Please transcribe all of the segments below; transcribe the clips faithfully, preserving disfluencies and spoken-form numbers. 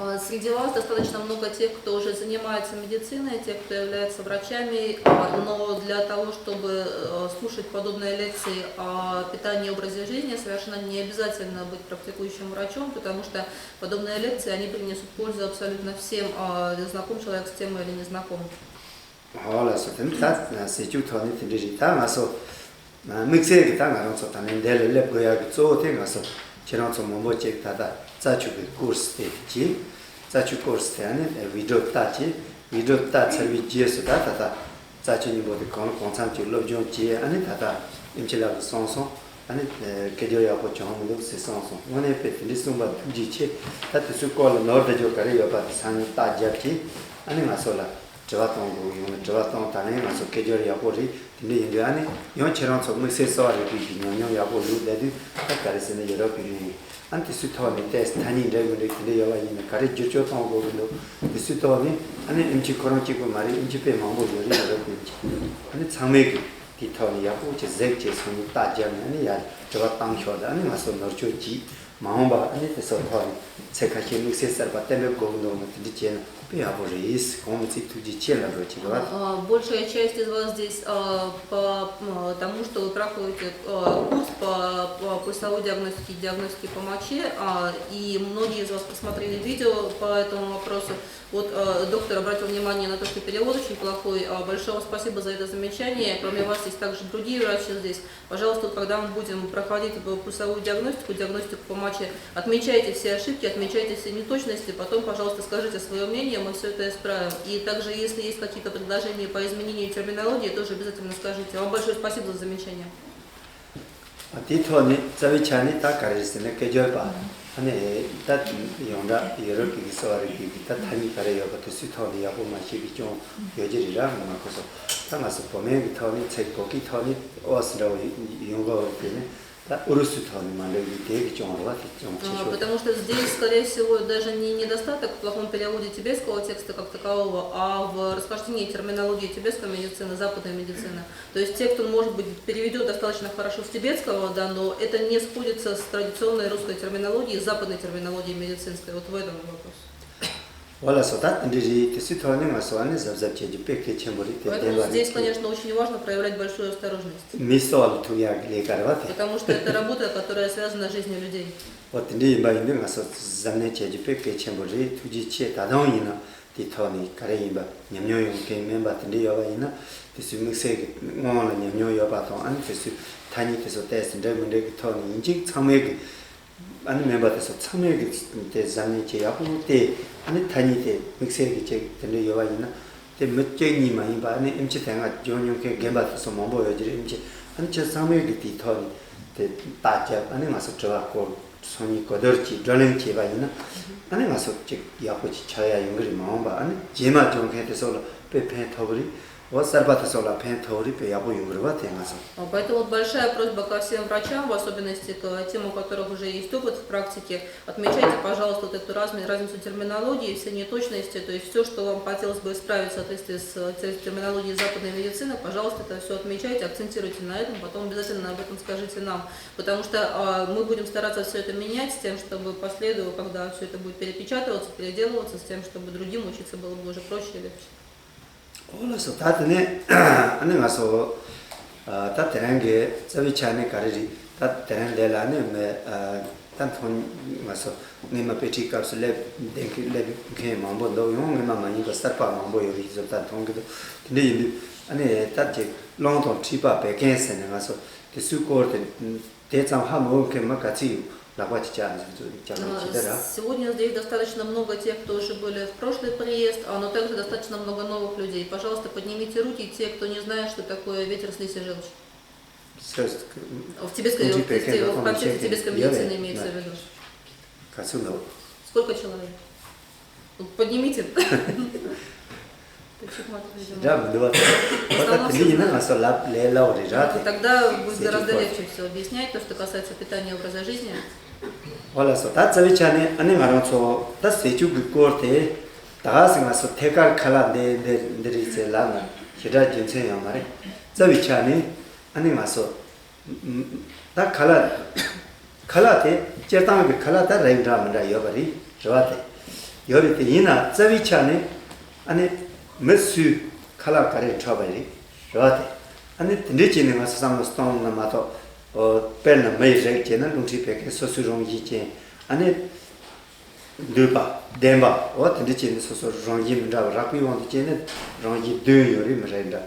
А, среди вас достаточно много тех, кто уже занимается медициной, тех, кто является врачами, а, но для того, чтобы э, слушать подобные лекции о питании и образе жизни, совершенно не обязательно быть практикующим врачом, потому что подобные лекции, они принесут пользу абсолютно всем, а, знаком человек с темой или не знаком. ཨོ་ལགས་སོ། དེ་ནི་ད་ཟས་བཅུད་ཐོག་ནས་དེ་འདྲ་རེད། ད་ང་ཚོ་དམིགས་བསལ་གྱི་ད་ང་རང་ཚོ་ད་ནི་འདི་ལ་སླེབས་དགོས་ཡག་གི་གཙོ་བོ་དེ་ང་ཚོ་ཁྱེད་རང་ཚོ་མང་པོ་ཅིག་ད་ལྟ་རྩ་བཅུད་ཀྱི་ཀོར་སི་དེ་གྱིས། རྩ་བཅུད་ཀོར་སི་དེ་ཨ་ནི་བི་ཌི་ཡོ་ལྟ་གྱིས། བི་ཌི་ཡོ་ལྟ་ཚར་བའི་རྗེས་སུ་ད་ད་ལྟ་རྩ་བཅུད་སྙིང་པོ་དེ་གང་ལ་གང་འཚམ་ཅིག་སློབ་སྦྱོང་བྱས། ཨ་ནི་ད་ལྟ་ཨེམ་ཆི་ལགས་ཀྱིས་གསུངས་སོང་། ཨ་ནི་སྐད་སྦྱོར་ཡག་པོ་བྱུང་མི་འདུག་ཟེར་གསུངས་སོང་། དངོས་གནས་དཔེ་དེ་འདྲ་གསུངས་པ་ཐུགས་རྗེ་ཆེ། ད་དེ་ཚོའི་སྐོར་ལ་ནོར་བསྡད་རྒྱུ་ག་རེ་ཡོད་པ་དེ་སང་ཉིན་རྟགས་བརྒྱབ་ཀྱིས། ཨ་ནི་ང་ཚོ་ལ་དྲི་བ་གཏོང་དགོས་ཀྱི་ཡོང་ན་དྲི་བ་གཏོང་། ད་ནི་ང་ཚོ་སྐད་སྦྱོར་ཡག་པོ་རེད། དེ་འདྲ་ཡིན་དུས་ཨ་ནི་ཡང་ཁྱེད་རང་ཚོ་དམིགས་བསལ་གསོ་བ་རིག་པའི་གི་ཉམས་མྱོང་ཡག་པོ་ཡོད་བསྡད་དུས། ད་ག་རེ་ཟེར་ན་ཡ་རབས་ཀྱི་ཡོང་ཡིན། ཨ་ནི་དེ་ཚོའི་ཐོག་ནས་ཏོག་ཙམ་ཐ་སྙད་འདྲ་མི་འདྲ་དེ་འདྲ་ཡོད་པ་ཡིན་ན་ག་རེ་བསྒྱུར་བཅོས་གཏོང་དགོས་ཀྱི་འདུག་དེ་ཚོའི་ཐོག་ནས་ཨ་ནི་ཨེམ་ཆི་ཁོ་རང་གཅིག་པུ་མ་རེད། ཨེམ་ཆི་དཔེ་མང་པོ་ཡོད་རེད། ཡ་རབས་ཀྱི་ཨེམ་ཆི། ཨ་ནི་ཚང་མས་གི་དེའི་ཐོག་ནས་ཡག་པོ་ཅིག་གཟིགས་བྱས་སོང་ནས་རྟགས་བརྒྱབ་ནས། ཨ་ནི་ཡར་དྲི་བ་བཏང་ཤོག་དང་། ཨ་ནི་ང་ཚོ་ནོར་བཅོས་གྱིས། མ་འོངས་པ་ཨ་ནི་དེ་ཚོ་ཐོག་ནས་ཚེ་ཁ་ཤས་དམིགས་བསལ་གསར་པ་གཏན་འབེབས་དགོས་ཀྱི་འདུག་ན་དེ་འདྲ་བྱས་ན་དཔེ་ཡག་པོ་རེད། གོང་མི་ཚིག་ཐུགས་རྗེ་ཆེ་ལབ་རོགས་བྱེད་རོགས། А, большая часть из вас здесь а, по м, тому, что вы проходите а, курс по, по пульсовой диагностике, диагностике по моче, а, и многие из вас посмотрели видео по этому вопросу. Вот э, доктор обратил внимание на то, что перевод очень плохой. А, большое вам спасибо за это замечание. Кроме вас есть также другие врачи здесь. Пожалуйста, вот когда мы будем проходить эту пульсовую диагностику, диагностику по моче, отмечайте все ошибки, отмечайте все неточности, потом, пожалуйста, скажите свое мнение, мы все это исправим. И также, если есть какие-то предложения по изменению терминологии, тоже обязательно скажите. Вам большое спасибо за замечание. དེའི་ཐོག་ནས་རྩ་བའི་ཆ་ནས་ད་ག་རེ་ཟེར་ན་སྐད་སྦྱོར་པ་ཨ་ནི་ད་ཡོངས་གྲགས་ཡོ་རོབ་ཀྱི་གསོ་བ་རིག་པའི་གི་ད་ཐ་སྙད་ག་རེ་ཡོད་པ་དེ་ཚོའི་ཐོག་ནས་ཡག་པོ་མ་ཤེས་པའི་རྐྱེན་ཡོད་ཀྱི་རེད་ར། ང་ཁོ་ཚོ་ད་ང་ཚོ་བོད་སྨན་གི་ཐོག་ནས་ཚིག་བོད་སྐད་ཐོག་ནས་ཨོ་ཟེར་འདྲ་བོ་ཡོང་གི་ཡོད་དེ་ནས། ད་ཨུ་རུ་སུའི་ཐོག་ནས་མ་འགྲིག་གི་དེ་གི་སྐྱོན་རེད་བ། དེ་སྐྱོན་ཆེ་ཤོས་རེད། Потому что здесь, скорее всего, даже не недостаток в плохом переводе тибетского текста как такового, а в расхождении терминологии тибетской медицины, западной медицины. То есть текст, он может быть переведен достаточно хорошо с тибетского, да, но это не сходится с традиционной русской терминологией, с западной терминологией медицинской. Вот в этом вопрос. འོ་ལགས་སོ། ད་དེ་འདྲ་རེད། དེ་ཚོའི་ཐོག་ནས་ང་ཚོ་ཨ་ནི་གཟབ་གཟབ་བྱེད་རྒྱུ་དཔེ་གལ་ཆེན་པོ་རེད། དེ་བདེན་Поэтому པ་རེད། здесь, конечно, очень важно проявлять большую осторожность. མི་གསོ་བ་ལ་ཐུག་ཡག་གི་ལས་ཀ་རེད་བ་དེ། Потому что это работа, которая связана с жизнью людей. འོ་དེ་འདྲ་ཡིན་པ་ཡིན་དུས་ང་ཚོ་གཟབ་ནན་བྱེད་རྒྱུ་དཔེ་གལ་ཆེན་པོ་རེད། ཐུགས་རྗེ་ཆེ། ད་དུང་ཡིན་ན་དེའི་ཐོག་ནས་ག་རེ་ཡིན་པ་ཉམས་མྱོང་ཡོད་མཁན་སྨན་པ་དེ་འདྲ་ཡོད་པ་ཡིན་ན་དེ་ཚོའི་དམིགས་བསལ་གྱི་སྔོན་ལ་ཉམས་མྱོང་ཡོད་པ་དང་། ཨ་ནི་དེ་ཚོའི་ཐ་སྙད་དེ་ཚོ་ཏོག་ཙམ་འདྲ་མི་འདྲ་གི་ཐོག་ནས་ཡིན་གཅིག་ཚང་མས་གི་ཨ་ནི་སྨན་པ་དེ་ཚོ་ཚང་མས་གི་དེ་གཟབ་ནན་བྱས་ཡག་པོ་བལྟས། ཨ་ནི་ཐ་སྙད་དེ་དམིགས་བསལ་གི་ཅིག་དེ་འདྲ་ཡོད་པ་ཡིན་ན། དེ་མི་གཅིག་གཉིས་མ་ཡིན་པ་ཨ་ནི་ཨེམ་ཆི་དེ་སྔ་སྦྱོང་མྱོང་མཁན་རྒན་པ་དེ་ཚོ་མང་པོ་ཡོད་ཀྱི་རེད། ཨེམ་ཆི་ཨ་ནི་ཁྱེད་ཚང་མས་གི་དེའི་ཐོག་ནས་དེ་རྟགས་བརྒྱབ། ཨ་ནི་ང་ཚོ་དྲི་བ་སྐོར་སང་ཉིན་གོ་བསྡུར་གྱིས་བགྲོ་གླེང་བྱས་པ་ཡིན་ན། ཨ་ནི་ང་ཚོ་ཅིག་ཡག་པོ་ཅིག་ཆགས་ཡག་ཡོང་གི་རེད། མ་འོངས་པ་ཨ་ནི་རྗེས་མ་སྦྱོང་མཁན་དེ་ཚོ་ལ་དཔེ་ཕན་ཐོགས་ཀྱི་རེད། འོ་གསར་པ་དེ་ཚོ་ལ་ཕན་ཐོགས་རེད། དཔེ་ཡག་པོ་ཡོང་གི་རེད་བ། དེ་ང་ཚོ། А, Поэтому вот большая просьба ко всем врачам, в особенности к тем, у которых уже есть опыт в практике, отмечайте, пожалуйста, вот эту разницу терминологии, все неточности, то есть все, что вам хотелось бы исправить в соответствии с э, тер- терминологией западной медицины, пожалуйста, это все отмечайте, акцентируйте на этом, потом обязательно об этом скажите нам, потому что а, мы будем стараться все это менять с тем, чтобы последовало, когда все это будет перепечатываться, переделываться, с тем, чтобы другим учиться было бы уже проще и легче. འོ་ལགས་སོ། ད་དེ་ནས་ཨ་ནི་ང་ཚོ་ད་དེ་རིང་གི་རྩ་བའི་ཆ་ནས་ག་རེ་རེད། ད་དེ་རིང་འདི་ལ་ནི་མི་ད་མཐོང་ང་ཚོ་སྔོན་མ་དཔེ་ཁྲིད་སྐབས་སུ་སླེབས་བསྡད་མཁན་སླེབས་མཁན་མང་པོ་འདུག་ཡང་སྔོན་མ་མ་ཡིན་པ་གསར་པ་མང་པོ་ཡོད་རེད་ཟེར་ད་མཐོང་གི་འདུག་དེ་འདྲ་ཡིན་དུས་ཨ་ནི་ད་ཅིག་རླུང་དང་མཁྲིས་པ་བད་ཀན་ཟེར་ནས་ང་ཚོ་དེ་ཚོའི་སྐོར་དེ། དེ་ཙམ་ཧ་མ་གོ་མཁན་མི་ག་ཚོད་ཡོད། ལག་པ་ཅིག་བཅག་ནས་ཅིག་ལ་ཅིག་ད་ར། Сегодня здесь достаточно много тех, кто уже были в прошлый приезд, а, но также достаточно много новых людей. Пожалуйста, поднимите руки те, кто не знает, что такое ветер, слизь и желчь. В тибетской, в, в контексте тибетской медицины имеется в виду. ག་ཚོད་འདུག Сколько человек? Поднимите. འདྲ་མི་འདུག་བ། ད་དེ་འདྲ་ཡིན་ན་ང་ཚོ་ལབ་ལས་སླ་བོ་རེད་ར་དེ། Тогда будет гораздо легче все объяснять, то, что касается питания и образа жизни. འོ་ལགས་སོ། ད་རྩ་བའི་ཆ་ནས་ཨ་ནི་ང་རང་ཚོ་ད་ཟས་བཅུད་ཀྱི་སྐོར་དེ་ད་ག་ཟེ་ང་ཚོ་ཐད་ཀར་ཁ་ལག་འདི་འདི་འདི་རེད་ཟེར་ལབ་ན་ཞེ་དྲག་རྒྱུ་མཚན་ཡོད་མ་རེད། རྩ་བའི་ཆ་ནས་ཨ་ནི་ང་ཚོ། ད་ཁ་ལག་ཁ་ལག་དེ་སྤྱིར་བཏང་གི་ཁ་ལག་ད་རིགས་འདྲ་མི་འདྲ་ཡོད་པ་རེད། རེད་བ། དེ་ ཡོད་རེད་དེ། ཡིན་ན་རྩ་བའི་ཆ་ནས་ཨ་ནི་མི་སུའི་ཁ་ལག་ག་རེ་འཁྲབ་པ་རེད། རེད་བ་དེ། ཨ་ནི་དེ་འདྲའི་བྱས་ནས་ང་ཚོ་བསམ་བློ་གཏོང་ན་མ་གཏོགས། ཨོ། དཔེར་ན་མི་ཡི་རིགས་བྱས་ན་རླུང་མཁྲིས་བད་ཀན་སོ་སོའི་རང་བཞིན་ཅན། ཨ་ནི་འདུས་པ་ལྡན་པ། འོ་དེ་འདྲ་བྱས་ནས་སོ་སོ་རང་བཞིན་མི་འདྲ་བ། རགས་པའི་དབང་དུ་བྱས་ནས་རང་བཞིན་བདུན་ཡོད་རེད། མི་རེ་འདྲ།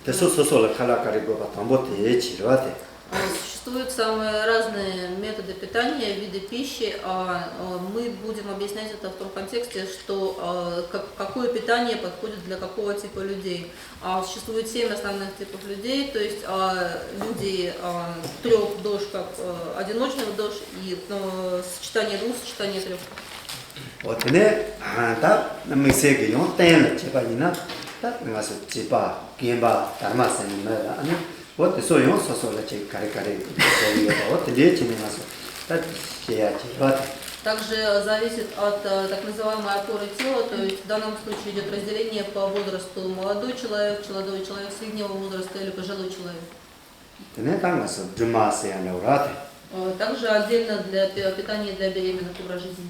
དེ་ཚོ་སོ་སོ་ལ་ཁ་ལག་ག་རེ་དགོས་པ་དང་པོ་དེ་བྱེད་རེད་བ་དེ། А, существуют самые разные методы питания, виды пищи. А, а, мы будем объяснять это в том контексте, что а, как, какое питание подходит для какого типа людей. А, существует семь основных типов людей, то есть а, люди а, трех дож, как а, одиночных дож, и а, сочетание двух, сочетание трех. འོ་དེ་ནས་ད་དམིགས་བསལ་གྱི་ཡང་བསྟན་ལ་བྱེད་པ་ཡིན་ན། ད་ང་ཚོ་བྱིས་པ། རྒན་པ། དར་མ་ཟེར་ནས་མི་ལ། ཨ་ནི་འོ་དེ་ཚོ་ཡང་སོ་སོ་ལ་ཅིག་ག་རེ་ག་རེ་བྱེད་ཀྱི་ཡོད་པ། འོ་དེ་འདྲའི་བྱས་ནས་ང་ཚོ་ད་བྱེད་ཡ་བྱེད་རོགས་དེ། Также зависит от э, так называемой опоры тела, то есть в данном случае идет разделение по возрасту: молодой человек, молодой человек среднего возраста или пожилой человек. དེ་ནས་ད་ང་ཚོ་སྦྲུམ་མ་ཟེར་ཡ་འདྲ་བོ་ར་དེ། Э, Также отдельно для пи- питания для беременных образ жизни.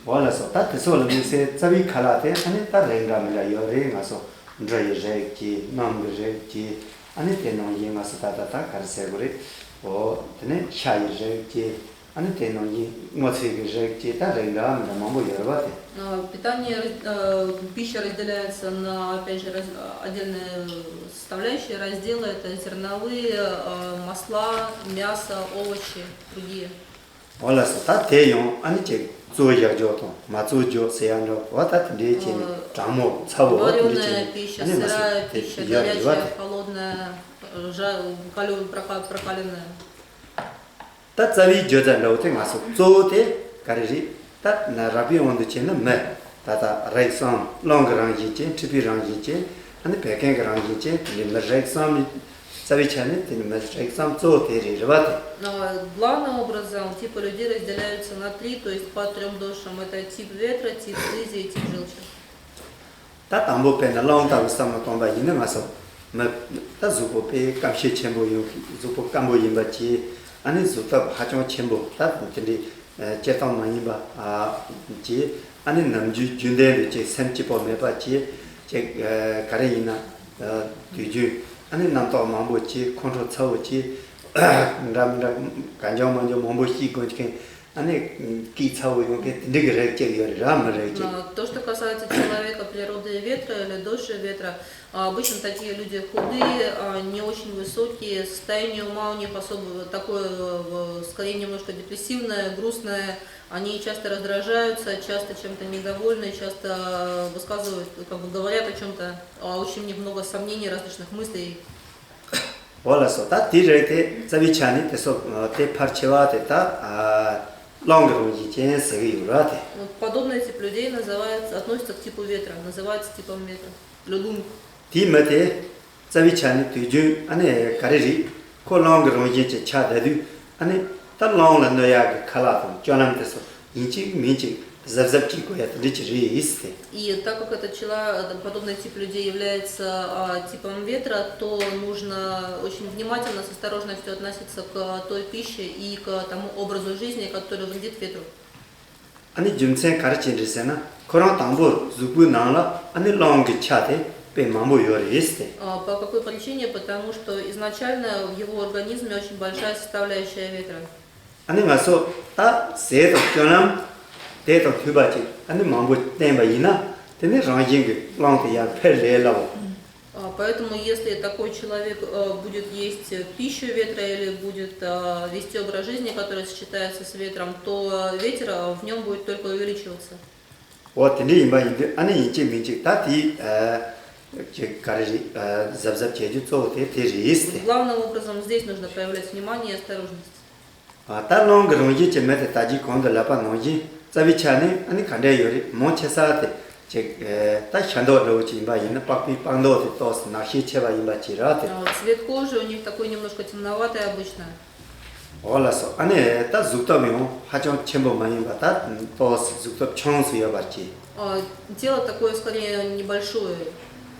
འོ་ལགས་སོ། ད་དེ་ཚོ་ལ་དམིགས་བསལ་རྩ་བའི་ཁ་ལག་དེ་ཨ་ནི་ད་རིགས་འདྲ་མི་འདྲ་ཡོད་རེད། ང་ཚོ་འབྲུ་ཡི་རིགས་ཀྱི། སྣུམ་གྱི་རིགས་ཀྱི། ཨ་ནི་དེ་ནང་བཞིན་ང་ཚོ་ད་ད་ད་ག་རེ་ཟེར་དགོས་རེད། འོ་དེ་ནས་ཤ་ཡི་རིགས་ཀྱི། ཨ་ནི་དེ་ནང་བཞིན་སྔོ་ཚལ་གྱི་རིགས་ཀྱི། ད་རིགས་འདྲ་མི་འདྲ་མང་པོ་ཡོད་རེད་བ་དེ། Э, Питание, раз- э, пища разделяется на, опять же, раз- э, отдельные составляющие, разделы. Это зерновые, э, масла, мясо, овощи, другие. འོ་ལགས་སོ། ད་དེ་ཡང་ཨ་ནི་ཅིག་བཙོ་བཞག་རྒྱུ་དང་མ་བཙོ་རྒྱུ་ཟེར་ཡ་འདྲ་བ། ད་དེ་འདྲའི་བྱས་ནས་གྲང་མོ་ཚ་བོ་དེ་འདྲ་བྱས་ནས་ཨ་ནི་ང་ཚོ་དེ་ཡོད་རེད་བ་དེ། Холодная, жа- калю- прока- прокаленная. ད་རྩ་བའི་བརྗོད་བྱ་འདྲ་བོ་དེ་ང་ཚོ་གཙོ་བོ་དེ་ག་རེ་རེད། ད་ན་རགས་པའི་དབང་དུ་བྱས་ན་མི། ད་ལྟ་རིགས་གསུམ། རླུང་གི་རང་བཞིན་ཅན། མཁྲིས་པའི་རང་བཞིན་ཅན། ཨ་ནི་བད་ཀན་གྱི་རང་བཞིན་ཅན། དེ་འདྲའི་མི་རིགས་གསུམ། རྩ་བའི་ཆ་ནས་དེ་ནི་མི་རིགས་གསུམ་གཙོ་བོ་དེ་རེད། རེད་བ་དེ། А, Главным образом типы людей разделяются на три, то есть по трем дошам. Это тип ветра, тип слизи и тип желчи. ད་དང་པོ་དཔེར་ན་རླུང་ལྟ་བུ་བསམ་བློ་གཏོང་པ་ཡིན་ན། ང་ཚོ་མི་ད་གཟུགས་པོ་དཔེ་སྐམ་ཤས་ཆེན་པོ་ཡོད། གཟུགས་པོ་སྐམ་པོ་ཡིན་པ་བཅས། ཨ་ནི་གཟུགས་སྟོབས་ཧ་ཅང་ཆེན་པོ། ད་དེ་འདྲའི་ཨ་སྤྱིར་བཏང་མ་ཡིན་པ་ཨ་བཅས། ཨ་ནི་ནམ་རྒྱུན་རྒྱུན་ལྡན་དུ་ཅིག་སེམས་སྐྱིད་པོ་མེད་པ་བཅས། ཅིག་ཨ་ག་རེ་ཡིན་ན་ཨ་དུས་རྒྱུན་ཨ་ནི་རྣམ་རྟོག་མང་པོ་བཅས། ཁོང་ཁྲོ་ཚ་བོ་བཅས། འདྲ་མི་འདྲ་གང་བྱུང་མང་བྱུང་མང་པོ་ཤི་དགོས་མཁན། ཨ་ནི་སྐད་ཚ་བོ་ཡོང་མཁན་དེ་འདྲ་གི་རིགས་ཅིག་ཡོད་རེད། ར་མི་རིགས་ཅིག Но то, что касается человека природы ветра или доши ветра, а, обычно такие люди худые, а, не очень высокие, состояние ума у них особо такое, э, скорее немножко депрессивное, грустное. Они часто раздражаются, часто чем-то недовольны, часто, э, высказывают, как бы говорят о чем-то, а, очень у них много сомнений, различных мыслей. འོ་ལགས་སོ། ད་དེ་རིགས་དེ་རྩ་བའི་ཆ་ནས་དེ་ཚོ་དེ་ཕལ་ཆེ་བ་དེ་ད་རླུང་གི་རང་བཞིན་ཅན་ཟེར་གྱི་ཡོད་ར་དེ། Вот подобный тип людей называется, относится к типу ветра, называется типом ветра. Лунг. དེའི་མི་དེ་རྩ་བའི་ཆ་ནས་དུས་རྒྱུན་ཨ་ནི་ག་རེ་རེད། ཁོ་རླུང་གི་རང་བཞིན་ཅན་ཆགས་བསྡད་དུས། ཨ་ནི་ད་རླུང་ལ་གནོད་ཡག་གི་ཁ་ལག་དང་སྤྱོད་ལམ་དེ་ཚོ་ཡིན་གཅིག་མིན་གཅིག་གཟབ་གཟབ་བྱེད་དགོས་ཡ་དེ་འདྲ་ཅིག་རེད་ཟེར་ཏེ། И так как этот человек, подобный тип людей является а, типом ветра, то нужно очень внимательно, с осторожностью относиться к той пище и к тому образу жизни, который вредит ветру. ཨ་ནི་རྒྱུ་མཚན་ག་རེ་བྱས་རེད་ཟེར་ན། ཁོ་རང་དང་པོ་གཟུགས་པོའི་ནང་ལ་ཨ་ནི་རླུང་གི་ཆ་དེ་དཔེ་མང་པོ་ཡོད་རེད་ཟེར་ཏེ། А, По какой причине? Потому что изначально в его организме очень большая составляющая ветра. ཨ་ནི་ང་ཚོ་ད་ཟས་དང་སྤྱོད་ལམ་དེ་དང་མཐུན་པ་ཅིག་ཨ་ནི་མང་པོ་བསྟེན་པ་ཡིན་ན། དེ་ནི་རང་བཞིན་གྱིས་རླུང་དེ་ཡར་འཕེལ་ལས་སླ་བོ། А, Поэтому, если такой человек э, будет есть э, пищу ветра или будет э, вести образ жизни, который сочетается с ветром, то э, ветер э, в нем будет только увеличиваться. འོ་དེ་འདྲ་ཡིན་པ་ཡིན་དུས། ཨ་ནི་ཡིན་གཅིག་མིན་གཅིག་ད་དེའི་ཨ་ཅིག་ག་རེ་རེད། ཨ་གཟབ་གཟབ་བྱེད་རྒྱུ་གཙོ་བོ་དེ་དེ་རེད་ཟེར་ཏེ། Главным образом здесь нужно проявлять внимание и осторожность. ཨ་ད་རླུང་གི་རང་བཞིན་གྱི་མི་དེ་ད་གིན་གོང་དུ་ལབ་པ་ནང་བཞིན་རྩ་བའི་ཆ་ནས་ཨ་ནི་ག་འདྲ་ཡོད་རེད། མང་ཆེ་ས་དེ་ཅིག་ཨ་ད་ཤ་མདོག་འདྲ་བོ་ཅིག་ཡིན་པ་ཡིན་ན། པགས་པའི་པགས་མདོག་དེ་ཏོག་ཙམ་ནག་ཤས་ཆེ་བ་ཡིན་པ་ཅིག་རེད་དེ། А, Цвет кожи у них такой немножко темноватый обычно. འོ་ལགས་སོ། ཨ་ནི་ད་གཟུགས་སྟོབས་ཡང་ཧ་ཅང་ཆེན་པོ་མ་ཡིན་པ། ད་ཏོག་ཙམ་གཟུགས་སྟོབས་ཆུང་ཙམ་ཡོད་པ་ཅིག А, Тело такое скорее небольшое.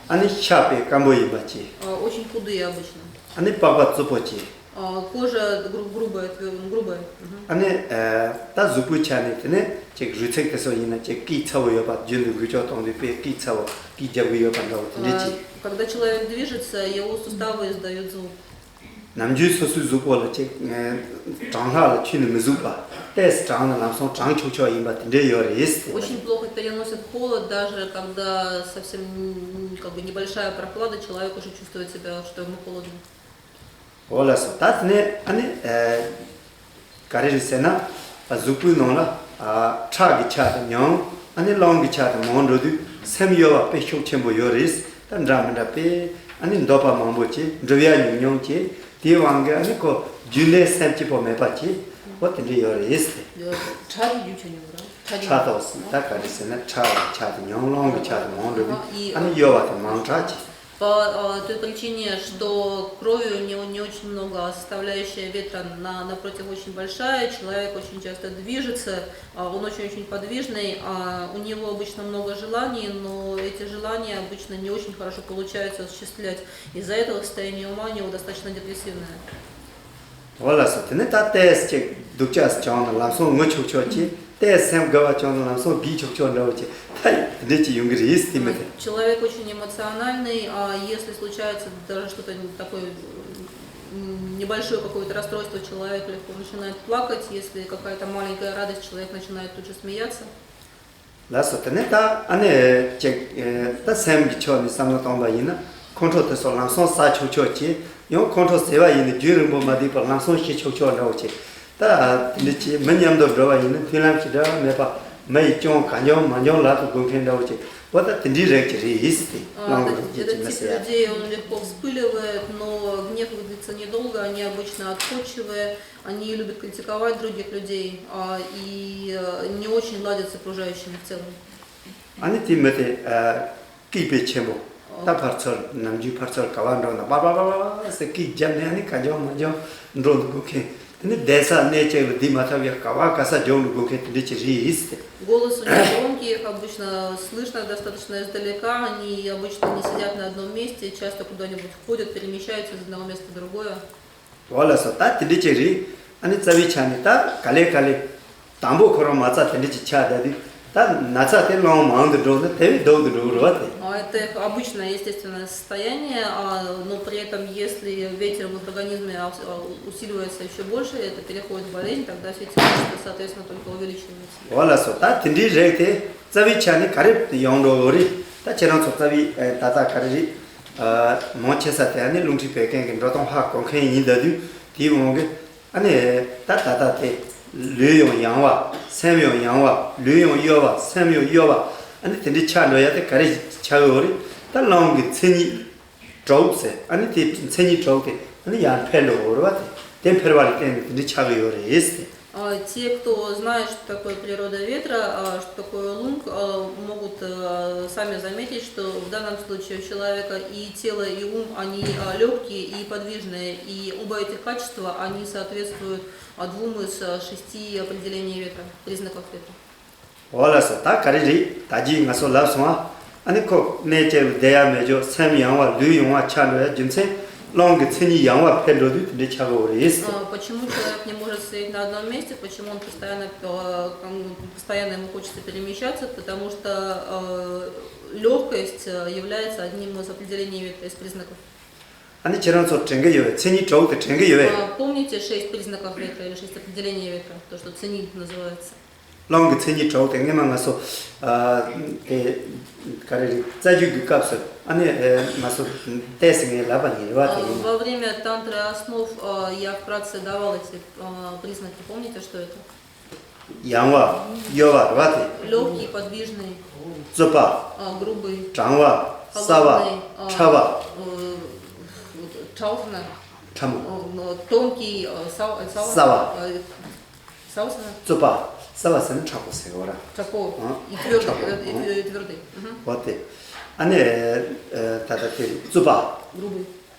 ཨ་ནི་ཤ་དཔེ་སྐམ་པོ་ཡིན་པ་ཅིག А, Очень худые обычно. ཨ་ནི་པགས་པ་རྩུབ་པོ་ཅིག А, кожа гру- грубая, твё- грубая. Мгм. ཨ་ནི་ཨ་ད་གཟུགས་པོའི་ཆ་ནས་དེ་ནས་ཅིག་རུས་ཚིགས་དེ་ཚོ་ཡིན་ན་ཅིག་སྐད་ཚ་བོ་ཡོད་པ། རྒྱུན་དུ་འགུལ་སྐྱོད་གཏོང་དུས་དཔེ་སྐད་ཚ་བོ་སྐད་རྒྱབ་གི་ཡོད་པ་འདྲ་བོ་དེ་འདྲ་ཅིག Когда человек движется, его суставы издают звук. ནམ་རྒྱུན་སོ་སོའི་གཟུགས་པོ་ལ་ཅིག་ཨ་གྲང་ལྷགས་ལ་ཁྱོན་ནས་མི་ཟུག་པ། ཏོག་ཙམ་གྲང་ན་ལམ་སང་གྲང་ཆོག་ཆོག་ཡིན་པ་དེ་འདྲ་ཡོད་རེད། Очень плохо переносит холод, даже когда совсем м, как бы небольшая прохлада, человек уже чувствует себя, что ему холодно. འོ་ལགས་སོ། ད་དེ་ནས་ཨ་ནི་ཨ་ག་རེ་རེད་ཟེར་ན། ཨ་གཟུགས་པོའི་ནང་ལ་ཨ་ཁྲག་གི་ཆ་དེ་ཉུང་། ཨ་ནི་རླུང་གི་ཆ་དེ་མང་འགྲོ་དུས་སེམས་གཡོ་བ་དཔེ་ཤུགས་ཆེན་པོ་ཡོད་རེད། ད་འདྲ་མི་འདྲ་དཔེ་ཨ་ནི་འདོད་པ་མང་པོ་བྱེད། འགྲུབ་ཡ་ཉུང་ཉུང་བྱེད། དེའི་དབང་གིས་ཨ་ནི་ཁོ་རྒྱུན་ལས་སེམས་སྐྱིད་པོ་མེད་པ་བྱེད། འོ་དེ་འདྲ་ཡོད་རེད་ཟེར། ཁྲག་གི་རྒྱུ་ཆ་ཉུང་ར། ཁྲག་གི་ཁྲག་དང་ད་ག་རེ་ཟེར་ན། ཁྲག་གི་ཆ་དེ་ཉུང་། རླུང་གི་ཆ་དེ་མང་འགྲོ་དུས་ཨ་ནི་གཡོ་བ་དེ་མང་དྲགས་བྱེད། По э, той причине, что кровью не, не очень много составляющая ветра на, напротив очень большая, человек очень часто движется, а, он очень-очень подвижный, а, у него обычно много желаний, но эти желания обычно не очень хорошо получается осуществлять. Из-за этого состояние ума у него достаточно депрессивное. འོ་ལགས་སོ། དེ་ནས་ད་ཏོག་ཙམ་ཅིག་སྡུག་ཅག་ཙམ་བྱུང་ན་ལམ་སང་ངུ་ཆོག་ཆོག་བྱེད། ཏོག་ཙམ་སེམས་དགའ་བ་བྱུང་ན་ལམ་སང་སྒུག་ཆོག་ཆོག་འདྲ་བོ་བྱེད། ད་དེ་འདྲ་ཅིག་ཡོང་གི་རེད་ཟེར་དེ་མི་དེ། Человек очень эмоциональный, а если случается даже что-то такое м, небольшое какое-то расстройство, человек легко начинает плакать, если какая-то маленькая радость, человек начинает тут же смеяться. ལགས་སོ། དེ་ནས་ད་ཨ་ནི་ཅིག་ཨེ་ད་སེམས་ཀྱི་ཕྱོགས་ནས་བསམ་བློ་བཏང་པ་ཡིན་ན། ཁོང་ཁྲོ་དེ་ཚོ་ལམ་སང་ཟ་ཆོག་ཆོག་བྱེད། ཡང་ཁོང་ཁྲོ་ཟ་བ་ཡིན་ན་རྒྱུན་རིང་པོ་མ་བསྡད་པར་ལམ་སང་ཞི་ཆོག་ཆོག་འདྲ་བོ་བྱེད། ད་དེ་འདྲ་བྱེད། མི་མཉམ་དུ་འགྲོ་བ་ཡིན་ན་མཐུན་ལམ་ཞེ་དྲག་མེད་པ། མི་ཡིས་སྐྱོན་གང་འབྱུང་མང་འབྱུང་ལག་ཏུ་དགོས་མཁན་འདྲ་བོ་བྱེད། འོ་ད་དེ་འདྲའི་རིགས་ཀྱི་རེད་ཟེར་ཏེ། ཨ། བླང་དགོས་ཀྱི་མི་ཟེར་ཡ། Этот тип людей, он легко вспыливает, но гнев длится недолго, они обычно отходчивые, они любят критиковать других людей, а, и э, не очень ладят с окружающими в целом. ཨ་ནི་དེ་མི་དེ་ཨ་སྐྱིད་པའི་ཆེན་པོ། ད་ཕར་ཚུར་ནམ་རྒྱུན་ཕར་ཚུར་ག་བ་འགྲོ་ན་པ་པ་པ་པ་ཟེར་སྐད་རྒྱབ་ནས་ཨ་ནི་གང་འབྱུང་མང་འབྱུང་འགྲོ་འདུག་དགོས་མཁན། དེ་ནི་བསྡད་ས་གནས་གཅིག་ལ་བསྡད་མ་ཐུབ་ཡ་ག་བ་ག་ས་རྒྱུག་འགྲོ་དགོས་མཁན་དེ་འདྲ་ཅིག་རེད་ཟེར་ཏེ། Голос у них громкий, их обычно слышно достаточно издалека, они обычно не сидят на одном месте, часто куда-нибудь ходят, перемещаются из одного места в другое. འོ་ལགས་སོ། ད་དེ་འདྲ་ཅིག་རེད། ཨ་ནི་རྩ་བའི་ཆ་ནས་ད་ག་ལེ་ག་ལེ། དང་པོ་ཁོ་རང་མ་རྩ་དེ་འདྲ་ཅིག་ཆགས་བསྡད་དུས། ད་ན་ཚ་དེ་རླུང་མང་དུ་འགྲོ་ན་དེ་བས་སྡུག་ཏུ་འགྲོ་གི་རེད་བ་དེ། А, это их обычное естественное состояние, а, но при этом, если ветер в их организме а, а, усиливается еще больше, это переходит в болезнь, тогда все эти качества, соответственно, только увеличиваются. འོ་ལགས་སོ། ད་དེ་འདྲའི་རིགས་དེ་རྩ་བའི་ཆ་ནས་ག་རེ་ཡོང་འགྲོ་གི་རེད། ད་ཁྱེད་རང་ཚོ་རྩ་བའི་ཨ་ད་ལྟ་ག་རེ་རེད། ཨ་མང་ཆེ་ས་དེ་ཨ་ནི་རླུང་མཁྲིས་བད་ཀན་གྱི་འགྲོ་སྟངས་ཧ་གོ་མཁན་ཡིན་བསྡད་དུས། དེའི་དབང་གིས་ཨ་ནི་ད་ད་ལྟ་དེ་ལུས་ཡང་ཡང་བ། སེམས་ཡང་ཡང་བ། ལུས་ཡང་གཡོ་བ། སེམས་ཡང་གཡོ་བ། ཨ་ནི་དེ་འདྲའི་ཆགས་འགྲོ་ཡ་དེ་ག་རེ་ཆགས་ཡོད་རེད། ད་རླུང་གི་མཚན་ཉིད་དྲུག་ཟེར། ཨ་ནི་དེ་མཚན་ཉིད་དྲུག་དེ་ཨ་ནི་ཡར་འཕེལ་འགྲོ་གི་རེད་བ་དེ། དེ་འཕེལ་བ་ལ་བརྟེན་ནས་དེ་འདྲའི་ཆགས་ཀྱི་ཡོད་རེད་ཟེར། А, те, кто знает, что такое природа ветра, а, что такое лунг, а, могут а, сами заметить, что в данном случае у человека и тело, и ум, они легкие и подвижные, и оба этих качества, они соответствуют а, двум из а, шести определений ветра, признаков ветра. འོ་ལགས་སོ། ད་ག་རེ་རེད། ད་རྒྱུས་ང་ཚོ་ལབ་སོང་ཨ། ཨ་ནི་ཁོ་གནས་གཅིག་ལ་བསྡད་ཡ་མེད་འགྱོ། སེམས་ཡང་བ་ལུས་ཡང་བ་ཆགས་འགྲོ་ཡ་རྒྱུ་མཚན་རླུང་གི་མཚན་ཉིད་ཡང་བ་འཕེལ་འགྲོ་དུས་དེ་འདྲའི་ཆགས་ཀྱི་ཡོད་རེད་ཟེར། А, почему человек не может сидеть на одном месте, почему он постоянно, э, кому- постоянно ему хочется перемещаться, потому что э, легкость э, является одним из определений ветра, из признаков. ཨ་ནི་ཁྱེད་རང་ཚོ་དྲན་གྱི་ཡོད་པས། མཚན་ཉིད་དྲུག་དེ་དྲན་གྱི་ཡོད་པས། А, помните шесть признаков ветра или шесть определений ветра, то, что цинит называется? རླུང་གི་མཚན་ཉིད་དྲུག་དེ་སྔས་མ་ང་ཚོ་ཨ་དེ་ག་རེ་རེད། རྩ་རྒྱུད་ཀྱི་སྐབས་སུ་ཨ་ནི་ཨེ་ང་ཚོ་ཏོག་ཙམ་ངས་ལབ་པ་ཡིན་རེད་བ། དེ་ཡིན་ན། Во время тантры основ а, я вкратце давала эти а, признаки. Помните, что это? ཡང་བ། གཡོ་བ་རེད་བ་དེ། Лёгкий, подвижный, རྩུབ་པ། а, грубый, གྲང་བ། སྲ་བ། холодный, а, ཕྲ་བ། э, вот, ཕྲ་བ་ཟེར་ན། ཕྲ་མོ། Э, но тонкий, э, сау- э, сау- сава. Э, сау ཟེར་ན། རྩུབ་པ། སྲ་བ་ཟེར་ན་མཁྲེགས་པོ་ཟེར་གི་རེད། མཁྲེགས་པོ། ཨ། И твёрдый, མཁྲེགས་པོ། э, и твё- и твёрдый. Мгм. འོ་དེ། ཨ་ནི་ཨ་ད་ལྟ་དེ་རྩུབ་པ། Грубый.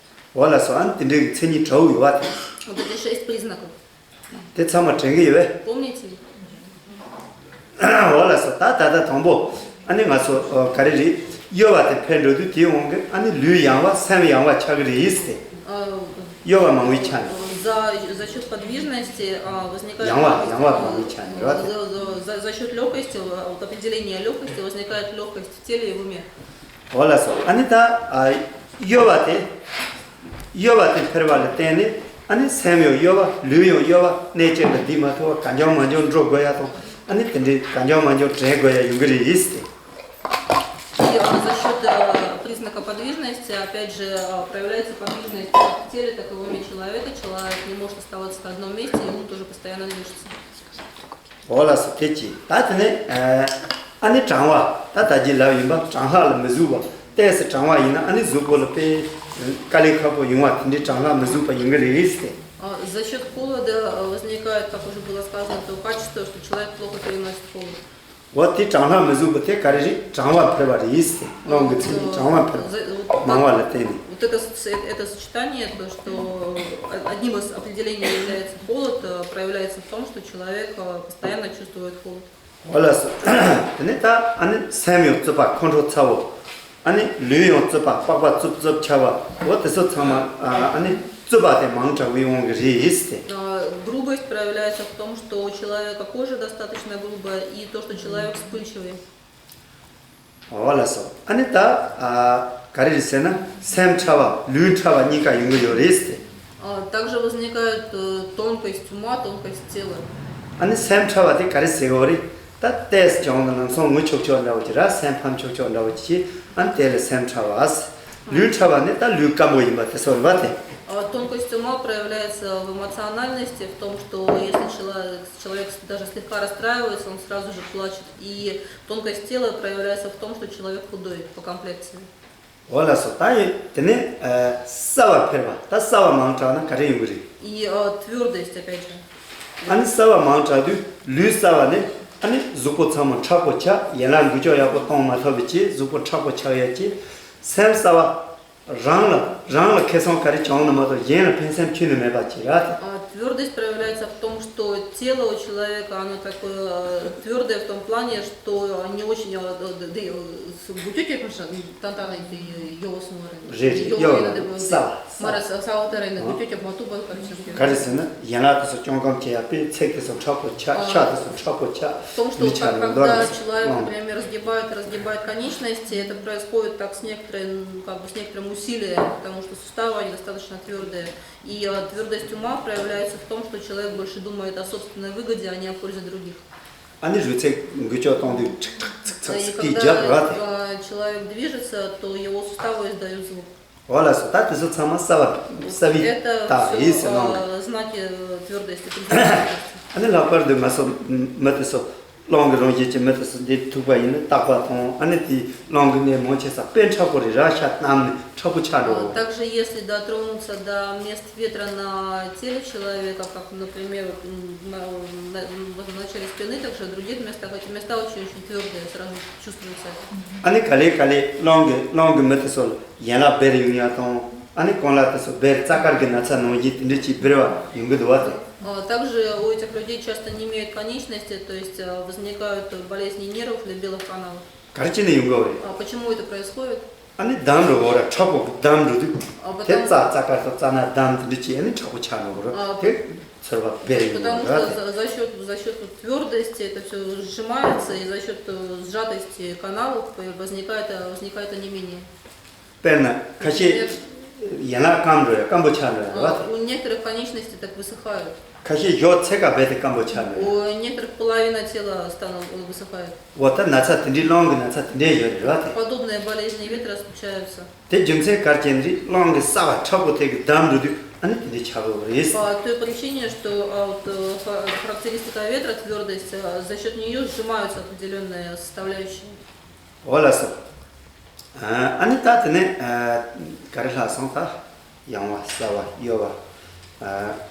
འོ་ལགས་སོ། ཨ་ནི་དེ་འདྲའི་མཚན་ཉིད་དྲུག་ཡོད་པ་དེ། Вот эти шесть признаков. དེ་ཚང་མ་དྲན་གྱི་ཡོད་པས། Помните? འོ་ལགས་སོ། ད་ད་ལྟ་དང་པོ་ཨ་ནི་ང་ཚོ་ཨ་ག་རེ་རེད། གཡོ་བ་དེ་འཕེལ་འགྲོ་དུས་དེའི་དབང་གིས་ཨ་ནི་ལུས་ཡང་བ་སེམས་ཡང་བ་ཆགས་ཀྱི་རེད་ཟེར། А, གཡོ་བ་མང་བོའི་ཆ་ནས། За, за счет подвижности а, возникает ཡང་བ་ཡང་བ་མང་བའི་ཆ་ནས་རེད་བ། За, за, за, за счет легкости, вот определение легкости возникает легкость в теле и в уме. འོ་ལགས་སོ། ཨ་ནི་ད་ཨ་གཡོ་བ་དེ་གཡོ་བ་དེ་འཕེར་བ་ལ་བརྟེན་ནས་ཨ་ནི་སེམས་ཡང་གཡོ་བ། ལུས་ཡང་གཡོ་བ། གནས་བཅས་ལ་འདི་མ་ཐུབ་པ་གང་འཇོག་མ་འཇོག་འགྲོ་དགོས་ཡ་དང་། ཨ་ནི་དེ་འདྲའི་གང་འཇོག་མ་འཇོག་དྲན་དགོས་ཡ་ཡོང་གི་རེད་ཟེར་ཏེ། И а, за счет э, признака подвижности, опять же, а, проявляется подвижность как в теле, так и в уме человека. Человек не может оставаться на одном месте, и ум тоже постоянно движется. འོ་ལགས་སོ། དེ་གཅིག་ད་དེ་ནས་ཨ་ནི་གྲང་བ། ད་ད་གིན་ལབ་ཡིན་པ། གྲང་ལྷགས་ལ་མི་གཟུགས་པ། ཏོག་ཙམ་གྲང་བ་ཡིན་ན་ཨ་ནི་གཟུགས་པོ་ལ་དཔེ་དཀའ་ལས་ཁག་པོ་ཡོང་བ། དེ་འདྲའི་གྲང་ལྷགས་མི་གཟུགས་པ་ཡིན་གྱི་རེད་ཟེར་ཏེ། А, За счет холода а, возникает, как уже было сказано, то качество, что человек плохо переносит холод. འོ་དེ་གྲང་ལྷགས་མི་གཟུགས་པོ་དེ་ག་རེ་རེད། གྲང་བ་འཕེར་བ་རེད་ཟེར་ཏེ། རླུང་གི་ཚད་ནི་གྲང་བ་འཕེར་བ་མང་བ་ལ་བརྟེན་ནས། Вот это, с- это, это сочетание, то, что э, одним из определений является холод, э, проявляется в том, что человек э, постоянно чувствует холод. འོ་ལགས་སོ། དེ་ནས་ད་ཨ་ནི་སེམས་ཡང་རྩུབ་པ། ཁོང་ཁྲོ་ཚ་བོ། ཨ་ནི་ལུས་ཡང་རྩུབ་པ། པགས་པ་རྩུབ་རྩུབ་ཆགས་པ། འོ་དེ་ཚོ་ཚང་མ་ཨ་ནི་རྩུབ་པ་དེ་མང་དྲགས་པའི་དབང་གིས་རེད་ཟེར་ཏེ། А, Грубость проявляется в том, что у человека кожа достаточно грубая, и то, что человек вспыльчивый. འོ་ལགས་སོ། ཨ་ནི་ད་ཨ་ག་རེ་རེད་ཟེར་ན། སེམས་ཕྲ་བ་ལུས་ཕྲ་བ་གཉིས་ཀ་ཡོང་གི་ཡོད་རེད་ཟེར་ཏེ། А, Также возникает э, тонкость ума, тонкость тела. ཨ་ནི་སེམས་ཕྲ་བ་དེ་ག་རེ་ཟེར་གྱི་ཡོད་རེད། ད་ཏོག་ཙམ་གྱོང་དང་ལམ་སང་ངུ་ཆོག་ཆོག་འདྲ་བོ་ཅིག་ར། སེམས་ཕམ་ཆོག་ཆོག་འདྲ་བོ་ཅིག་ཨ་ནི་དེ་ལ་སེམས་ཕྲ་བ་ཟེར། ལུས་ཕྲ་བ་ནི་ད་ལུས་སྐམ་པོ་ཡིན་པ་དེ་ཚོ་རེད་བ་དེ། А, Тонкость ума проявляется в эмоциональности, в том, что если человек, человек даже слегка расстраивается, он сразу же плачет. И тонкость тела проявляется в том, что человек худой по комплекции. འོ་ལགས་སོ། ད་ཡིན་དེ་ནས་ཨ་སྲབ་པ་འཕེར་བ། ད་སྲབ་པ་མང་དྲགས་ན་ག་རེ་ཡོང་གི་རེད། И а, твердость, опять же. ཨ་ནི་སྲབ་པ་མང་དྲགས་དུས་ལུས་སྲབ་པ་ནས་ཨ་ནི་གཟུགས་པོ་ཚང་མ་མཁྲེགས་པོ་ཆགས། ཡན་ལག་འགུལ་སྐྱོད་ཡག་པོ་གཏོང་མ་ཐུབ་པ་བྱས། གཟུགས་པོ་མཁྲེགས་པོ་ཆགས་ཡ་བྱས། སེམས་སྲབ་པ། རང་ལ་རང་ལ་ཁེ་བཟང་ག་རེ་བྱུང་ན་མ་གཏོགས་གཞན་ལ་ཕན་སེམས་ཁྱོན་ནས་མེད་པ་ཅིག་རེད་ད། А, Твердость проявляется в том, что тело у человека, оно такое э, твердое в том плане, что не очень э, д- д- д- э, с- гутёте, потому что там там это ёс море. རེད་རེད། གཡོ་ཡོད་ན་ས། མར་ས་འོ་ད་རེད་ན་གུ་ཅོ་ཅོ་མ་ཐུབ་པ་ག་རེ་བྱེད་ག་རེ་ཟེར་ན། ཡན་ལག་དེ་ཚོ་སྐྱོན་གམ་བྱེད་ཡ། དཔེ་ཚིགས་དེ་ཚོ་མཁྲེགས་པོ་ཆགས། ཤ་དེ་ཚོ་མཁྲེགས་པོ་ཆགས། В том, что как- когда человек, например, сгибает, разгибает конечности, это происходит так с некоторой, м, как бы с некоторым усилием, потому что суставы, они достаточно твердые. И э, твердость ума проявляется в том, что человек больше думает о собственной выгоде, а не о пользе других. ཨ་ནི་རུས་ཚིགས་འགུལ་སྐྱོད་གཏོང་དུས་ཁྲིག་ཁྲིག་ཁྲིག་ཁྲིག་ཁྲིག་ཅིག་རྒྱབ་ར་དེ། И когда э, человек движется, то его суставы издают звук. འོ་ལགས་སོ། ད་དེ་ཚོ་ཚང་མ་སྲབ་པ་སྲབ་པའི་རྟགས་ཡིན་ཟེར་གནང་འདུག Знаки э, твердости, признаки твердости. ཨ་ནི་ལྷག་པར་དུ་ང་ཚོ་མི་དེ་ཚོ་རླུང་གི་རང་བཞིན་གྱི་མི་དེ་ཚོ་འདི་ཐུག་པ་ཡིན་ན་རྟག་པ་དང་། ཨ་ནི་དེའི་རླུང་གི་གནས་མང་ཆེ་ས་དཔེ་མཁྲེགས་པོ་རེད་ར། ཤ་གནམ་ནས་མཁྲེགས་པོ་ཆགས་འགྲོ། А также, если дотронуться до мест ветра на теле человека, как, например, вот, м, на, на, вот в начале спины, также в других местах, эти места очень-очень твердые, сразу чувствуется это. ཨ་ནི་ག་ལེ་ག་ལེ་རླུང་གི་རླུང་གི་མི་དེ་ཚོ་ལ་ཡན་ལག་སྦེར་ཡོང་ཡ་དང་། ཨ་ནི་རྐང་ལག་དེ་ཚོ་སྦེར་རྩ་དཀར་གྱི་ན་ཚ་ནང་བཞིན་དེ་འདྲ་ཅིག་སྦེར་བ་ཡོང་གི་འདུག་བ་དེ། А также у этих людей часто немеют конечности, то есть э, возникают болезни нервов или белых каналов. ག་རེ་བྱས་ནས་ཡོང་གི་ཡོད་རེད། А почему это происходит? ཨ་ནི་བསྡམས་འགྲོ་གི་ཡོད་རེད། མཁྲེགས་པོ་བསྡམས་འགྲོ་དུས། ཨ་དེ་རྩ་རྩ་དཀར་དང་རྩ་སྣ་བསྡམས་དེ་འདྲ་བྱས། ཨ་ནི་མཁྲེགས་པོ་ཆགས་འགྲོ་གི་རེད། དེ་ཚོར་བ་སྦེར་ཡོང་གི་རེད། Потому что за, за счет, за счет вот твердости это все сжимается, и за счет э, сжатости каналов э, возникает, э, возникает онемение. དཔེར་ན་ཁ་ཤས་ཡན་ལག་སྐམ་འགྲོ་ཡ། སྐམ་པོ་ཆགས་འགྲོ་ཡ་རེད་བ། А, у некоторых конечности так высыхают. ཁ་ཤས་གཞོགས་ཚད་ཀ་རྦད་དེ་སྐམ་པོ་ཆགས་འགྲོ་ཡ། У некоторых половина тела станов- высыхает. འོ་ད་ན་ཚ་དེ་འདྲའི་རླུང་གི་ན་ཚ་དེ་འདྲའི་ཡོད་རེད་བ་དེ། Подобные болезни ветра случаются. དེ་རྒྱུ་མཚན་ག་རེ་བྱས་ནས་རེད། རླུང་གི་སྲབ་པ་མཁྲེགས་པོ་དེ་གིས་བསྡམས་འགྲོ་དུས་ཨ་ནི་དེ་འདྲའི་ཆགས་ཡོད་རེད། По той причине, что а, вот, э, ха- характеристика ветра, твердость, э, за счет нее сжимаются определенные составляющие. འོ་ལགས་སོ། ཨ་ནི་ད་དེ་ནས་ག་རེ་ལྷག་སོང་ད། ཡང་བ་སྲབ་པ་གཡོ་བ།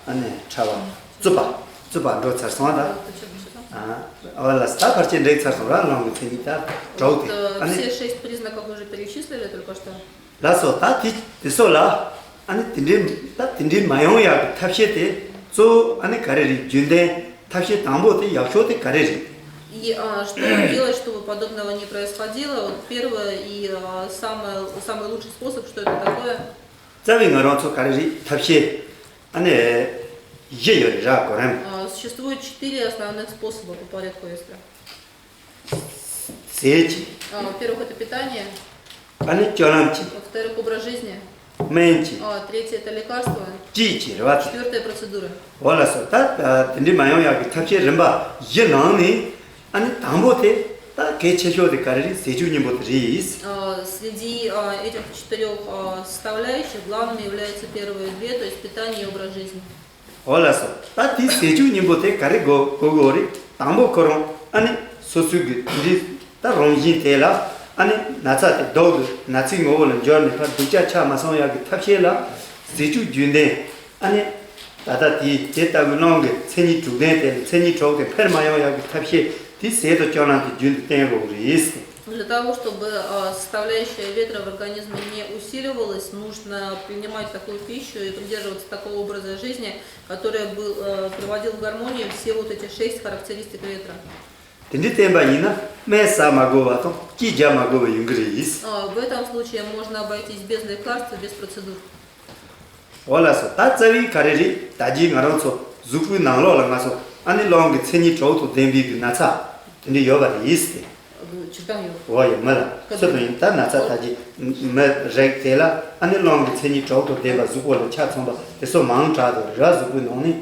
ཨ་ནི་ཕྲ་བ། རྩུབ་པ། རྩུབ་པ་འགྲོ་ཚར་སོང་ད། འོ་ལགས་སོ། ད་ཕལ་ཆེར་འགྲིག་ཚར་སོང་ར། རླུང་གི་མཚན་ཉིད་ད་འགྲོ་དེ། ཨ་ནི་Все шесть признаков уже перечислили только что. ལགས་སོ། ད་དེ་དེ་ཚོ་ལ་ཨ་ནི་དེ་འདྲའི་ད་དེ་འདྲའི་མ་ཡོང་ཡག་གི་ཐབས་ཤེས་དེ་གཙོ་བོ་ཨ་ནི་ག་རེ་རེད། རྒྱུན་ལྡན་ཐབས་ཤེས་དང་པོ་དེ་ཡག་ཤོས་དེ་ག་རེ་རེད། И а, что делать, чтобы подобного не происходило? Вот первое и а, самое, самый лучший способ, что это такое? རྩ་བའི་ང་རང་ཚོ་ག་རེ་རེད། ཐབས་ཤེས་ ཨ་ནི་བཞི་ཡོད་རེད་ར་གོ་རམ། А, существует четыре основных способа по порядку, если. ཟས་ཀྱི། А, во-первых, это питание. ཨ་ནི་སྤྱོད་ལམ་གྱི། Во-вторых, образ жизни. སྨན་གྱི། А, третье, это лекарство. དྲིས་ཀྱི་རེད་བ། Четвёртое, процедуры. འོ་ལགས་སོ། ད་དེ་འདྲའི་མ་ཡོང་ཡག་གི་ཐབས་ཤེས་རིམ་པ་བཞི་ནང་ནས་ཨ་ནི་དང་པོ་དེ་ད་གལ་ཆེ་ཤོས་དེ་ག་རེ་རེད། ཟས་བཅུད་སྙིང་པོ་དེ་རེད། А, среди, а, этих четырёх, а, составляющих главными являются первые две, то есть питание и образ жизни. འོ་ལགས་སོ། ད་དེའི་ཟས་བཅུད་སྙིང་པོ་དེ་ག་རེ་དགོས་དགོས་དགོས་རེད། དང་པོ་ཁོ་རང་ཨ་ནི་སོ་སོའི་གི་དེ་འདྲའི་ད་རང་བཞིན་དེ་ལ་ཨ་ནི་ན་ཚ་དེ་ལྡོག་གི་ན་ཚའི་ངོ་བོ་ལ་འབྱོར་ནས་ཕར་སྡུག་ཅག་ཆགས་མ་སོང་ཡག་གི་ཐབས་ཤེས་ལ་ཟས་བཅུད་རྒྱུན་ལྡན། ཨ་ནི་ད་ལྟ་དེའི་དེ་ལྟ་བུའི་རླུང་གི་མཚན་ཉིད་དྲུག་ལྡན་དེ་ལ་མཚན་ཉིད་དྲུག་དེ་འཕེལ་མ་ཡོང་ཡག་གི་ཐབས་ཤེས་དེ་ཟས་དང་སྤྱོད་ལམ་དེ་རྒྱུན་དུ་བསྟེན་དགོས་ཀྱི་རེད། Для того, чтобы, а, составляющая ветра в организме не усиливалась, нужно принимать такую пищу и придерживаться такого образа жизни, который бы, э, приводил в гармонию все вот эти шесть характеристик ветра. དེ་འདྲའི་བསྟེན་པ་ཡིན་ན་སྨན་ཟ་མ་དགོས་པ་དང་སྐྱིད་རྒྱག་མ་དགོས་པ་ཡོང་གི་རེད། А, в этом случае можно обойтись без лекарств, без процедур. འོ་ལགས་སོ། ད་རྩ་བའི་ག་རེ་རེད། ད་རྒྱུན་ང་རང་ཚོ་གཟུགས་པོའི་ནང་ལོགས་ལ་ང་ཚོ་ཨ་ནི་རླུང་གི་མཚན་ཉིད་དྲུག་དང་ལྡན་པའི་གི་ན་ཚ་དེ་འདྲ་ཡོད་པ་རེད་ཟེར། ཨ་ནི་ཆིག་ཐང་ཡོད། འོ་ཡོད་མི་ལ་སུ་དང་ཡིན་ད་ན་ཚ་ད་རྒྱུན་མི་རིགས་དེ་ལ་ཨ་ནི་རླུང་གི་མཚན་ཉིད་དྲུག་དང་ལྡན་པ་གཟུགས་པོ་ལ་ཆ་ཚང་པ་དེ་ཚོ་མང་དྲགས་འདུག་ར། གཟུགས་པོའི་ནང་ནས་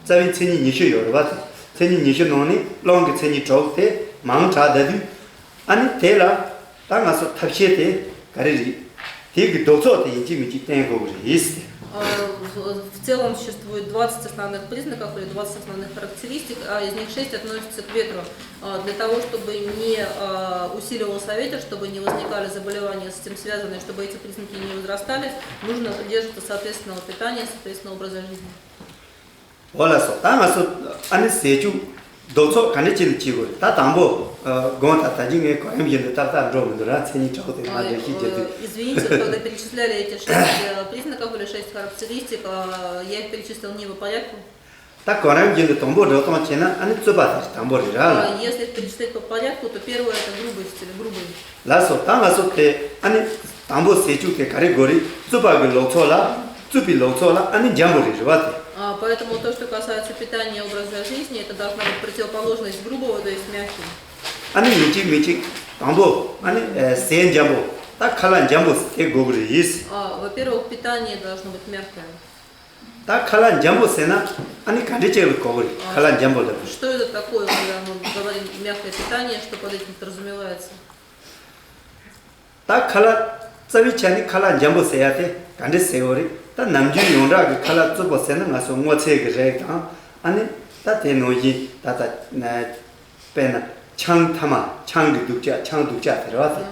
རྩ་བའི་མཚན་ཉིད་ཉི་ཤུ་ཡོད་རེད་བ། མཚན་ཉིད་ཉི་ཤུ་ནང་ནས་རླུང་གི་མཚན་ཉིད་དྲུག་དེ་མང་དྲགས་བསྡད་དུས་ཨ་ནི་དེ་ལ། ད་ང་ཚོ་ཐབས་ཤེས་དེ་ག་རེ་རེད། དེ་གི་ལྡོག་ཕྱོགས་དེ་ཡིན་གཅིག་མིན་གཅིག་བསྟེན་དགོས་ཀྱི་རེད། А, в, в целом существует двадцать основных признаков или двадцать основных характеристик, а из них шесть относятся к ветру. А, для того, чтобы не, а, усиливался ветер, чтобы не возникали заболевания с этим связанные, чтобы эти признаки не возрастали, нужно придерживаться соответственного питания, соответственного образа жизни. འོ་ལགས་སོ། ད་ང་ཚོ་ཨ་ནི་ཟས་བཅུད་ལྡོག་ཕྱོགས་ག་འདྲ་ཅིག་ལ་བྱེད་དགོས་རེད། ད་དང་པོ་ཨ་དགོངས་དག་ད་གིན་ངས་གོ་རིམ་བཞིན་དུ་ཏག་ཏག་འགྲོ་མི་འདུག་ར། མཚན་ཉིད་དྲུག་དེ་མར་འགྲེལ་བཤད་རྒྱག་དུས། Извините, когда перечисляли эти шесть, э, признаков или шесть характеристик, а, я их перечислил не по порядку. ད་གོ་རིམ་བཞིན་དུ་དང་པོ་འགྲོ་སྟངས་བྱས་ན་ཨ་ནི་རྩུབ་པ་དེ་དང་པོ་རེད་ར། А, если их перечислять по порядку, то первое — это грубость или грубый. ལགས་སོ། ད་ང་ཚོ་དེ་ཨ་ནི་དང་པོ་ཟས་བཅུད་དེ་ག་རེ་དགོས་རེད། རྩུབ་པ་གི་ལྡོག་ཕྱོགས་ལ་རྩུབ་པའི་ལྡོག་ཕྱོགས་ལ་ཨ་ནི་འཇམ་པོ་རེད་རེད་བ་དེ། А, поэтому то, что касается питания и образа жизни, это должна быть противоположность грубого, то есть мягкий. ཨ་ནི་ཡིན་གཅིག་མིན་གཅིག་དང་པོ་ཨ་ནི་ཨེ་ཟས་འཇམ་པོ། ད་ཁ་ལག་འཇམ་པོ་དེ་དགོས་ཀྱི་རེད། А, во-первых, питание должно быть мягкое. ད་ཁ་ལག་འཇམ་པོ་ཟེར་ན་ཨ་ནི་ག་འདྲ་ཅིག་ལ་གོ་གི་རེད། ཁ་ལག་འཇམ་པོ་ལབ་དུས། Что это такое, когда мы говорим мягкое питание, что под этим подразумевается? ད་ཁ་ལག་རྩ་བའི་ཆ་ནས་ཁ་ལག་འཇམ་པོ་ཟེར་ཡ་དེ་ག་འདྲ་ཟེར་བ་རེད། ད་ནམ་རྒྱུན་ཡོངས་གྲགས་ཀྱི་ཁ་ལག་རྩུབ་པོ་ཟེར་ན་ང་ཚོ་སྔོ་ཚལ་གྱི་རིགས་དང་ཨ་ནི་ད་དེ་ནང་བཞིན་ད་ད་དཔེར་ན་ཆང་ཐ་མག་ཆང་གི་སྡུག་ཅག་ཆང་སྡུག་ཅག་དེ་རེད་བ་དེ།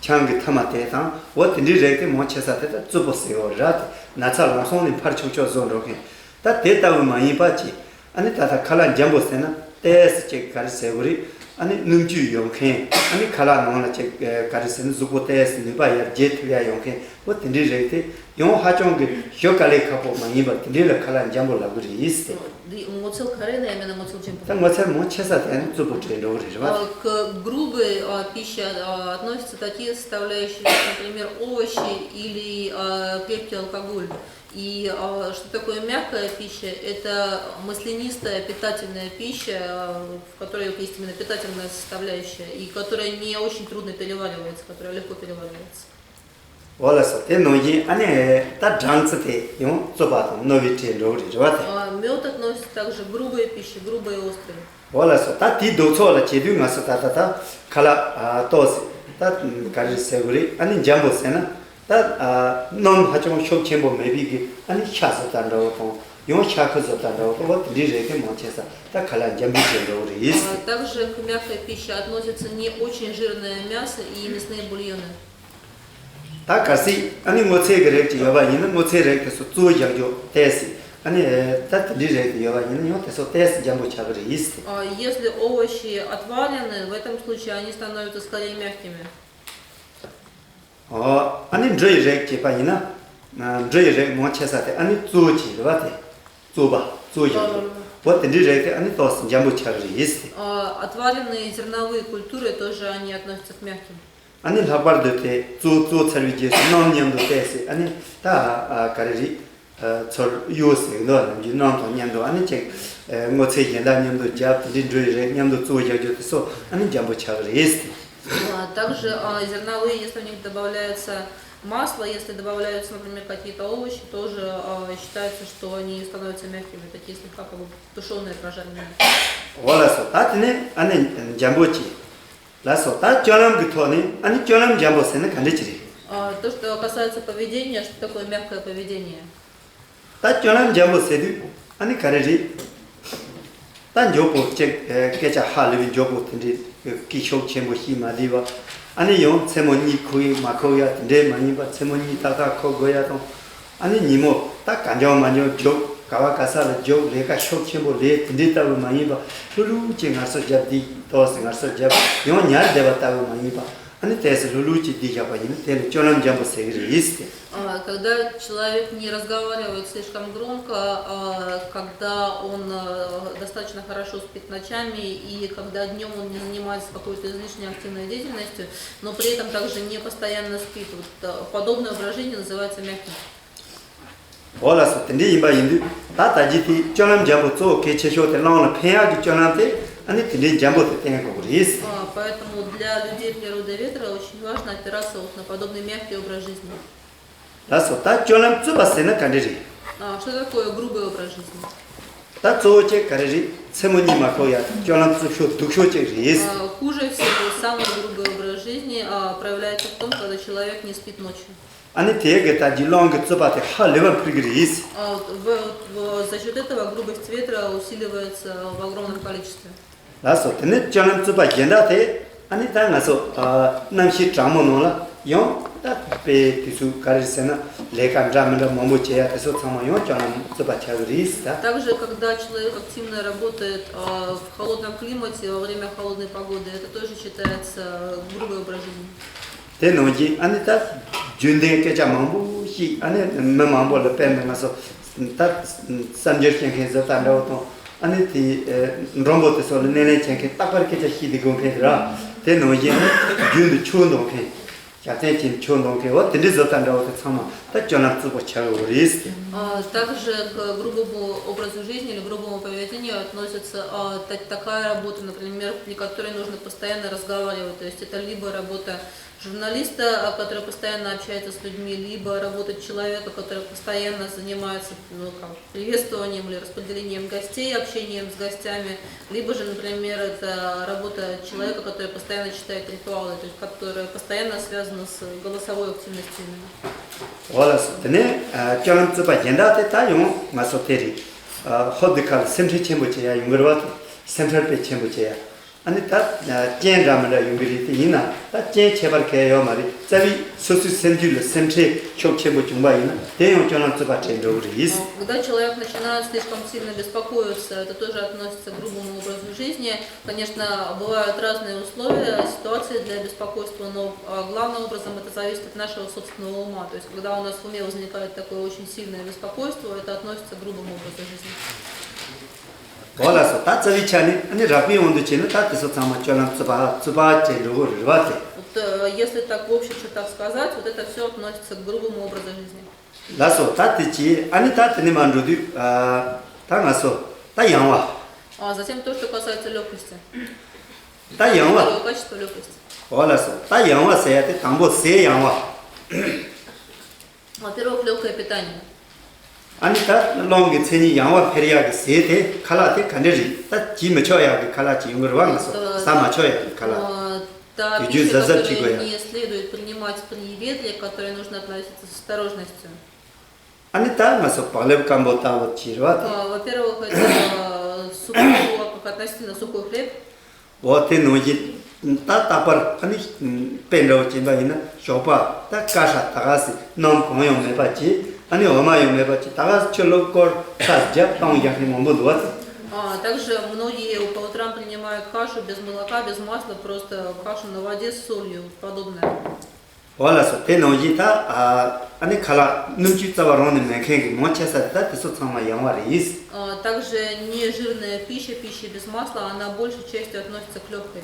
ཆང་གི་ཐ་མག་དེ་དང་འོ་དེ་འདྲའི་རིགས་དེ་མང་ཆེ་ས་དེ་ད་རྩུབ་པོ་ཟེར་བ་རེད་དེ། ན་ཚ་ལངས་སོང་ནས་ཕར་ཆོག་ཆོག་བཟོ་འགྲོ་མཁན། ད་དེ་ལྟ་བུ་མ་ཡིན་པ་ཅིག་ཨ་ནི་ད་ལྟ་ཁ་ལག་འཇམ་པོ་ཟེར་ན་ཏོག་ཙམ་ཅིག་ག་རེ་ཟེར་དགོས་རེད། ཨ་ནི་སྣུམ་བཅུད་ཡོད་མཁན། ཨ་ནི་ཁ་ལག་ནང་ལ་ཅིག་ག་རེ་ཟེར་ན་གཟུགས་པོ་ཏོག་ཙམ་ནུས་པ་ཡར་རྒྱས་ཐུབ་ཡ་ཡོད་མཁན། འོ་དེ་འདྲའི་རིགས་དེ་ཡང་ཧ་ཅང་གི་ཞོ་དཀའ་ལས་ཁག་པོ་མ་ཡིན་པ་དེ་འདྲའི་ལ་ཁ་ལག་འཇམ་པོ་ལབ་ཀྱི་རེད་ཟེར། Ды- Моцел Карена, именно Моцел Чемпу. ད་སྔོ་ཚལ་མང་ཆེ་ས་དེ་ནི་རྩུབ་པོ་བྲིས་འགྲོ་གི་རེད་རེད་བ། А, к грубой, а, пище, а, относятся такие составляющие, как, например, овощи или, а, крепкий алкоголь. И, а, что такое мягкая пища? Это маслянистая питательная пища, а, в которой вот есть именно питательная составляющая, и которая не очень трудно переваривается, которая легко переваривается. འོ་ལགས་སོ། དེ་ནང་བཞིན་ཨ་ནི་ད་སྦྲང་རྩི་དེ་ཡང་རྩུབ་པ་དང་རྣོ་བའི་གྲས་འགྲོ་གི་རེད་རེད་བ་དེ། А, мёд относится также к грубой пище, грубой и острой. འོ་ལགས་སོ། ད་དེའི་ལྡོག་ཕྱོགས་ལ་བྱེད་དུས་ང་ཚོ་ད་ད་ད་ཁ་ལག་ཨ་ཏོག་ཙམ་ད་ག་རེ་ཟེར་དགོས་རེད། ཨ་ནི་འཇམ་པོ་ཟེར་ན་ད་ཨ་སྣུམ་ཧ་ཅང་ཤུགས་ཆེན་པོ་མེད་པའི་གི་ཨ་ནི་ཤ་བཟོ་ལྟ་འདྲ་བོ་དང་ཡང་ཤ་ཁུ་བཟོ་ལྟ་འདྲ་བོ་དང་འོ་དེ་འདྲའི་རིགས་དེ་མང་ཆེ་ས་ད་ཁ་ལག་འཇམ་པོའི་གྲས་འགྲོ་གི་རེད། А, также к мягкой пище относятся не очень жирное мясо и мясные бульоны. ད་གལ་སྲིད་ཨ་ནི་སྔོ་ཚལ་གྱི་རིགས་ཅིག་ཡོད་པ་ཡིན་ན་སྔོ་ཚལ་རིགས་དེ་ཚོ་བཙོ་བཞག་རྒྱུ་ཏོག་ཙམ། ཨ་ནི་ད་དེ་འདྲའི་རིགས་དེ་ཡོད་པ་ཡིན་ན་ཡང་དེ་ཚོ་ཏོག་ཙམ་འཇམ་པོ་ཆགས་ཀྱི་རེད། А, если овощи отварены, в этом случае они становятся скорее мягкими. ཨོ། ཨ་ནི་འབྲུ་ཡི་རིགས་བྱས་པ་ཡིན་ན། ཨ་འབྲུ་ཡི་རིགས་མང་ཆེ་ས་དེ་ཨ་ནི་བཙོ་བྱས་རེད་བ་དེ། བཙོ་བ་བཙོ་བཞག་རྒྱུ། འོ་དེ་འདྲའི་རིགས་དེ་ཨ་ནི་ཏོག་ཙམ་འཇམ་པོ་ཆགས་ཀྱི་རེད། А, отваренные зерновые культуры тоже, они относятся к мягким. ཨ་ནི་ལྷག་པར་དུ་དེ་བཙོ་བཙོ་ཚར་བའི་རྗེས་སུ་སྣུམ་མཉམ་དུ་བལྟས་སེ་ཨ་ནི་ད་ཨ་ག་རེ་རེད། ཚོར་གཡོ་ཟེར་གི་འདུག་ནམ་རྒྱུན་ནང་དང་མཉམ་དུ་ཨ་ནི་ཅིག་སྔོ་ཚལ་གཞན་དག་མཉམ་དུ་རྒྱབ་དེ་འདྲའི་འགྲོ་ཡི་རེད། མཉམ་དུ་བཙོ་རྒྱག་རྒྱུ་དེ་ཚོ་ཨ་ནི་འཇམ་པོ་ཆགས་གི་རེད། А, Также а, зерновые, если в них добавляется масло, если добавляются, например, какие-то овощи, тоже а, считается, что они становятся мягкими, такие слегка как бы тушеные, прожаренные. འོ་ལགས་སོ། ད་དེ་ནས་ཨ་ནི་འཇམ་པོ་ཅིག་ལགས་སོ། ད་སྤྱོད་ལམ་གྱི་ཐོག་ནས་ཨ་ནི་སྤྱོད་ལམ་འཇམ་པོ་ཟེར་ན་ག་འདྲ་ཅིག་རེད། А, То, что касается поведения, что такое мягкое поведение? ད་སྤྱོད་ལམ་འཇམ་པོ་ཟེར་དུས་ཨ་ནི་ག་རེ་རེད། ད་མགྱོགས་པོ་ཅིག་སྐད་ཆ་ཧ་ལས་པའི་མགྱོགས་པོ་དེ་འདྲའི་སྐད་ཤུགས་ཆེན་པོ་བཤད་མ་བསྡད་པ། ཨ་ནི་ཡང་མཚན་མོ་གཉིད་ཁུག་ཡ་མ་ཁུག་ཡ་དེ་འདྲའི་མ་ཡིན་པ། མཚན་མོ་གཉིད་ཏག་ཏག་ཁུག་དགོས་ཡ་དང་། ཨ་ནི་ཉིན་མོ་ད་ག་འཇོག་མ་འཇོག་རྒྱུགས། ག་བ་ག་ས་ལ་རྒྱུགས། ལས་ཀ་ཤུགས་ཆེན་པོ་ལས་དེ་འདྲའི་ལྟ་བུ་མ་ཡིན་པ། ལྷུག་ལྷུག་ཅིག་ངལ་གསོ་རྒྱབ་བསྡད་ཏོག་ཙམ་ངལ་གསོ་རྒྱབ་ཡང་ཉལ་བསྡད་པ་ལྟ་བུ་མ་ཡིན་པ། ཨ་ནི་ཏོག་ཙམ་ལྷུག་ལྷུག་ཅིག་བསྡད་བཞག་པ་ཡིན་ན་དེ་ལ་སྤྱོད་ལམ་འཇམ་པོ་ཟེར་གི་རེད་ཟེར་ཏེ། А, Когда человек не разговаривает слишком громко, а, когда он э, достаточно хорошо спит ночами и когда днем он не занимается какой-то излишне активной деятельностью, но при этом также не постоянно спит, вот э, подобное упражнение называется мягким. འོ་ལགས་སོ། དེ་འདྲ་ཡིན་པ་ཡིན་དུས་ད་ལྟ་ཅི་དེ་སྤྱོད་ལམ་འཇམ་པོ་གཙོ་བོ་གལ་ཆེ་ཤོས་དེ་བླངས་ལ་ཕན་ཡག་གི་སྤྱོད་ལམ་དེ་ཨ་ནི་དེ་འདྲའི་འཇམ་པོ་དེ་བསྟེན་དགོས་ཀྱི་རེད། А, Поэтому для людей природы ветра очень важно опираться вот на подобный мягкий образ жизни. ལགས་སོ། ད་སྤྱོད་ལམ་རྩུབ་པ་ཟེར་ན་ག་འདྲ་རེད། А, Что такое грубый образ жизни? ད་གཙོ་བོ་གཅིག་ག་རེ་རེད། མཚན་མོ་གཉིད་མ་ཁུག་ཡ་དང་སྤྱོད་ལམ་རྩུབ་ཤོས་སྡུག་ཤོས་གཅིག་རེད། А, Хуже всего самый грубый образ жизни а, проявляется в том, когда человек не спит ночью. ཨ་ནི་དེ་གི་ད་རྒྱུ་ལམ་གྱི་རྩུབ་པ་དེ་ཧ་ལས་པ་འཕེལ་གི་རེད། А вот в- вот, в- За счет этого грубость ветра усиливается в огромном количестве. ལགས་སོ། དེ་ནས་སྤྱོད་ལམ་རྩུབ་པ་གཞན་དག་དེ་ཨ་ནི་ད་ང་ཚོ་ཨ་གནམ་གཤིས་གྲང་མོ་ནང་ལ་ཡང་ད་དཔེ་དུས་ཚོད་ག་རེ་ཟེར་ན་ལས་ཀ་འདྲ་མི་འདྲ་མང་པོ་བྱེད་ཡ་དེ་ཚོ་ཚང་མ་ཡང་སྤྱོད་ལམ་རྩུབ་པ་ཆགས་གི་རེད་ད། Также, когда человек активно работает а, в холодном климате во время холодной погоды, это тоже считается грубый образ жизни. དེ་ནང་བཞིན་ཨ་ནི་ད་རྒྱུན་ལྡན་སྐད་ཆ་མང་པོ་ཞིག་ཨ་ནི་མི་མང་པོ་ལ་དཔེར་ན་ང་ཚོ་ད་གསར་འགྱུར་བཤད་མཁན་བཟོ་ལྟ་འདྲ་བོ་དང་། ཨ་ནི་དེ་ཨེ་མགྲོན་པོ་དེ་ཚོ་ལ་སྣེ་ལེན་བྱེད་མཁན་རྟག་པར་སྐད་ཆ་བཤད་བསྡད་དགོས་མཁན་དེ་ར། དེ་ནང་བཞིན་ཨ་ནི་རྒྱུན་དུ་ཆུ་འདོན་མཁན། ཞབས་བརྟན་བྱེད་ཆུ་འདོན་མཁན་འོ་དེ་འདྲའི་བཟོ་ལྟ་འདྲ་བོ་དེ་ཚང་མ་ད་སྤྱོད་ལམ་རྩུབ་པོ་ཆགས་ཡོད་རེད། А, Также к грубому образу жизни или грубому поведению относится а, та- такая работа, например, при которой нужно постоянно разговаривать. То есть это либо работа журналиста, а, который постоянно общается с людьми, либо работа человека, который постоянно занимается ну, как, приветствованием или распределением гостей, общением с гостями, либо же, например, это работа человека, который постоянно читает ритуалы, то есть которая постоянно связана с голосовой активностью именно. འོ་ལགས་སོ། དེ་ནས་ཨ་སྤྱོད་ལམ་རྩུབ་པ་གཞན་དག་དེ་ད་ཡང་ང་ཚོ་དེ་རེད། ཨ་ཧོབ་དེ་ཁ་ལ་སེམས་ཁྲལ་ཆེན་པོ་བྱེད་ཡ་ཡོང་གི་རེད་བ། དེ་སེམས་ཁྲལ་དཔེ་ཆེན་པོ་བྱེད་ཡ། ཨ་ནི་ད་ཨ་རྐྱེན་འདྲ་མི་འདྲ་ཡོང་གི་རེད། དེ་ཡིན་ན་ད་རྐྱེན་ཁྱད་པར་གལ་ཡོད་མ་རེད། རྩ་བའི་སོ་སོའི་སེམས་རྒྱུད་ལ་སེམས་ཁྲལ་ཤུགས་ཆེན་པོ་བྱུང་པ་ཡིན་ན་དེ་ཡང་སྤྱོད་ལམ་རྩུབ་པ་གྲས་འགྲོ་གི་རེད། Когда человек начинает слишком сильно беспокоиться, это тоже относится к грубому образу жизни. Конечно, бывают разные условия, ситуации для беспокойства, но а, главным образом это зависит от нашего собственного ума. То есть, когда у нас в уме возникает такое очень сильное беспокойство, это относится к грубому образу жизни. འོ་ལགས་སོ། ད་རྩ་བའི་ཆ་ནས་ཨ་ནི་རགས་པའི་དབང་དུ་བྱས་ན་ད་དེ་ཚོ་ཚང་མ་སྤྱོད་ལམ་རྩུབ་པ་རྩུབ་པ་ཅན་འགྲོ་གི་རེད་བ་དེ། Вот, э, Если так в общих чертах сказать, вот это все относится к грубому образу жизни. ལགས་སོ། ད་དེ་ཅི་ཨ་ནི་ད་དེ་ནས་མར་འགྲོ་དུས་ཨ་ད་ང་ཚོ་ད་ཡང་བ། А затем то, что касается легкости. ད་ཡང་བ། Второе качество легкости. འོ་ལགས་སོ། ད་ཡང་བ་ཟེར་ཡ་དེ་དང་པོ་ཟས་ཡང་བ། Во-первых, легкое питание. ཨ་ནི་ད་རླུང་གི་མཚན་ཉིད་ཡང་བ་འཕེལ་ཡག་གི་ཟས་དེ་ཁ་ལག་དེ་ག་འདྲ་རེད། ད་བྱེད་མི་ཆོག་ཡག་གི་ཁ་ལག་ཅིག་ཡོང་གི་རེད་བ། ང་ཚོ་ཟ་མ་ཆོག་ཡག་གི་ཁ་ལག་དུས་རྒྱུན་གཟབ་གཟབ་བྱེད་དགོས་ཡག. Та пища, которую не следует принимать при ветре, к которой нужно относиться с осторожностью. ཨ་ནི་ད་ང་ཚོ་བག་ལེབ་སྐམ་པོ་ལྟ་བུ་ཅིག་རེད་བ། А, Во-первых, это э, сухой, относительно сухой хлеб. འོ་དེ་ནང་བཞིན་ད་རྟག་པར་ཨ་ནི་དཔེ་འདྲ་བོ་བྱིན་པ་ཡིན་ན་ཞོགས་པ་ད་ཀ་ཧྲ་ད་ག་སེ་སྣུམ་གང་ཡང་མེད་པ་ཅིག་ཨ་ནི་འོ་མ་ཡང་མེད་པ་ཅིག་ད་ག་སེ་ཆུ་ལོག་སྐོར་ས་བརྒྱབ་བཏང་རྒྱག་མཁན་མང་པོ་འདུག་བ། А, Также многие по утрам принимают кашу без молока, без масла, просто кашу на воде с солью, подобное. འོ་ལགས་སོ། དེ་ནང་བཞིན་ད་ཨ་ནི་ཁ་ལག་སྣུམ་བཅུད་རྩ་བ་རང་ནས་མེད་མཁན་གྱི་མང་ཆེ་ས་དེ་ད་དེ་ཚོ་ཚང་མ་ཡང་བ་རེད། А, Также нежирная пища, пища без масла, она большей частью относится к легкой.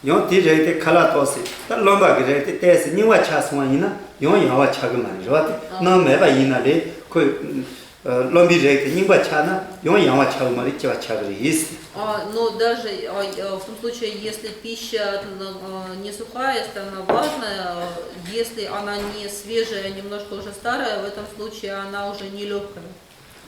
ཡང་དེ་རིགས་དེ་ཁ་ལག་ཏོག་ཙམ་ད་རློན་པ་གི་རིགས་དེ་ཏོག་ཙམ་རྙིང་བ་ཆགས་སོང་བ་ཡིན་ན་ཡང་ཡང་བ་ཆགས་གི་མ་རེད་བ། དེ་སྣུམ་མེད་པ་ཡིན་ན་རེད། ཁོས་རློན་པའི་རིགས་དེ་རྙིང་པ་ཆགས་ན་ཡང་ཡང་བ་ཆགས་ཀྱི་མ་རེད། སྐྱེ་བ་ཆགས་ཀྱི་རེད། А, но даже а, а, в том случае, если пища, она, а, не сухая, если она влажная, а, если она не свежая, а немножко уже старая, в этом случае она уже не легкая.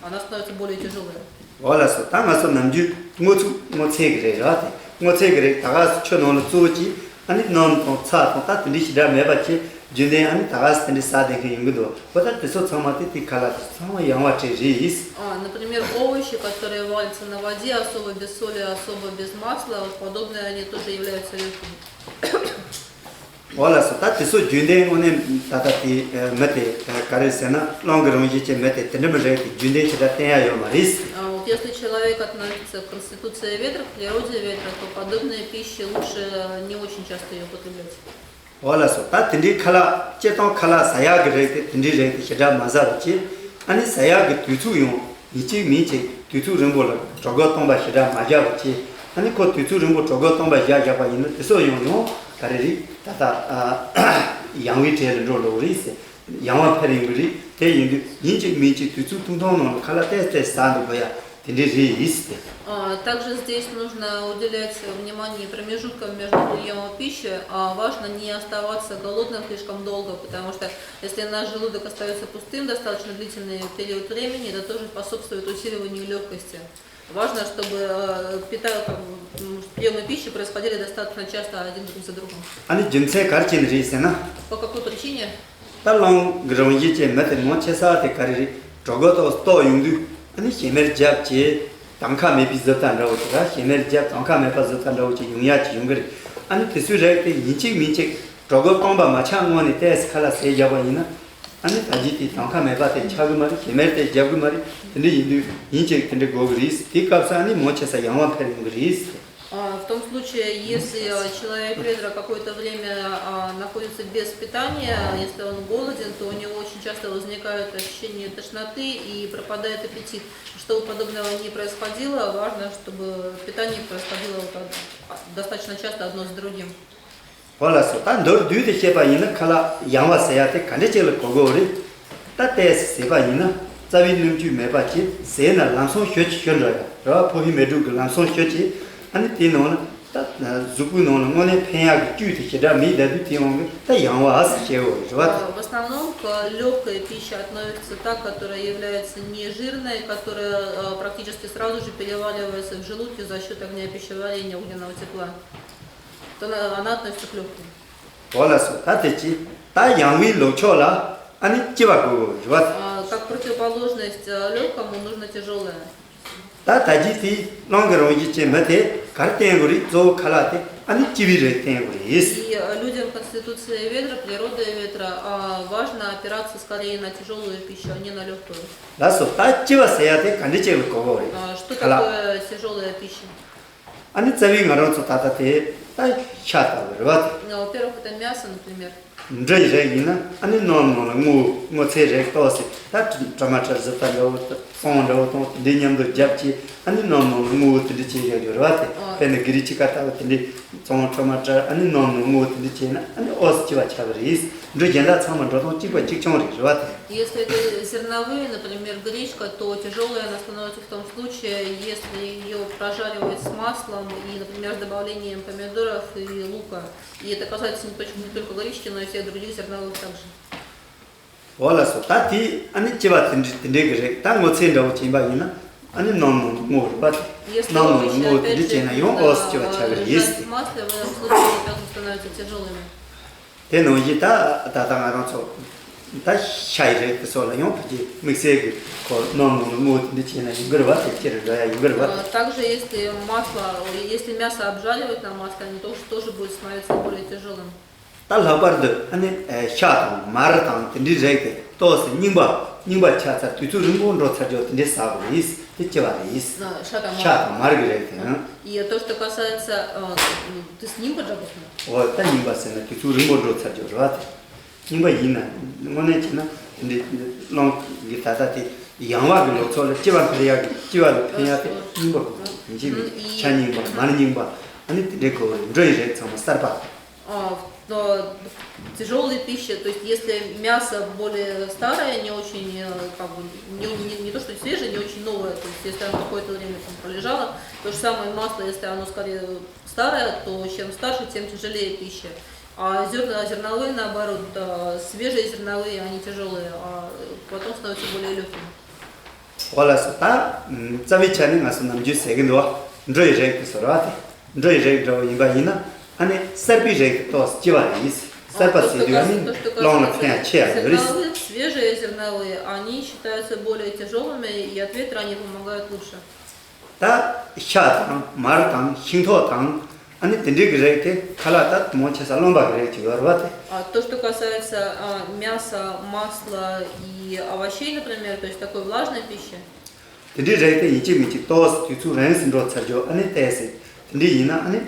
Она становится более тяжелая. འོ་ལགས་སོ། ད་ང་ཚོ་ནམ་རྒྱུན་སྔོ་ཚུགས་སྔོ་ཚལ་གྱི་རིགས་རེད་བ། དེ་སྔོ་ཚལ་གྱི་རིགས་ད་ག་སེ་ཆུ་ནང་ལ་བཙོ་གྱིས་ཨ་ནི་སྣུམ་དང་ཚྭ་དང་ད་དེ་འདྲའི་ཞེ་དྲག་མེད་པ་བྱས་རྒྱུན་ལྡན་ཨ་ནི་ད་ག་སེ་དེ་འདྲའི་ཟ་བསྡད་མཁན་ཡོང་གི་འདུག་འོ་ད་དེ་ཚོ་ཚང་མ་དེ་དེ་ཁ་ལག་དེ་ཚང་མ་ཡང་བ་བྲལ་རེད། А, например, овощи, которые варятся на воде, особо без соли, особо без масла, вот подобные, они тоже являются лёгкими. འོ་ལགས་སོ། ད་དེ་ཚོ་རྒྱུན་ལྡན་དངོས་གནས་ད་ལྟ་དེ་མི་དེ་ག་རེ་ཟེར་ན་རླུང་གི་རང་བཞིན་ཅན་མི་དེ་དེ་འདྲ་མི་རེད་དེ་རྒྱུན་ལྡན་ཞེ་དྲག་བསྟེན་ཡ་ཡོད་མ་རེད། А вот если человек относится к конституции ветра, к природе ветра, то подобные пищи лучше не очень часто ее употреблять. འོ་ལགས་སོ། ད་དེ་འདྲའི་ཁ་ལག་སྤྱིར་བཏང་ཁ་ལག་ཟ་ཡག་གི་རིགས་དེ་དེ་འདྲའི་རིགས་དེ་ཞེ་དྲག་མ་ཟ་བ་བྱས། ཨ་ནི་ཟ་ཡག་གི་དུས་ཚོད་ཡང་ཡིན་གཅིག་མིན་གཅིག་དུས་ཚོད་རིང་པོ་ལ་གྲོད་ཁོག་སྟོང་པ་ཞེ་དྲག་མ་བཞག་པ་བྱས། ཨ་ནི་ཁོ་དུས་ཚོད་རིང་པོ་གྲོད་ཁོག་སྟོང་པ་བཞག་བཞག་པ་ཡིན་ན་དེ་ཚོ་ཡང་ཡང་ག་རེ་རེད། ད་ལྟ་ཡང་བའི་གྲས་ལ་འགྲོ་ལོག་རེད་ཟེར། ཡང་བ་འཕེལ་ཡོང་གི་རེད། དེ་ཡིན་དུས་ཡིན་གཅིག་མིན་གཅིག་དུས་ཚོད་ཐུང་ཐུང་ནང་ལ་ཁ་ལག་ཏོག་ཙམ་ཟ་འདུག་དགོས་ཡ་དེ་འདྲ་རེད་ཟེར། А, также здесь нужно уделять внимание промежуткам между приемом пищи. А, важно не оставаться голодным слишком долго, потому что если наш желудок остается пустым достаточно длительный период времени, это тоже способствует усиливанию лёгкости. Важно, чтобы э, пита- как бы, м, приемы пищи происходили достаточно часто один друг за другом. ཨ་ནི་རྒྱུ་མཚན་ག་རེ་བྱས་ནས་རེད་ཟེར་ན། По какой причине? ད་རླུང་གི་རང་བཞིན་ཅན་མི་དེ་མང་ཆེ་ས་དེ་ག་རེ་རེད། གྲོད་ཁོག་ཏོག་ཙམ་ལྟོགས་ཡོང་དུས་ཨ་ནི་ཞལ་མར་རྒྱབ་བྱས་དམ་ཁ་མེད་པའི་བཟོ་ལྟ་འདྲ་བོ་ཅིག་ར། ཞལ་མར་རྒྱབ་དམ་ཁ་མེད་པ་བཟོ་ལྟ་འདྲ་བོ་ཅིག་ཡོང་ཡ་ཅིག་ཡོང་གི་རེད། ཨ་ནི་དེ་ཚོའི་རིགས་དེ་ཡིན་གཅིག་མིན་གཅིག་གྲོད་ཁོག་སྟོང་པ་མ་ཆགས་སྔོན་ནས་ཏོག་ཙམ་ཁ་ལག་ཟས་བརྒྱབ་པ་ཡིན་ན། ཨ་ནི་ད་གི་དེ་དམ་ཁ་མེད་པ་དེ་ཆགས་གི་མ་རེད། ཞལ་མར་དེ་རྒྱབ་གི་མ་རེད། དེ་འདྲ་ཡིན་དུས་ཡིན་གཅིག་དེ་འདྲ་དགོས་གི་རེད། དེའི་སྐབས་སུ་ཨ་ནི་མང་ཆེ་ས་ཡང་བ་འཕེལ་ཡོང་གི་རེད། А, В том случае, если э, человек ведра какое-то время а, находится без питания, если он голоден, то у него очень часто возникают ощущения тошноты и пропадает аппетит. Чтобы подобного не происходило, важно, чтобы питание происходило вот од- достаточно часто одно за другим. འོ་ལགས་སོ། ད་མདོར་བསྡུས་ཏེ་བཤད་པ་ཡིན་ན་ཁ་ལག་ཡང་བ་ཟེར་ཡ་དེ་ག་འདྲ་ཅིག་ལ་གོ་དགོས་རེད། ད་ཏོག་ཙམ་ཟས་པ་ཡིན་ན་རྩ་བའི་སྣུམ་བཅུད་མེད་པ་བྱས་ཟས་ན་ལམ་སང་ཞོད་ཀྱིས་ཞོད་འགྲོ་ཡ་རེད་བ། ཕོ་ཧི་མེ་དྲུག་གི་ལམ་སང་ཞོད་ཀྱིས། ཨ་ནི་དེའི་ནང་ལ་ད་གཟུགས་པོའི་ནང་ལ་དངོས་གནས་ཕན་ཡག་གི་བཅུད་དེ་ཞེ་དྲག་མེད་བསྡད་དུས་དེ་ཡོང་གི་ད་ཡང་བ་ཟེར་བཤད་ཡོད་རེད་བ། А, В основном к легкой пище относится та, которая является нежирной, которая а, практически сразу же переваривается в желудке за счет огня пищеварения, огненного тепла. То она, она относится к легким. འོ་ལགས་སོ། ད་དེ་ཅི་ད་ཡང་བའི་ལུགས་ཕྱོགས་ལ་ཨ་ནི་ལྕི་བ་དགོས་རེད་བ། А, Как противоположность а, легкому нужно тяжелое. ད་ད་ཅི་དེ་རླུང་གི་རང་བཞིན་ཅན་མི་དེ་ག་རེ་བསྟེན་དགོས་རེད། གཙོ་བོ་ཁ་ལག་དེ་ཨ་ནི་ལྕི་བའི་རིགས་བསྟེན་དགོས་རེད། И а, людям конституции ведра, природы ведра а, важно опираться скорее на тяжелую пищу, а не на легкую. ལགས་སོ། ད་ལྕི་བ་ཟེར་ཡ་དེ་ག་འདྲ་ཅིག་ལ་གོ་དགོས་རེད། А, Что ཁ་ལག་такое тяжелая пища? ཨ་ནི་རྩ་བའི་ང་རང་ཚོ་ད་ལྟ་དེ་ད་ཤ་ལྟ་བུ་རེད་བ། Ну, во-первых, это мясо, например. འབྲུ་རིགས་ཡིན་ན་ཨ་ནི་སྣུམ་ནང་ལ་སྔོ་སྔོ་ཚལ་རིགས་ཏོག་ཙམ་ད་ཊ་མ་ཊར་བཟོ་ལྟ་འདྲ་བོ་བཙོང་འདྲ་བོ་དང་དེ་འདྲའི་མཉམ་དུ་རྒྱབ་ཀྱིས་ཨ་ནི་སྣུམ་ནང་ལ་སྔོ་བོ་དེ་འདྲ་བྱས་བཞག་རྒྱུ་རེད་བ། དེ་ཨོ། དཔེར་ན་གྷི་རི་ཆི་ཀ་ལྟ་བུ་དེ་འདྲའི་བཙོང་ཊ་མ་ཊར་ཨ་ནི་སྣུམ་ནང་སྔོ་བོ་དེ་འདྲ་བྱས་ན་ཨ་ནི་ཨོ་ཙི་ལྕི་བ་ཆགས་ཀྱི་རེད། འབྲུ་གཞན་དག་ཚང་མ་འགྲོ་སྟངས་གཅིག་པ་གཅིག་རྐྱང་རེད་རེད་བ། དེ། Если это зерновые, например, гречка, то тяжелая она становится в том случае, если ее прожаривать с маслом и, например, с добавлением помидоров и лука. И это касается не только, не только гречки, но и всех других зерновых также. འོ་ལགས་སོ། ད་དེ་ཨ་ནི་ལྕི་བ་དེ་འདྲ་དེ་འདྲའི་གི་རེད། ད་སྔོ་ཚལ་འདྲ་བོ་ཅིག་ཡིན་པ་ཡིན་ན་ཨ་ནི་སྣུམ་ནང་ལ་སྔོ་རེད་པ། Если སྣུམ་ནང་ལ་овощи, སྔོ་དེ་འདྲ་опять же, བྱས་ན་ཡང་ཨོ་ཙི་ལྕི་བ་ཆགས་ཀྱི་རེད། Лежать в масле, в этом случае они также становятся тяжелыми. དེ་ནང་བཞིན་ད་ད་ལྟ་ང་རང་ཚོ་ད་ཤ་ཡི་རིགས་དེ་ཚོ་ལ་ཡང་ཕལ་ཆེར་དམིགས་བསལ་གྱི་ཁོ་སྣུམ་ནང་ལ་སྔོ་དེ་འདྲ་བྱས་ན་ཡོང་གི་རེད་བ། དེ་ཅི་རེད་འགྲོ་ཡ་ཡོང་གི་རེད་བ། А, Также, если масло, если мясо обжаривать на масле, оно тоже, тоже будет становиться более тяжелым. ད་ལྷག་པར་དུ་ཨ་ནི་ཤ་དང་མར་དང་དེ་འདྲའི་རིགས་དེ་ཏོག་ཙམ་རྙིང་པ་རྙིང་པ་ཆགས་ཚར་དུས་ཚོད་རིང་པོ་འགྲོ་ཚར་རྒྱུ་དེ་འདྲའི་ཟ་དགོས་རེད། དེ་ལྕི་བ་རེད། ཤ་དང་མར། ཤ་དང་མར་གྱི་རིགས་དེ་ཡང་། И то, что касается, а, то есть не бджабус. འོ་ད་རྙིང་པ་ཟེར་ན་དུས་ཚོད་རིང་པོ་འགྲོ་ཚར་རྒྱུ་རེད་བ། དེ་རྙིང་པ་ཡིན་ན་དངོས་གནས་བྱས་ན་དེ་འདྲའི་རླུང་གི་ད་ལྟ་དེ་ཡང་བ་གི་ལུགས་ཚོ་ལ་ལྕི་བ་འཕེལ་ཡག་གི་ལྕི་བ་ལ་ཕན་ཡག་དེ་རྙིང་པ་དགོས། ཡིན་གཅིག་མིན་ཤ་རྙིང་པ་མར་རྙིང་པ་ཨ་ནི་དེ་འདྲའི་དགོས་རེད། འབྲུ་ཡི་རིགས་ཚང་མ་གསར་པ། А, Но тяжелая пища, то есть если мясо более старое, не очень, э, как бы, не, не, не то что свежее, не очень новое, то есть если оно какое-то время там пролежало, то же самое масло, если оно скорее старое, то чем старше, тем тяжелее пища. А зерна, зерновые, наоборот, э, свежие зерновые, они тяжелые, а потом становятся более легкими. འོ་ལགས་སོ། ད་རྩ་བའི་ཆ་ནས་ང་ཚོ་ནམ་རྒྱུན་ཟེར་གྱི་འདུག་བ། འབྲུ་ཡི་རིགས་དེ་ཟེར་བ་དེ། འབྲུ་ཡི་རིགས་འདྲ་བོ་ཡིན་པ་ཡིན་ན། ཨ་ནི་སེར་པོའི་རིགས་དེ་ཏོག་ཙམ་ལྕི་བ་ཡིན། སེར་པ་ཟེར་དུས་ཨ་ནི་གླང་ལ་ཕན་ཡང་ཆེ་ཡ་ཡོད་རེད། Зерновые, свежие зерновые, они считаются более тяжелыми, и от ветра они помогают лучше. ད་ཤ་དང་མར་དང་ཤིང་ཏོག་དང་། ཨ་ནི་དེ་འདྲའི་གི་རིགས་དེ་ཁ་ལག་ད་མང་ཆེ་ས་རློན་པ་གི་རིགས་ཅིག་ཡོད་རེད་བ་དེ། А то, что касается, а, мяса, масла и овощей, например, то есть такой влажной пищи. དེ་འདྲའི་རིགས་དེ་ཡིན་གཅིག་མིན་གཅིག་ཏོག་ཙམ་དུས་ཚོད་རིང་ཙམ་འགྲོ་ཚར་རྒྱུ་ཨ་ནི་ཏོག་ཙམ་དེ་འདྲའི་ཡིན་ན་ཨ་ནི་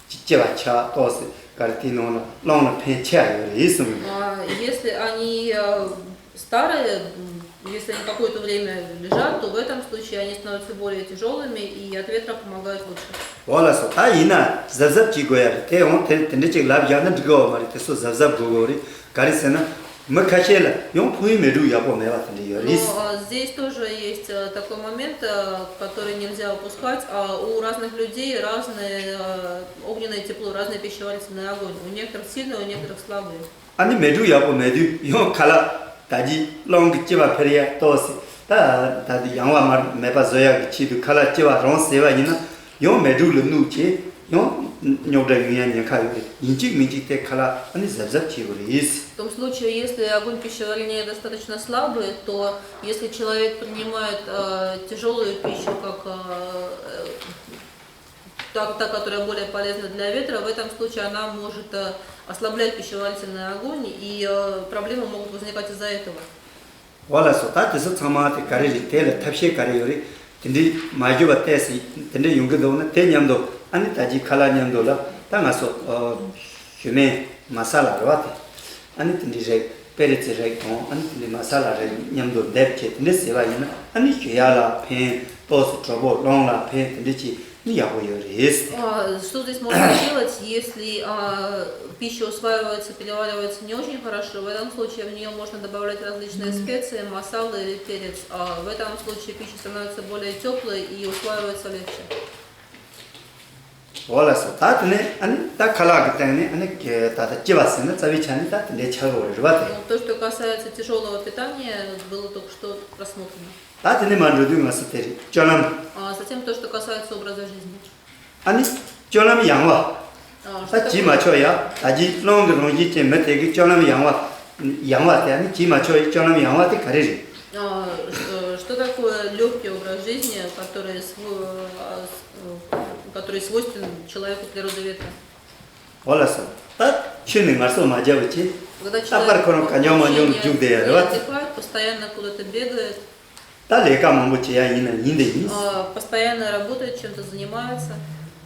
ལྕི་བ་ཆགས། ཏོག་ཙམ་ག་རེ་དེའི་ནང་ལ་རླུང་ལ་ཕན་ཆེ་བ་ཡོད་རེད་གསུངས། А, если они, э, старые, м, если они какое-то время лежат, то в этом случае они становятся более тяжелыми и от ветра помогают лучше. འོ་ལགས་སོ། ད་ཡིན་ན་གཟབ་གཟབ་བྱེད་དགོས་ཡ་རེད། དེ་ཡང་དེ་དེ་འདྲ་ཅིག་ལབ་བཞག་ན་འགྲིག་གི་ཡོད་མ་རེད། དེ་ཚོ་གཟབ་གཟབ་དགོས་དགོས་རེད། ག་རེ་ཟེར་ན། མི་ཁ་ཤས་ལ་ཡང་ཕུང་པོའི་མེ་འབྲུག་ཡག་པོ་མེད་པ་དེ་འདྲ་ཡོད་རེད། Но, а, здесь тоже есть, э, такой момент, э, который нельзя упускать. А, у разных людей разное, э, огненное тепло, разный пищеварительный огонь. У некоторых сильный, у некоторых слабый. ཨ་ནི་མེ་འབྲུག་ཡག་པོ་མེད་དུས་ཡང་ཁ་ལག་ད་ཅི་རླུང་གི་ལྕི་བ་འཕེལ་ཡ་ཏོག་ཙམ། ད་ད་དེ་ཡང་བ་མར་མེད་པ་བཟོ་ཡག་གི་ཆེད་དུ་ཁ་ལག་ལྕི་བ་རང་ཟས་པ་ཡིན་ན་ཡང་མེ་འབྲུག་ལ་གནོད་བྱེད། ཡང་རྙོག་དྲ་ཡོང་ཡ་ཉེན་ཁ་ཡོད་རེད། ཡིན་གཅིག་མིན་གཅིག་དེ་ཁ་ལག་ཨ་ནི་གཟབ་གཟབ་བྱེད་དགོས་རེད། В том случае, если огонь пищеварения достаточно слабый, то если человек принимает, э, тяжелую пищу, как, э, та, та, которая более полезна для ветра, в этом случае она может, э, ослаблять пищеварительный огонь, и, э, проблемы могут возникать из-за этого. འོ་ལགས་སོ། ད་དེ་ཚོ་ཚང་མ་དེ་ག་རེ་རེད། དེ་ལ་ཐབས་ཤེས་ག་རེ་ཡོད་རེད། དེ་འདྲའི་མ་འགྱུར་བ་ཏོག་ཙམ་དེ་འདྲ་ཡོང་གི་འདུག་ན། དེ་མཉམ་དུ་ཨ་ནི་ད་ཅི་ཁ་ལག་མཉམ་དུ་ལ་ད་ང་ཚོ་ཞུ་མེད་མ་ས་ལ་རེད་བ་དེ། ཨ་ནི་དེ་འདྲའི་རིགས་པེ་རི་ཙི་རིགས་དང་ཨ་ནི་དེ་འདྲའི་མ་ས་ལ་རིགས་མཉམ་དུ་འདེབས་བྱས་དེ་འདྲ་ཟས་པ་ཡིན་ན་ཨ་ནི་ཞུ་ཡག་ལ་ཕན། ཏོག་ཙམ་གྲོད་ཁོག་རླུང་ལ་ཕན། དེ་འདྲ་ཅིག་ནི་ཡག་པོ་ཡོད་རེད། А, что здесь можно сделать, если, а, пища усваивается, переваривается не очень хорошо? В этом случае в нее можно добавлять различные специи, масала или перец. А, в этом случае пища становится более теплой и усваивается легче. འོ་ལགས་སོ། ད་དེ་ནས་ཨ་ནི་ད་ཁ་ལག་གི་སྟེང་ནས་ཨ་ནི་ད་ལྟ་ལྕི་བ་ཟེར་ན་རྩ་བའི་ཆ་ནས་ད་དེ་འདྲའི་ཆགས་ཡོད་རེད་བ་དེ། Ну, то, что касается тяжелого питания, было только что рассмотрено. ད་དེ་ནས་མར་འགྲོ་དུས་ང་ཚོ་དེ་རེད། སྤྱོད་ལམ། А затем то, что касается образа жизни. ཨ་ནི་སྤྱོད་ལམ་ཡང་བ། А, ད་что བྱིས་མ་ཆོག་ཡ། ད་ཅི་རླུང་གི་རང་བཞིན་ཅན་མི་དེ་གི་སྤྱོད་ལམ་ཡང་བ། ཡང་བ་དེ་ཨ་ནི་བྱིས་མ་ཆོག་ཡའི་སྤྱོད་ལམ་ཡང་བ་དེ་ག་རེ་རེད། А, э, что такое легкий образ жизни, который сво-, а, с-, э, который свойственен человеку природы ветра? འོ་ལགས་སོ། ད་ཁྱོད་ནི་ངལ་གསོ་མ་རྒྱབ་པ་ཅི། Когда རྟག་པར་ཁོ་རང་ག་འཇོག་མ་འཇོག་ལ་རྒྱུགས་བསྡད་ཡ་རེད་བ། Человек не отдыхает, постоянно куда-то бегает. ད་ལས་ཀ་མང་པོ་བྱེད་ཡ་ཡིན་ན་ཡིན་དེ་ཡིན། А, постоянно работает, чем-то занимается.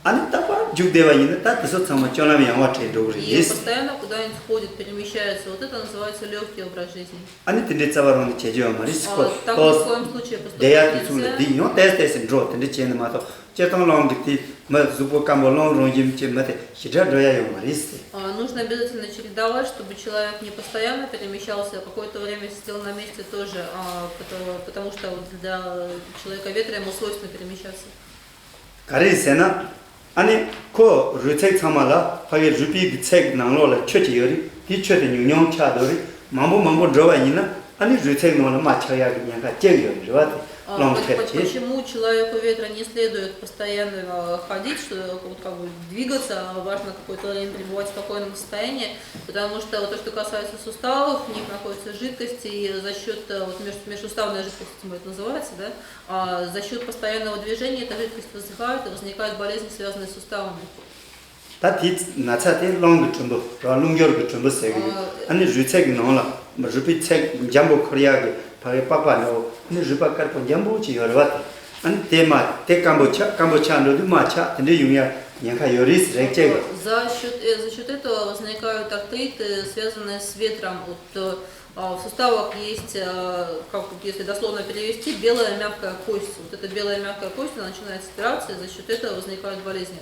ཨ་ནི་རྟག་པར་རྒྱུགས་བསྡད་པ་ཡིན་ན་ད་དེ་ཚོ་ཚང་མ་སྤྱོད་ལམ་ཡང་བ་འཕྲད་འགྲོ་གི་རེད། И постоянно куда-нибудь ходит, перемещается. Вот это называется лёгкий образ жизни. ཨ་ནི་དེ་འདྲའི་རྩ་བ་རང་ནས་བྱེད་རྒྱུ་ཡོད་མ་རེད། ཨ། ཁོ་ད་ཏོག་ཙམ་བསྡད་ཡ་དུས་ཚོད་ལ་འདི་ཡང་ཏོག་ཙམ་ཏོག་ཙམ་འགྲོ་དེ་འདྲ་བྱས་ནས་མ་གཏོགས་སྤྱིར་བཏང་རླུང་གི་དེ་མི་གཟུགས་པོ་སྐམ་པོ་རླུང་རང་བཞིན་གྱི་མི་དེ་ཞེ་དྲག་འགྲོ་ཡ་ཡོད་མ་རེད་ཟེར། А, нужно обязательно чередовать, чтобы человек не постоянно перемещался, а какое-то время сидел на месте тоже, а, потому, потому что вот для человека ветра ему свойственно перемещаться. ག་རེ་ཟེར་ན། ཨ་ནི་ཁོ་རུས་ཚིགས་ཚང་མ་ལ་ཕ་གི་རུས་པའི་གི་ཚིགས་ནང་ལོགས་ལ་ཆུ་ཅིག་ཡོད་རེད། དེའི་ཆུ་དེ་ཉུང་ཉུང་ཆགས་འགྲོ་རེད། མང་པོ་མང་པོ་འགྲོ་བ་ཡིན་ན་ཨ་ནི་རུས་ཚིགས་ནང་ལ་རྨ་ཆགས་ཡག་གི་ཉེན་ཁ་ཅིག་ཡོད་རེད་བ་དེ། А, རླུང་ཁྱེར་ཆེད། Почему человеку ветра не следует постоянно, а, ходить, что вот как бы двигаться, а важно какое-то время пребывать в спокойном состоянии, потому что вот то, что касается суставов, в них находится жидкость, и за счет, э, вот меж-, межсуставная жидкость, это называется, да? А, за счёт постоянного движения эта жидкость высыхает, и возникают болезни, связанные с суставами. ད་དེའི་ན་ཚ་དེ་རླུང་གི་གྲུམ་བུ་ར་རླུང་སྦྱོར་གྱི་གྲུམ་བུ་ཟེར་གི་ཡོད། ཨ་ནི་རུས་ཚིགས་ཀྱི་ནང་ལ་རུས་པའི་ཚིགས་འཇམ་པོ་འཁོར་ཡག་གི་ཕ་གི་པགས་པ་འདྲ་བོ་ཨ་ནི་རུས་པ་དཀར་པོ་འཇམ་པོ་ཅིག་ཡོད་རེད་བ་དེ། ཨ་ནི་དེ་མ་དེ་སྐམ་པོ་ཆགས་སྐམ་པོ་ཆགས་འགྲོ་དུས་རྨ་ཆགས་དེ་འདྲ་ཡོང་ཡག་ ཉེན་ཁ་ཡོད་རེད་རེད་ཅེས། За счет, э, за счет этого возникают артриты, связанные с ветром. Вот, э, а, в суставах есть, э, как вот если дословно перевести, белая мягкая кость. Вот эта белая мягкая кость, она начинает стираться, и за счет этого возникают болезни.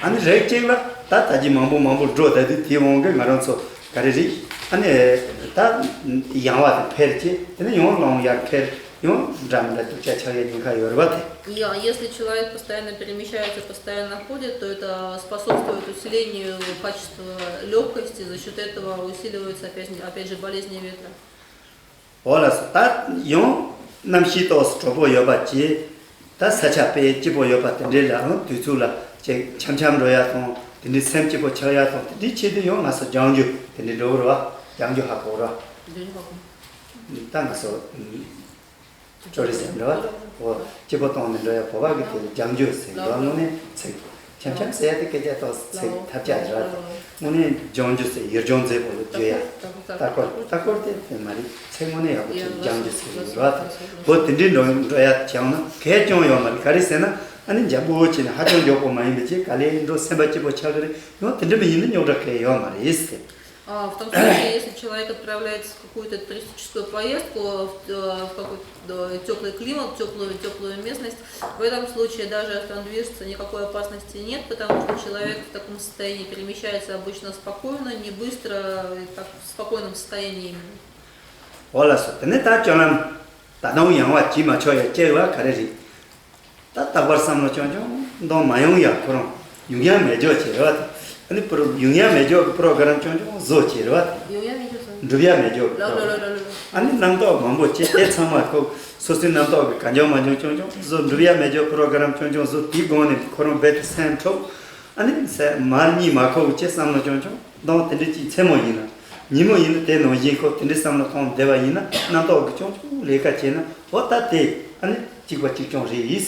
ཨ་ནི་རེད་ཅེས་ལ་ད་ད་ཅི་མང་པོ་མང་པོ་འགྲོ་ད་དུས་དེའི་དབང་གིས་ང་རང་ཚོ་ག་རེ་རེད། ཨ་ནི་ད་ཡང་བ་དེ་འཕེལ་ཅེས་དེ་ནི་ཡང་ལོང་ཡར་འཕེལ། ཡང་འདྲ་མི་འདྲ་སྡུག་ཅག་ཆགས་ཡས་ཉེན་ཁ་ཡོད་རེད་བ་དེ། И, а, если человек постоянно перемещается, постоянно ходит, то это способствует усилению качества легкости, за счет этого усиливаются опять, опять же болезни ветра. འོ་ལགས་སོ། ད་ཡང་གནམ་གཤིས་ཏོག་ཙམ་དྲོ་པོ་ཡོད་པ་བྱས། ད་ས་ཆ་དཔེ་སྐྱིད་པོ་ཡོད་པ་དེ་འདྲའི་ལའང་དུས་ཚོད་ལ་ཅིག་འཆམ་འཆམ་འགྲོ་ཡ་དང་དེ་འདྲའི་སེམས་སྐྱིད་པོ་ཆགས་ཡ་དང་དེ་འདྲའི་ཆེད་དུ་ཡང་ང་ཚོ་ལྗང་རྒྱུ་དེ་འདྲའི་འགྲོ་གི་རེད་བ། ལྗང་རྒྱུ་ཧ་གོ་རེད་བ། ད་ང་ཚོ་ཊུ་རི་ཛིམ་འདྲ་བ། འོ་སྐྱིད་པོ་གཏོང་ནས་འགྲོ་ཡ་བོད་པ་གི་དེ་ལ་ལྗང་རྒྱུ་ཟེར་གི་རེད་བ། དངོས་གནས་ཚིག་འཆམ་འཆམ་ཟེར་ཡ་དེ་སྐད་ཆ་ཏོག་ཙམ་ཚིག་ཐབས་ཆག་རེད་བ། དངོས་གནས་ལྗང་རྒྱུ་ཟེར་ཡུལ་ལྗོངས་མཛེས་པོ་ལ་བརྗོད་ཡ། ལྟ་སྐོར་ལྟ་སྐོར་དེ་དེ་མ་རེད། ཚེ་དངོས་གནས་ཡག་པོ་ཅིག་ལྗང་རྒྱུ་ཟེར་གི་རེད་བ། དེ་འོ་དེ་འདྲའི་འགྲོ་འགྲོ་ཡ་བྱུང་ན་གལ་ཅང་ཡོད་མ་རེད། ག་རེ་ཟེར་ན་ཨ་ནི་འཇམ་པོ་བྱས་ནས་ཧ་ཅང་མགྱོགས་པོ་མ་ཡིན་པ་ཅིག་ག་ལེར་འགྲོ་སེམས་པ་སྐྱིད་པོ་ཆགས་གི་རེད། ཡང་དེ་འདྲ་མ་ཡིན་ན་རྙོག་དྲ་གལ་ཡོད་མ་རེད་ཟེར། А, в том случае, если человек отправляется в какую-то туристическую поездку, в, э, в какой-то теплый климат, в теплую, теплую местность, в этом случае даже остановиться никакой опасности нет, потому что человек в таком состоянии перемещается обычно спокойно, не быстро, и так в спокойном состоянии именно. འོ་ལགས་སོ། དེ་ནས་ད་སྤྱོད་ལམ་ད་དུང་ཡང་བ་བྱེད་མ་ཆོག་ཡ་སྐྱེ་བ་ག་རེ་རེད། ད་རྟག་པར་བསམ་བློ་ཆུང་ཆུང་གཏོང་མ་ཡོང་ཡ་ཁོ་རང་ཡོང་ཡ་མེད་ཅོག་བྱེད་རེད་བ། ཨ་ནི་པུ་རོ་ཡོང་ཡ་མེད་ཅོག་གི་པུ་རོ་ག་རམ་ཆུང་ཆུང་བཟོ་བྱེད་རེད་བ། ཡོང་ཡ་མེད་ཅོག་བཟོ། འགྲུབ་ཡ་མེད་ཅོག་གི་ལོ་ལོ་ལོ་ལོ་ལོ། ཨ་ནི་རྣམ་རྟོག་མང་པོ་བྱེད་དེ་ཚང་མ་ཁོ་སོ་སོའི་རྣམ་རྟོག་གི་ག་འཇོག་མ་འཇོག་ཆུང་ཆུང་བཟོ། འགྲུབ་ཡ་མེད་ཅོག་པུ་རོ་ག་རམ་ཆུང་ཆུང་བཟོ། དེའི་སྒང་ནས་ཁོ་རང་རྦད་དེ་སེམས་འཁྲུག་ཨ་ནི་སེ་མར་གཉིད་མ་ཁུག་བྱེད་བསམ་བློ་ཆུང་ཆུང་གཏོང་། དེ་འདྲ་ཅིག་མཚན་མོ་ཡིན་ན། ཉིན་མོ་ཡིན་ན་དེ་ནང་བཞིན་ཁོ་དེ་འདྲའི་བསམ་བློ་གཏོང་བསྡད་པ་ཡིན་ན་རྣམ་རྟོག་གི་ཆུང་ཆུང་ལས་ཀ་བྱས་ན་འོ་ད་དེ་ཨ་ནི་གཅིག་པ་གཅིག་རྐྱང་རེད་ཡིན།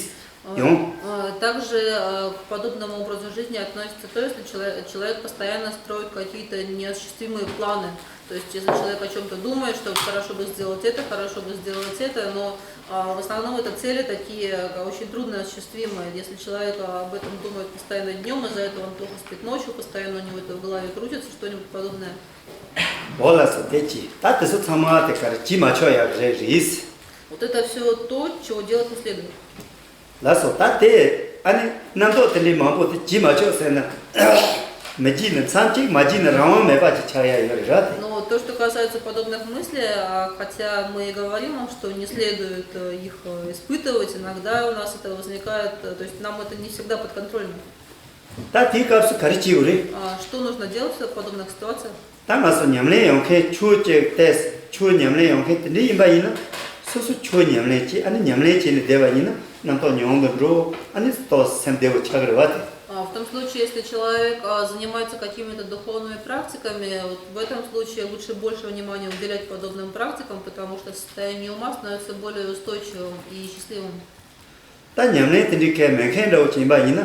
ཡང་། Э, Также э, к подобному образу жизни относится то, если человек, человек постоянно строит какие-то неосуществимые планы. То есть, если человек о чем-то думает, что хорошо бы сделать это, хорошо бы сделать это, но а, в основном это цели такие а, очень трудно осуществимые. Если человек а, об этом думает постоянно днем, из-за этого он плохо спит ночью, постоянно у него это в голове крутится, что-нибудь подобное. འོ་ལགས་སོ། དེ་ཅི་ད་དེ་ཚོ་ཚང་མ་དེ་ག་རེ་བྱེད་མ་ཆོག་ཡག་རེད་རེད། Вот это все то, чего делать не следует. ལགས་སོ། ད་དེ་ཨ་ནི་རྣམ་རྟོག་དེ་འདྲའི་མང་པོ་དེ་བྱེད་མ་ཆོག་ཟེར་ན། མི་བྱེད་ན་མཚམས་གཅིག་མ་བྱེད་ན་རང་དབང་མེད་པ་ཅིག་ཆགས་ཡ་ཡོད་རེད་ར་དེ། Но то, что касается подобных мыслей, а, хотя мы и говорим вам, что не следует э, их э, испытывать, иногда у нас это возникает, э, то есть нам это не всегда подконтрольно. ད་དེའི་སྐབས་སུ་ག་རེ་བྱེད་དགོས་རེད། А, Что нужно делать в подобных ситуациях? ད་ང་ཚོ་ཉམས་ལེན་ཡོང་མཁན་ཆོས་ཅིག་བལྟས། ཆོས་ཉམས་ལེན་ཡོང་མཁན་དེ་འདྲ་ཡིན་པ་ཡིན་ན། སོ་སོ་ཆོས་ཉམས་ལེན་བྱེད། ཨ་ནི་ཉམས་ལེན་བྱས་ནས་བསྡད་པ་ཡིན་ན་རྣམ་རྟོག་ཉུང་དུ་འགྲོ། ཨ་ནི་ཏོག་སེམས་བདེ་བོ་ཆགས་ཀྱི་རེད་བ་དེ། А, В том случае, если человек а, занимается какими-то духовными практиками, вот в этом случае лучше больше внимания уделять подобным практикам, потому что состояние ума становится более устойчивым и счастливым. ད་ཉམས་ལེན་དེ་འདྲའི་གལ་མེད་མཁན་འདྲ་བོ་ཅིག་ཡིན་པ་ཡིན་ན།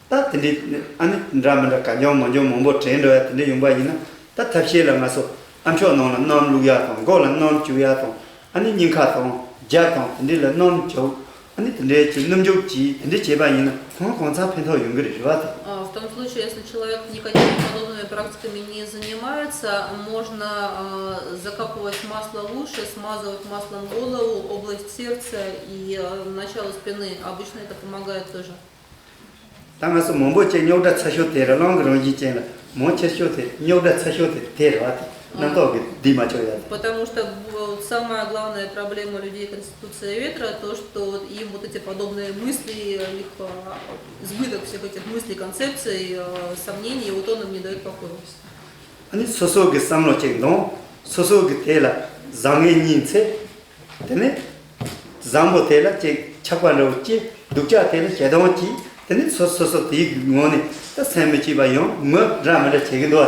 ད་དེ་འདྲའི་ཨ་ནི་འདྲ་མི་འདྲ་ག་འཇོང་མ་འཇོང་མང་པོ་དྲན་འགྲོ་ཡ་དེ་འདྲ་ཡོང་པ་ཡིན་ན། ད་ཐབས་ཤེས་ལ་ང་ཚོ་ཨ་མཆོག་ནང་ལ་སྣུམ་བླུགས་ཡ་དང་། མགོ་ལ་སྣུམ་བྱུག་ཡ་དང་། ཨ་ནི་སྙིང་ཁ་དང་རྒྱབ་དང་དེ་འདྲའི་ལ་སྣུམ་བྱུག་ཨ་ནི་དེ་འདྲའི་ཅིག་སྣུམ་འཇུག་ཅིག་དེ་འདྲ་བྱས་པ་ཡིན་ན་གང་གང་འཚམ་ཕན་ཐོགས་ཡོང་གི་རེད་རེད་བ་དེ། А, В том случае, если человек никакими подобными практиками не занимается, можно а, закапывать масло в уши, смазывать маслом голову, область сердца и а, начало спины. Обычно это помогает тоже. ད་ང་ཚོ་མང་པོ་ཅིག་རྙོག་དྲ་ཚ་ཤོས་དེ་ར་རླུང་གི་རང་བཞིན་ཅན་ལ་མང་ཆེ་ཤོས་དེ་རྙོག་དྲ་ཚ་ཤོས་དེ་དེ་རེད་བ་དེ། རྣམ་རྟོག་གི་སྡུད་མ་ཆོག་ཡ་དེ། Потому что бу- самая главная проблема людей конституции ветра, то, что вот им вот эти подобные мысли, их а, избыток всех этих мыслей, концепций, а, сомнений, вот он им не дает покоя. ཨ་ནི་སོ་སོ་གི་བསམ་བློ་ཅིག་འདོང་། སོ་སོ་གི་དེ་ལ་བཟང་ངན་གཉིས་འཚོལ། དེ་ནས་བཟང་པོ་དེ་ལ་ཅིག་ཆགས་པ་འདྲ་བོ་སྐྱེ། སྡུག་ཅག་དེ་ལ་ཞེ་སྡང་སྐྱེ། དེ་ནས་སོ་སོ་སོ་དེའི་ངོས་ནས་ད་སེམས་མི་སྐྱིད་པ་ཡང་ངོ་འདྲ་མི་འདྲ་བྱེད་ཀྱི་འདུག་བ་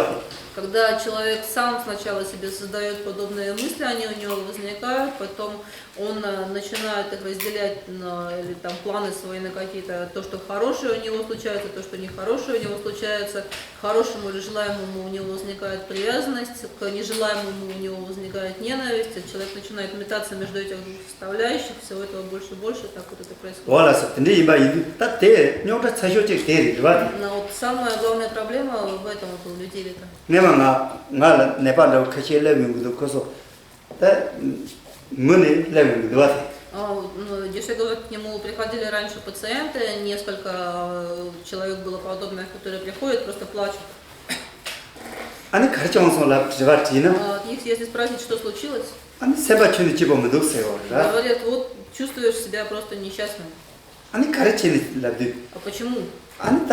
དེ། Когда человек сам сначала себе создает подобные мысли, они у него возникают, потом он э, начинает их разделять на, или там планы свои на какие-то, то, что хорошее у него случается, то, что нехорошее у него случается, к хорошему или желаемому у него возникает привязанность, к нежелаемому у него возникает ненависть, и человек начинает метаться между этих двух составляющих, всего этого больше и больше, так вот это происходит. འོ་ལགས་སོ། དེ་འདྲ་ཡིན་པ་ཡིན་དུས་ད་དེ་རྙོག་དྲ་ཚ་ཤོས་གཅིག་དེ་རེད་རེད་པ། དེ། Но вот самая главная проблема в этом вот у людей это. སྔོན་མ་ང་ང་ལ་ནད་པ་འདྲ་བོ་ཁ་ཤས་སླེབས་ཡོང་གི་འདུག་ཁོ་ཚོ་ད་ངུ་ནས་སླེབས་ཡོང་གི་འདུག་པ། དེ། А, ну, Деши говорит, к нему приходили раньше пациенты, несколько э, человек было подобных, которые приходят, просто плачут. ཨ་ནི་ག་རེ་བྱུང་སོང་ལབ་དྲི་བ་དྲིས་ན། А, их, если спросить, что случилось, ཨ་ནི་སེམས་པ་ཁྱོན་ནས་སྐྱིད་པོ་མི་འདུག་ཟེར་བ་རེད། Говорят, вот чувствуешь себя просто несчастным. ཨ་ནི་ག་རེ་བྱས་ནས་ལབ་དུས། А почему? ཨ་ནི་ད་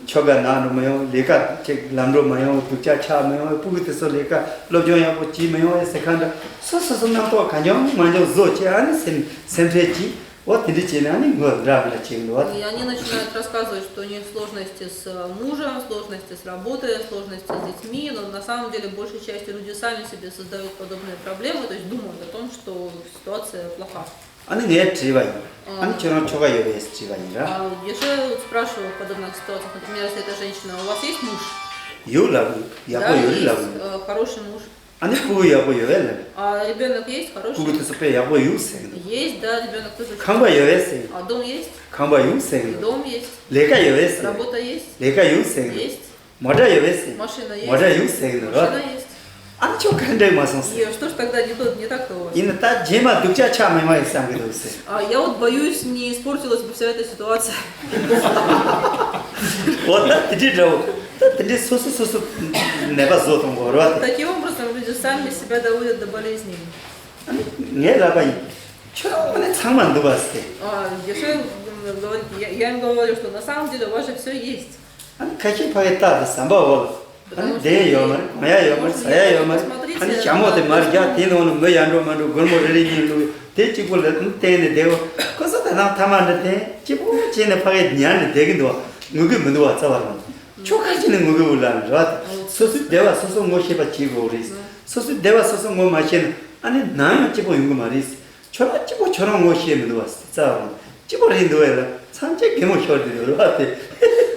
ཁྱོ་ག་ན་འགྲོ་མ་ཡོང་། ལས་ཀ་ཅིག་ལམ་འགྲོ་མ་ཡོང་། སྡུག་ཅག་ཆགས་མ་ཡོང་། སྤུ་གུ་དེ་ཚོ་ལས་ཀ་སློབ་སྦྱོང་ཡག་པོ་བྱེད་མ་ཡོང་ཟེར་ག་འདྲ་སོ་སོ་སོ་རྣམ་རྟོག་གང་བྱུང་མང་བྱུང་བཟོ་བྱས། ཨ་ནི་སེམས་སེམས་ཁྲལ་གྱིས་འོ་དེ་འདྲ་བྱས་ནས་ཨ་ནི་ངོ་འདྲ་མི་འདྲ་བྱེད་ཀྱི་འདུག་བ། И они начинают рассказывать, что у них сложности с э, мужем, сложности с работой, сложности с детьми, но на самом деле большей частью люди сами себе создают подобные проблемы, то есть думают о том, что ситуация плоха. ཨ་ནི་ངས་དྲིས་པ་ཡིན། ཨ་ནི་ཁྱོད་རང་ཁྱོ་ག་ཡོད་པས་དྲིས་པ་ཡིན་ར། А, Деши вот спрашивал в подобных ситуациях, например, если это женщина, у вас есть муж? ཡོད་ལབ། ཡག་Да, པོ་ཡོད་རེད་ལབ། Есть э, хороший муж. ཨ་ནི་སྤུ་གུ་ཡག་པོ་ཡོད་པས་ལབ། А ребенок есть хороший? སྤུ་གུ་དེ་ཚོ་དཔེ་ཡག་པོ་ཡོད་ཟེར་གི་འདུག Есть, да, ребенок тоже. ཁང་པ་ཡོད་པས་ཟེར་གི་འདུག А дом есть? ཁང་པ་ཡོད་ཟེར་གི་И འདུག dом есть. ལས་ཀ་ཡོད་པས་ཟེར། Работа есть? ལས་ཀ་ཡོད་ཟེར་གི་འདུག Есть. མོ་ཊ་ཡོད་པས་ཟེར། Машина есть? མོ་ཊ་ཡོད་ཟེར་གི་འདུག་ར། Машина есть. ཨ་ནི་ཁྱོད་ག་འདྲ་མ་སོང་ཟེར། И что ж тогда не то, не так-то у вас? ཡིན་ན་ད་རྗེས་མ་སྡུག་ཅག་ཆགས་མི་མ་ཡིན་བསམ་གི་འདུག་ཟེར། А я вот боюсь, не испортилась бы вся эта ситуация. འོ་ད་དེ་འདྲའི་འདྲ་བོ། ད་དེ་འདྲའི་སོ་སོ་སོ་སོ་ནད་པ་བཟོ་གཏོང་དགོས་རེད་བ། Таким образом, люди сами себя доводят до болезней. ཨ་ནི་ངས་ལབ་པ་ཡིན། ཁྱོད་རང་དངོས་གནས་ཚང་མ་འདུག་པ་ཟེར། А, Деши м, говорит, я, я им говорю, что на самом деле у вас же все есть. ཨ་ནི་ཁ་ཤས་ཕ་གིའི་རྟགས་དེ་ཟམ་པ་འོག་ལ། ཨ་ནི་གདན་ཡོད་མ་རེད། གོན་ཡག་ཡོད་མ་རེད། ཟ་ཡག་ཡོད་མ་རེད། ཨ་ནི་ཞྭ་མོ་དེ་མར་རྒྱག་དེའི་ནང་ལ་མི་ཡར་འགྲོ་མར་འགྲོ་སྒོར་མོ་རེ་རེ་གཉིས་བླུགས་ཡོད་དེ་གཅིག་པོ་ལ་ཨ་ནི་བསྟན་ནས་བསྡད་ཡོད། ཁོ་ཚོ་ད་ནང་ཐ་མག་འདྲ་བསྟན་གཅིག་པོ་བྱས་ནས་ཕ་གིར་ཉར་ནས་བསྡད་ཀྱི་འདུག་བ། ངུ་གི་མི་འདུག་བ། རྩ་བ་རང་ཁྱོད་ཁ་ཅིག་ནས་ངུ་གི་འུ་ལ་རེད་བ། སོ་སོའི་བདེ་བ་སོ་སོ་ངོ་ཤེས་པ་བྱེད་དགོས་རེད། སོ་སོའི་བདེ་བ་སོ་སོ་ངོ་མ་ཤེས་ན་ཨ་ནི་ནམ་ཡང་སྐྱིད་པོ་ཡོང་གི་མ་རེད། ཁྱོད་རང་གཅིག་པོ་ཁྱོད་རང་ངོ་ཤེས་མི་འདུག་བ། རྩ་བ་རང་གཅིག་པོ་རེད་འདུག་བས་ལ་མཚམས་ཆད་གད་མོ་ཤོར་དུས་འདུག་ར་དེ།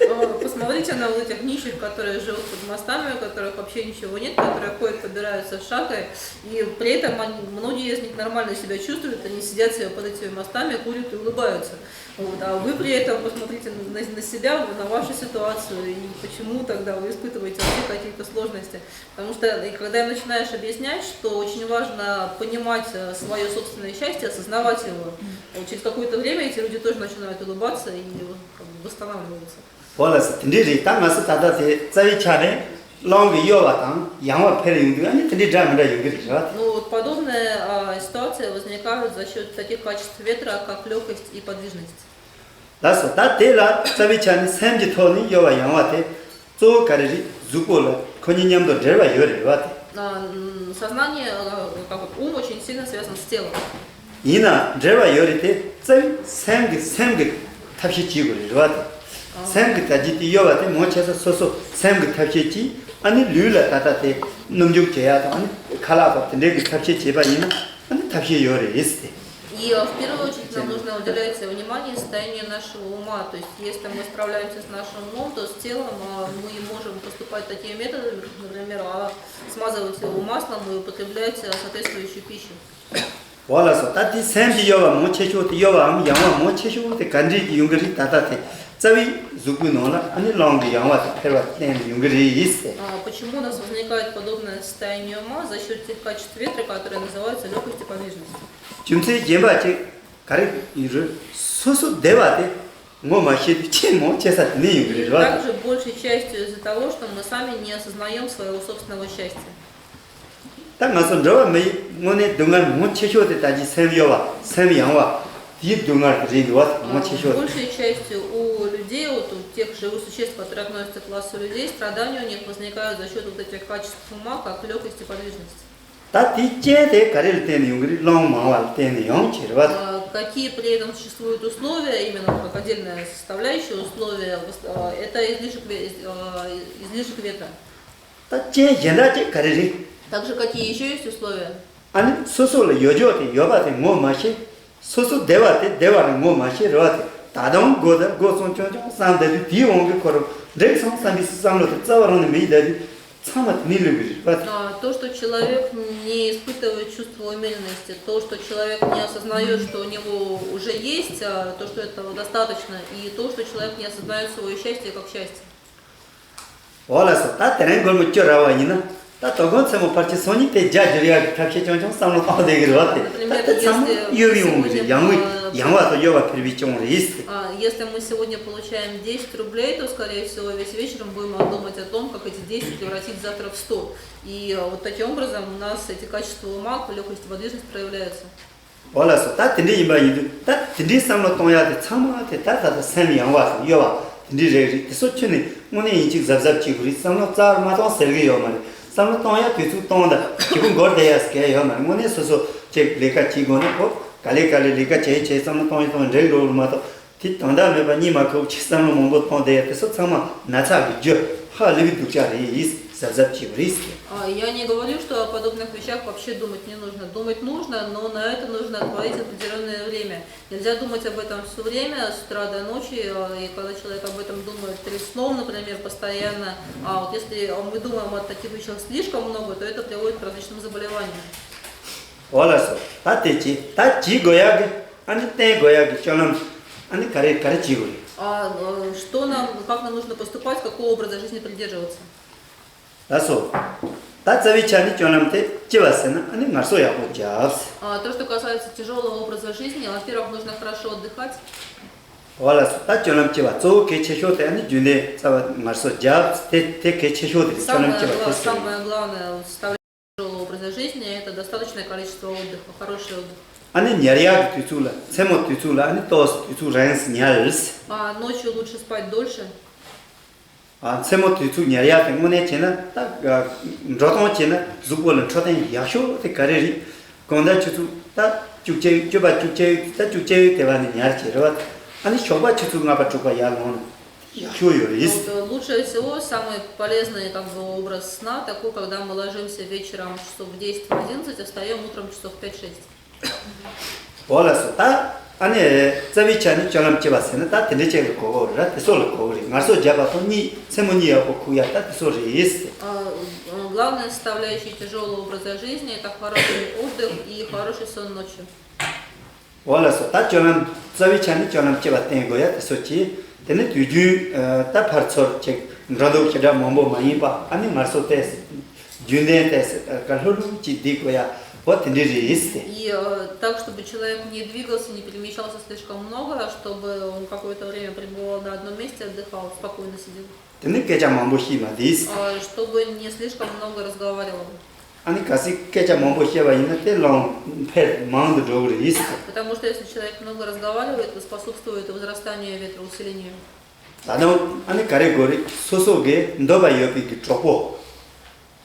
Э, Посмотрите на вот этих нищих, которые живут под мостами, у которых вообще ничего нет, которые ходят, побираются шаткой, и при этом они, многие из них нормально себя чувствуют, они сидят себе под этими мостами, курят и улыбаются. Вот, а вы при этом посмотрите на, на себя, на вашу ситуацию, и почему тогда вы испытываете вообще какие-то сложности? Потому что, и когда им начинаешь объяснять, что очень важно понимать свое собственное счастье, осознавать его, вот через какое-то время эти люди тоже начинают улыбаться и как бы восстанавливаются. འོ་ལགས་སོ། དེ་འདྲའི་རེད། ད་ང་ཚོ་ད་ལྟ་དེ་རྩ་བའི་ཆ་ནས་གླང་གི་གཡོ་བ་དང་ཡང་བ་འཕེལ་ཡོང་དུས་ཨ་ནི་དེ་འདྲའི་འདྲ་མི་འདྲ་ཡོང་གི་རེད་བ། Ну, вот подобная а, ситуация возникает за счет таких качеств ветра, как легкость и подвижность. ལགས་སོ། ད་དེ་ལ་རྩ་བའི་ཆ་ནས་སེམས་ཀྱི་ཐོག་ནས་གཡོ་བ་ཡང་བ་དེ་གཙོ་བོ་ག་རེ་རེད། གཟུགས་པོ་ལ་ཁོ་གཉིས་མཉམ་དུ་འབྲེལ་བ་ཡོད་རེད་བ་དེ། А, м, Сознание, э, как вот ум очень сильно связан с телом. ཡིན་ནའང་འབྲེལ་བ་ཡོད་རེད་དེ། རྩ་བའི་སེམས་ཀྱི་སེམས་ཀྱི་ཐབས་ཤེས་བྱེད་དགོས་རེད་རེད་བ་དེ། སེམས་ཀྱི་དར་རྒྱས་དེ་གཡོ་བ་དེ་མང་ཆེ་ས་སོ་སོ་སེམས་ཀྱི་ཐབས་ཤེས་ཀྱིས་ཨ་ནི་ལུས་ལ་ད་ལྟ་དེ་སྣུམ་འཇུག་བྱེད་ཡག་དང་ཨ་ནི་ཁ་ལག་དང་དེ་འདྲའི་གི་ཐབས་ཤེས་བྱེད་པ་ཡིན་ན་ཨ་ནི་ཐབས་ཤེས་ཡོད་རེད་དེ། И э, в первую очередь нам нужно уделять внимание состоянию нашего ума. То есть, если мы справляемся с нашим умом, то с телом э, мы можем поступать такими методами, как, например, а, смазывать его маслом и употреблять э, соответствующую пищу. འོ་ལགས་སོ། ད་དེ་སེམས་ཀྱི་གཡོ་བ་མང་ཆེ་ཤོས་དེ་གཡོ་བའམ་ཡང་བ་མང་ཆེ་ཤོས་དེ་ག་འདྲས་ཀྱི་ཡོང་གི་རེད། ད་ལྟ་དེ་རྩ་བའི་གཟུགས་པོའི་ནང་ལ་ཨ་ནི་གླང་གི་ཡང་བ་དེ་འཕེལ་བ་བརྟེན་ནས་ཡོང་གི་རེད་ཟེར། А, Почему у нас возникает подобное состояние ума за счет тех качеств ветра, которые называются легкость и подвижность? རྒྱུ་མཚན་གཞན་པ་ཅིག་ག་རེ་ཡིན་རུང་སོ་སོ་བདེ་བ་དེ་ངོ་མ་ཤེས་དུས་ཆེས་མང་ཆེ་ས་དེ་ནས་ཡོང་གི་རེད་བ། Также большей частью из-за того, что мы сами не осознаем своего собственного счастья. ད་ང་ཚོ་འགྲོ་བ་མི་ཡི་དངོས་གནས་སྡུག་བསྔལ་མང་ཆེ་ཤོས་དེ་ད་ཅི་སེམས་གཡོ་བ་སེམས་ཡང་བ་དེའི་སྡུག་བསྔལ་དེ་རེད་འདུག་བ། མང་ཆེ་ཤོས་དེ། Большей частью у людей, вот у тех живых существ, которые относятся к классу людей, страдания у них возникают за счет вот этих качеств ума, как легкость и подвижность. ད་དེའི་རྐྱེན་དེ་ག་རེ་ལ་བརྟེན་ནས་ཡོང་གི་རེད། གླང་མང་བ་ལ་བརྟེན་ནས་ཡོང་གི་རེད་བ། А, Какие при этом существуют условия, именно вот как отдельная составляющая условия, это излишек ве- э, излишек ветра. ད་རྐྱེན་གཞན་དག་ཅིག་ག་རེ་རེད། Также какие ещё есть условия? ཨ་ནི་སོ་སོ་ལ་ཡོད་ཆོག་དེ་ཡོད་པ་དེ་ངོ་མ་ཤེས། སོ་སོ་བདེ་བ་དེ་བདེ་བ་རེད་ངོ་མ་ཤེས་རེད་བ། དེ་ད་དུང་མགོ་དང་མགོ་ཚོང་ཆུང་ཆུང་བསམ་བསྡད་དུས། དེའི་དབང་གིས་ཁོ་རང་འགྲིག་སོང་བསམ་པའི་བསམ་བློ་དེ་རྩ་བ་རང་ནས་མི་ཡིད་བསྡད་དུས། ཚང་མ་དེ་ནས་ལུས་པའི་རེད་བ། А, то, что человек не испытывает чувство умеренности, то, что человек не осознаёт, что у него уже есть, а, то, что этого достаточно, и то, что человек не осознаёт своё счастье как счастье. འོ་ལགས་སོ། ད་དེ་རིང་སྒོར་མོ་བཅུ་རག་པ་ཡིན་ན། ད་དོ་དགོང་མཚན་མོ་ཕལ་ཆེར་སང་ཉིན་དེ་རྒྱ་བསྒྱུར་ཡག་གི་ཐབས་ཤེས་ཆུང་ཆུང་བསམ་བློ་བཏང་བསྡད་ཀྱི་རེད་བ། དེ་ད་ད་ཚང་མ་གཡོ་བའི་དབང་གིས་རེད། ཡང་ཡང་བ་དང་གཡོ་བ་ཕེར་བའི་སྐྱོན་རེད། А, если мы сегодня получаем десять рублей, то, скорее всего, весь вечер мы будем думать о том, как эти десять превратить завтра в сто. И, э, вот таким образом у нас эти качества ума, как лёгкость и подвижность проявляются. འོ་ལགས་སོ། ད་དེ་འདྲ་ཡིན་པ་ཡིན་དུས། ད་དེ་འདྲའི་བསམ་བློ་གཏོང་ཡག་དེ་ཚང་མ་དེ་ད་ད་ད་སེམས་ཡངས་པ་དང་གཡོ་བ་དེ་འདྲའི་རིགས་རེད། དེ་ཚོ་ཁྱོན་ནས་དངོས་གནས་ཡིན་གཅིག་གཟབ་གཟབ་བྱེད་དགོས་རེད། བསམ་བློ་རྩ་བ་མ་གཏོང་ཟེར་གི་ཡོད་མ་རེད། བསམ་བློ་གཏོང་ཡག་དུས་ཚོད་གཏོང་དང་། གཅིག་པུ་མགོར་བསྡད་ཡག་གལ་ཡོད་མ་རེད། དངོས་གནས་སོ་སོ་ཅིག་ལས་ཀ་བྱེད་དགོས་ན། ཨོ་ག་ལེ་ག་ལེ་ལས་ཀ་བྱེད་བྱེད་བསམ་བློ་གཏོང་ཡག་གཏོང་ཡག་འགྲིག་འགྲོ་གི་མ་གཏོགས། དེ་དོན་དག་མེད་པ་གཉིད་མ་ཁུག་ཅིག་བསམ་བློ་མང་པོ་གཏོང་བསྡད་ཡག་དེ་ཚོ་ཚང་མ་ན་ཚ་གི་རྒྱུ། ཧ་ལས་པའི་སྡུག་ཅག་རེད། གཟབ་གཟབ་བྱེད་དགོས་རེད། А, я не говорю, что о подобных вещах вообще думать не нужно. Думать нужно, но на это нужно отводить определённое время. Нельзя думать об этом всё время, с утра до ночи, а, и когда человек об этом думает перед сном, например, постоянно, а вот если, а, мы думаем о таких вещах слишком много, то это приводит к различным заболеваниям. འོ་ལགས་སོ། ད་དེ་བྱས། ད་བྱེད་དགོས་ཡག་གི། ཨ་ནི་བསྟེན་དགོས་ཡག་གི་སྤྱོད་ལམ། ཨ་ནི་ག་རེ་ག་རེ་བྱེད་དགོས་རེད། А, э, что нам, как нам нужно поступать, какого образа жизни придерживаться? ལགས་སོ། ད་རྩ་བའི་ཆ་ནས་སྤྱོད་ལམ་དེ་གཅིག་པ་ཟེར་ན། ཨ་ནི་ངལ་གསོ་ཡག་པོ་རྒྱབ། А, то, что касается тяжёлого образа жизни, во-первых, нужно хорошо отдыхать. འོ་ལགས་སོ། ད་སྤྱོད་ལམ་གཅིག་པ་གཙོ་བོ་གལ་ཆེ་ཤོས་དེ་ཨ་ནི་རྒྱུན་ལྡན་རྩ་བ་ངལ་གསོ་རྒྱབ། དེ་དེ་གལ་ཆེ་ཤོས་དེ་རེད། སྤྱོད་ལམ་གཅིག་པ་དེ་ཟེར། Самое главное в составляющей тяжёлого образа жизни — это достаточное количество отдыха, хороший отдых. ཨ་ནི་ཉལ་ཡག་གི་དུས་ཚོད་ལ། མཚན་མོ་དུས་ཚོད་ལ་ཨ་ནི་ཏོག་ཙམ་དུས་ཚོད་རིང་ཙམ་ཉལ། А, ночью лучше спать дольше. ཨ། མཚན་མོ་དུས་ཚོད་ཉལ་ཡག་དེ་དངོས་གནས་བྱས་ན། ད་འགྲོ་སྟངས་བྱས་ན་གཟུགས་པོ་ལ་འཕྲོད་བསྟེན་ཡག་ཤོས་དེ་ག་རེ་རེད། གང་ལྟར་ཆུ་ཚོད་ད་བཅུ་གཅིག་བཅུ་པ་བཅུ་གཅིག་ད་བཅུ་གཅིག་དེ་བ་ནས་ཉལ་བྱས་རེད་བ། ཨ་ནི་ཞོགས་པ་ཆུ་ཚོད་ལྔ་པ་དྲུག་པ་ཡར་ལངས་ན་ཡག་ཤོས་ཡོད་རེད། Вот, э, лучше всего самый полезный, как бы, образ сна такой, когда мы ложимся вечером часов в десять, в одиннадцать, а встаём утром часов в пять-шесть. འོ་ལགས་སོ། ད་ཨ་ནི་རྩ་བའི་ཆ་ནས་སྤྱོད་ལམ་གཅིག་པ་ཟེར་ན་ད་དེ་འདྲའི་ཅིག་ལ་གོ་དགོས་རེད། དེ་ཚོ་ལ་གོ་གི་རེད། ངལ་གསོ་རྒྱབ་པ་དང་གཉིད། མཚན་མོ་གཉིད་ཡག་པོ་ཁུག་ཡག་ད་དེ་ཚོ་རེད། А, э, главная составляющая тяжёлого образа жизни — это хороший отдых и хороший сон ночью. འོ་ལགས་སོ། ད་སྤྱོད་ལམ། རྩ་བའི་ཆ་ནས་སྤྱོད་ལམ་གཅིག་པ་བསྟེན་དགོས་ཡག་དེ་ཚོ་བྱས། དེ་ནས་དུས་རྒྱུན། ཨ། ད་ཕར་ཚུར་ཅིག་འགྲོ་འདུག་ཞེ་དྲག་མང་པོ་མ་ཡིན་པ། ཨ་ནི་ངལ་གསོ་ཏོག་ཙམ། རྒྱུན་ལྡན་ཏོག་ཙམ། ཨ། ལྷོད་ལྷོད་ཅིག་བསྡད་དགོས་ཡག་འོ་དེ་འདྲ་རེད་ཟེར། И, э, так, чтобы человек не двигался, не перемещался слишком много, а чтобы он какое-то время пребывал на одном месте, отдыхал, спокойно сидел. དེ་ནས་སྐད་ཆ་མང་པོ་བཤད་མ་བསྡད། А, чтобы не слишком много разговаривал. ཨ་ནི་གལ་སྲིད་སྐད་ཆ་མང་པོ་བཤད་པ་ཡིན་ན་དེ་ལའང་འཕེལ་མང་དུ་འགྲོ་གི་རེད། Потому что если человек много разговаривает, то способствует возрастанию ветра, усилению. ད་དུང་ཨ་ནི་ག་རེ་དགོས་རེད། སོ་སོ་གི་འདོད་པ་ཡོད་པའི་གི་གྲོགས་པོ།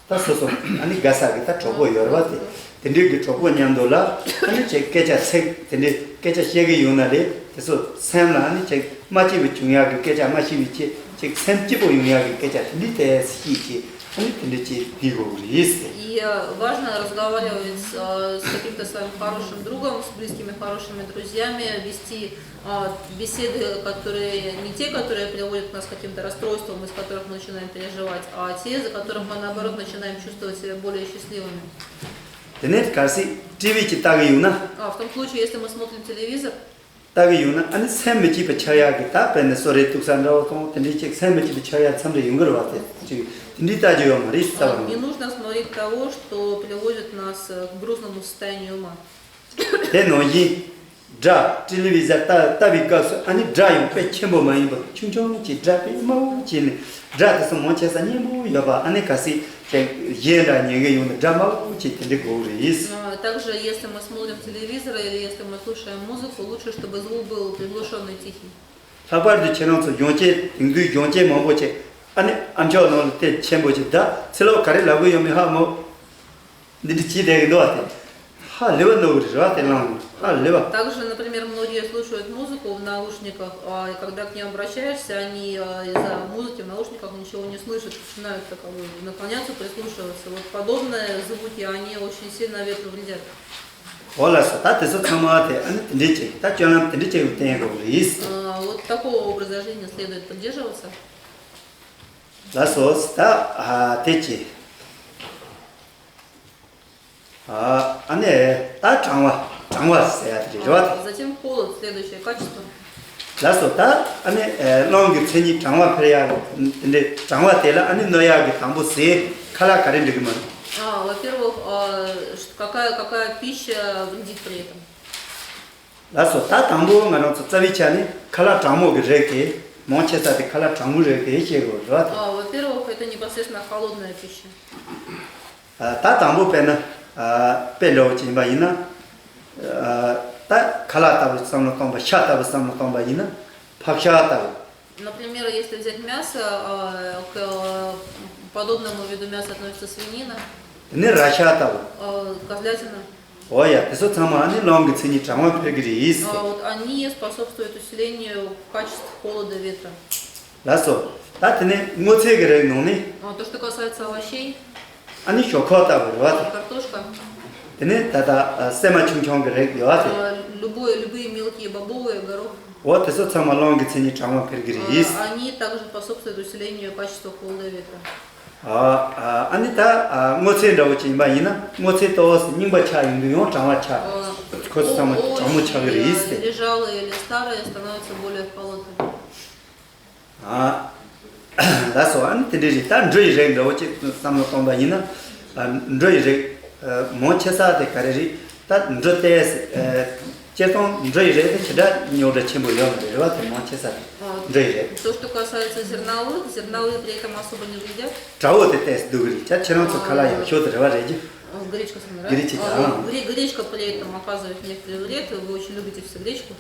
ད་སོ་སོ་ཨ་ནི་དགའ་ས་གི་ད་གྲོགས་པོ་ཡོད་རེད་བ། དེ་དེ་འདྲའི་གི་གྲོགས་པོ་མཉམ་དུ་ལ་ཨ་ནི་ཅིག་སྐད་ཆ་ཚིག་དེ་འདྲའི་སྐད་ཆ་བཤད་གི་ཡོང་ན་རེད། དེ་ཚོ་སེམས་ལ་ཨ་ནི་ཅིག་མ་སྐྱིད་པ་བྱུང་ཡག་གི་སྐད་ཆ། མ་ཤེས་པའི་ཅིག་ཅིག་སེམས་སྐྱིད་པོ་ཡོང་ཡག་གི་སྐད་ཆ་དེ་འདྲའི་ཏོག་ཙམ་བཤད་ཅིག་ཨ་ནི་དེ་འདྲའི་ཅིག་བསྡད་དགོས་གི་རེད། И, э, важно разговаривать с, э, с каким-то своим хорошим другом, с близкими хорошими друзьями, вести, а, беседы, которые не те, которые приводят нас к каким-то расстройствам, из которых мы начинаем переживать, а те, из-за которых мы, наоборот, начинаем чувствовать себя более счастливыми. དེ་ནས་གལ་སྲིད་ཊི་ཝི་ཅིག་ལྟ་གི་ཡོང་ན། А, в том случае, если мы смотрим телевизор, ལྟ་གི་ཡོང་ན་ཨ་ནི་སེམས་མི་སྐྱིད་པ་ཆགས་ཡག་གི། ད་དཔེར་ན་གསོལ་རས་གཏུག་ས་འདྲ་བོ་དང་དེ་འདྲའི་ཅིག་སེམས་མི་སྐྱིད་པ་ཆགས་ཡག་མཚམས་རེ་ཡོང་གི་རེད་བ། དེ་ཅིག་དེ་འདྲའི་ལྟ་རྒྱུ་ཡོད་མ་རེད་བསམ། А, не нужно смотреть того, что приводит нас, э, к грустному состоянию ума. དེ་ནང་བཞིན་སྒྲ། ཊི་ལི་བི་ཛར་ལྟ་ལྟ་བའི་སྐབས་སུ་ཨ་ནི་སྒྲ་ཡང་དཔེ་ཆེན་པོ་མ་ཡིན་པར་ཆུང་ཆུང་ཅིག་སྒྲ་དཔེ་དམའ་བོ་བྱས་ནས། སྒྲ་དེ་ཚོ་མང་ཆེ་ས་སྙན་པོ་ཡོད་པ། ཨ་ནི་གལ་སྲིད་ཅིག་གཞས་འདྲ་ཉན་གི་ཡོང་ན་སྒྲ་དམའ་བོ་ཅིག་དེ་འདྲ་དགོས་རེད། А, также, если мы смотрим телевизор или если мы слушаем музыку, лучше, чтобы звук был приглушённый, тихий. ལྷག་པར་དུ་ཁྱེད་རང་ཚོ་གཞོན་སྐྱེས། དེང་དུས་གཞོན་སྐྱེས་མང་པོ་ཅིག་ཨ་ནི་ཨ་མཆོག་ནང་ལ་དེ་ཆེན་པོ་ཅིག་ད་ཚེ་ལོ་ག་རེ་ལབ་གི་ཡོད་མེད་ཧ་མོ། འདི་འདྲ་བྱས་བསྡད་གི་འདུག་བ། དེ་ ཧ་ལས་པ་ནོར་གི་རེད་བ། དེ་བླངས་ནས་ཧ་ལས་པ། Также, например, многие слушают музыку в наушниках, а, и когда к ним обращаешься, они а, из-за музыки в наушниках ничего не слышат, начинают таковые наклоняться, прислушиваться. Вот подобные звуки, они очень сильно ветру вредят. འོ་ལགས་སོ། ད་དེ་ཚོ་ཚང་མ་དེ་ཨ་ནི་དེ་འདྲས་ཅིག་ད་སྤྱོད་ལམ་དེ་འདྲས་ཅིག་བསྟེན་དགོས་རེད། А, Вот такого образа жизни следует придерживаться. ལགས་སོ། ད་ཨ་དེ་ཅི་ཨ་ནི་ད་གྲང་བ་གྲང་བ་ཟེར་ཡ་དེ་རེད་བ། Затем холод, следуащее качество. ལགས་སོ། ད་ཨ་ནི་རླུང་གི་མཚན་ཉིད་གྲང་བ་འཕེལ་ཡ་དེ་འདྲས་གྲང་བ་དེ་ལ་ཨ་ནི་གནོད་ཡག་གི་དང་པོ་ཟས་ཁ་ལག་ག་རེ་འགྲིག་གི་མ་རེད། А, Во-первых, а, ш- какая, какая пища вредит при этом? ལགས་སོ། ད་དང་པོ་ང་རང་ཚོ་རྩ་བའི་ཆ་ནས་ཁ་ལག་གྲང་མོ་གི་རིགས་དེ་མང་ཆེ་ས་དེ་ཁ་ལག་གྲང་མོའི་རིགས་དེ་བཤད་དགོས་རེད་བ། А, Во-первых, это непосредственно холодная пища. ད་དང་པོ་དཔེར་ན་དཔེ་ལོ་ཅིག་ཡིན་པ་ཡིན་ན། ད་ཁ་ལག་ལྟ་བུ་བསམ་བློ་གཏོང་པ་ཤ་ལྟ་བུ་བསམ་བློ་གཏོང་པ་ཡིན་ན་ཕག་ཤ་ལྟ་བུ། Например, если взять мясо, а, к- подобному виду мяса относится свинина, དེ་ནས་ར་ཤ་ལྟ་བུ། а, козлятина. འོ་ཡ། དེ་ཚོ་ཚང་མ་ཨ་ནི་རླུང་གི་མཚན་ཉིད་གྲང་བ་འཕེལ་གི་རེད། А, Вот они способствуют усилению качеств холода ветра. ལགས་སོ། ད་དེ་ནས་སྔོ་ཚལ་གྱི་རིགས་ནང་ནས། А, То, что касается овощей, ཨ་ནི་ཞོག་ཁོག་ལྟ་བུ་རེད་བ། картошка, དེ་ནས་ད་ལྟ་སྲན་མ་ཆུང་ཆུང་གི་རིགས་ཡོད་བ་དེ། а, любые, любые мелкие бобовые, горох, འོ་དེ་ཚོ་ཚང་མ་རླུང་གི་མཚན་ཉིད་གྲང་བ་འཕེལ་གི་རེད། а, они также способствуют усилению качества холода ветра. ཨ་ནི་ད་སྔོ་ཚལ་འདྲ་བོ་ཅིག་ཡིན་པ་ཡིན་ན་སྔོ་ཚལ་ཏོག་ཙམ་རྙིང་པ་ཆགས་ཡོང་དུས་ཡང་གྲང་བ་ཆགས། ཁོ་ཚོ་ཚང་མ་གྲང་མོ་ཆགས་གི་རེད་ཟེར། Лежалые или старые становятся более холодными. ལགས་སོ། ཨ་ནི་དེ་འདྲའི་རིགས་ད་འབྲུ་ཡི་རིགས་འདྲ་བོ་ཅིག་བསམ་བློ་གཏོང་པ་ཡིན་ན། འབྲུ་ཡི་རིགས་མང་ཆེ་ས་དེ་ག་རེ་རེད། ད་འབྲུ་དེ་སྤྱིར་བཏང་འབྲུ་ཡི་རིགས་དེ་ཞེ་དྲག་རྙོག་དྲ་ཆེན་པོ་ཡོད་མ་རེད་བ། དེ་མང་ཆེ་ས་དེ་འབྲུ་ཡི་རིགས། То, что касается зерновых, зерновые при этом особо не вредят. དྲ་བོ་དེ་ཏོག་ཙམ་སྡུག་གི་རེད། ད་ཁྱེད་རང་ཚོ་ཁ་ལག་ཡག་ཤོས་དེ་རེད་བ། རེད་རྒྱུ། Гречка самая, Гречка, да. Гречка при этом оказывает некоторый вред, вы очень любите все гречку.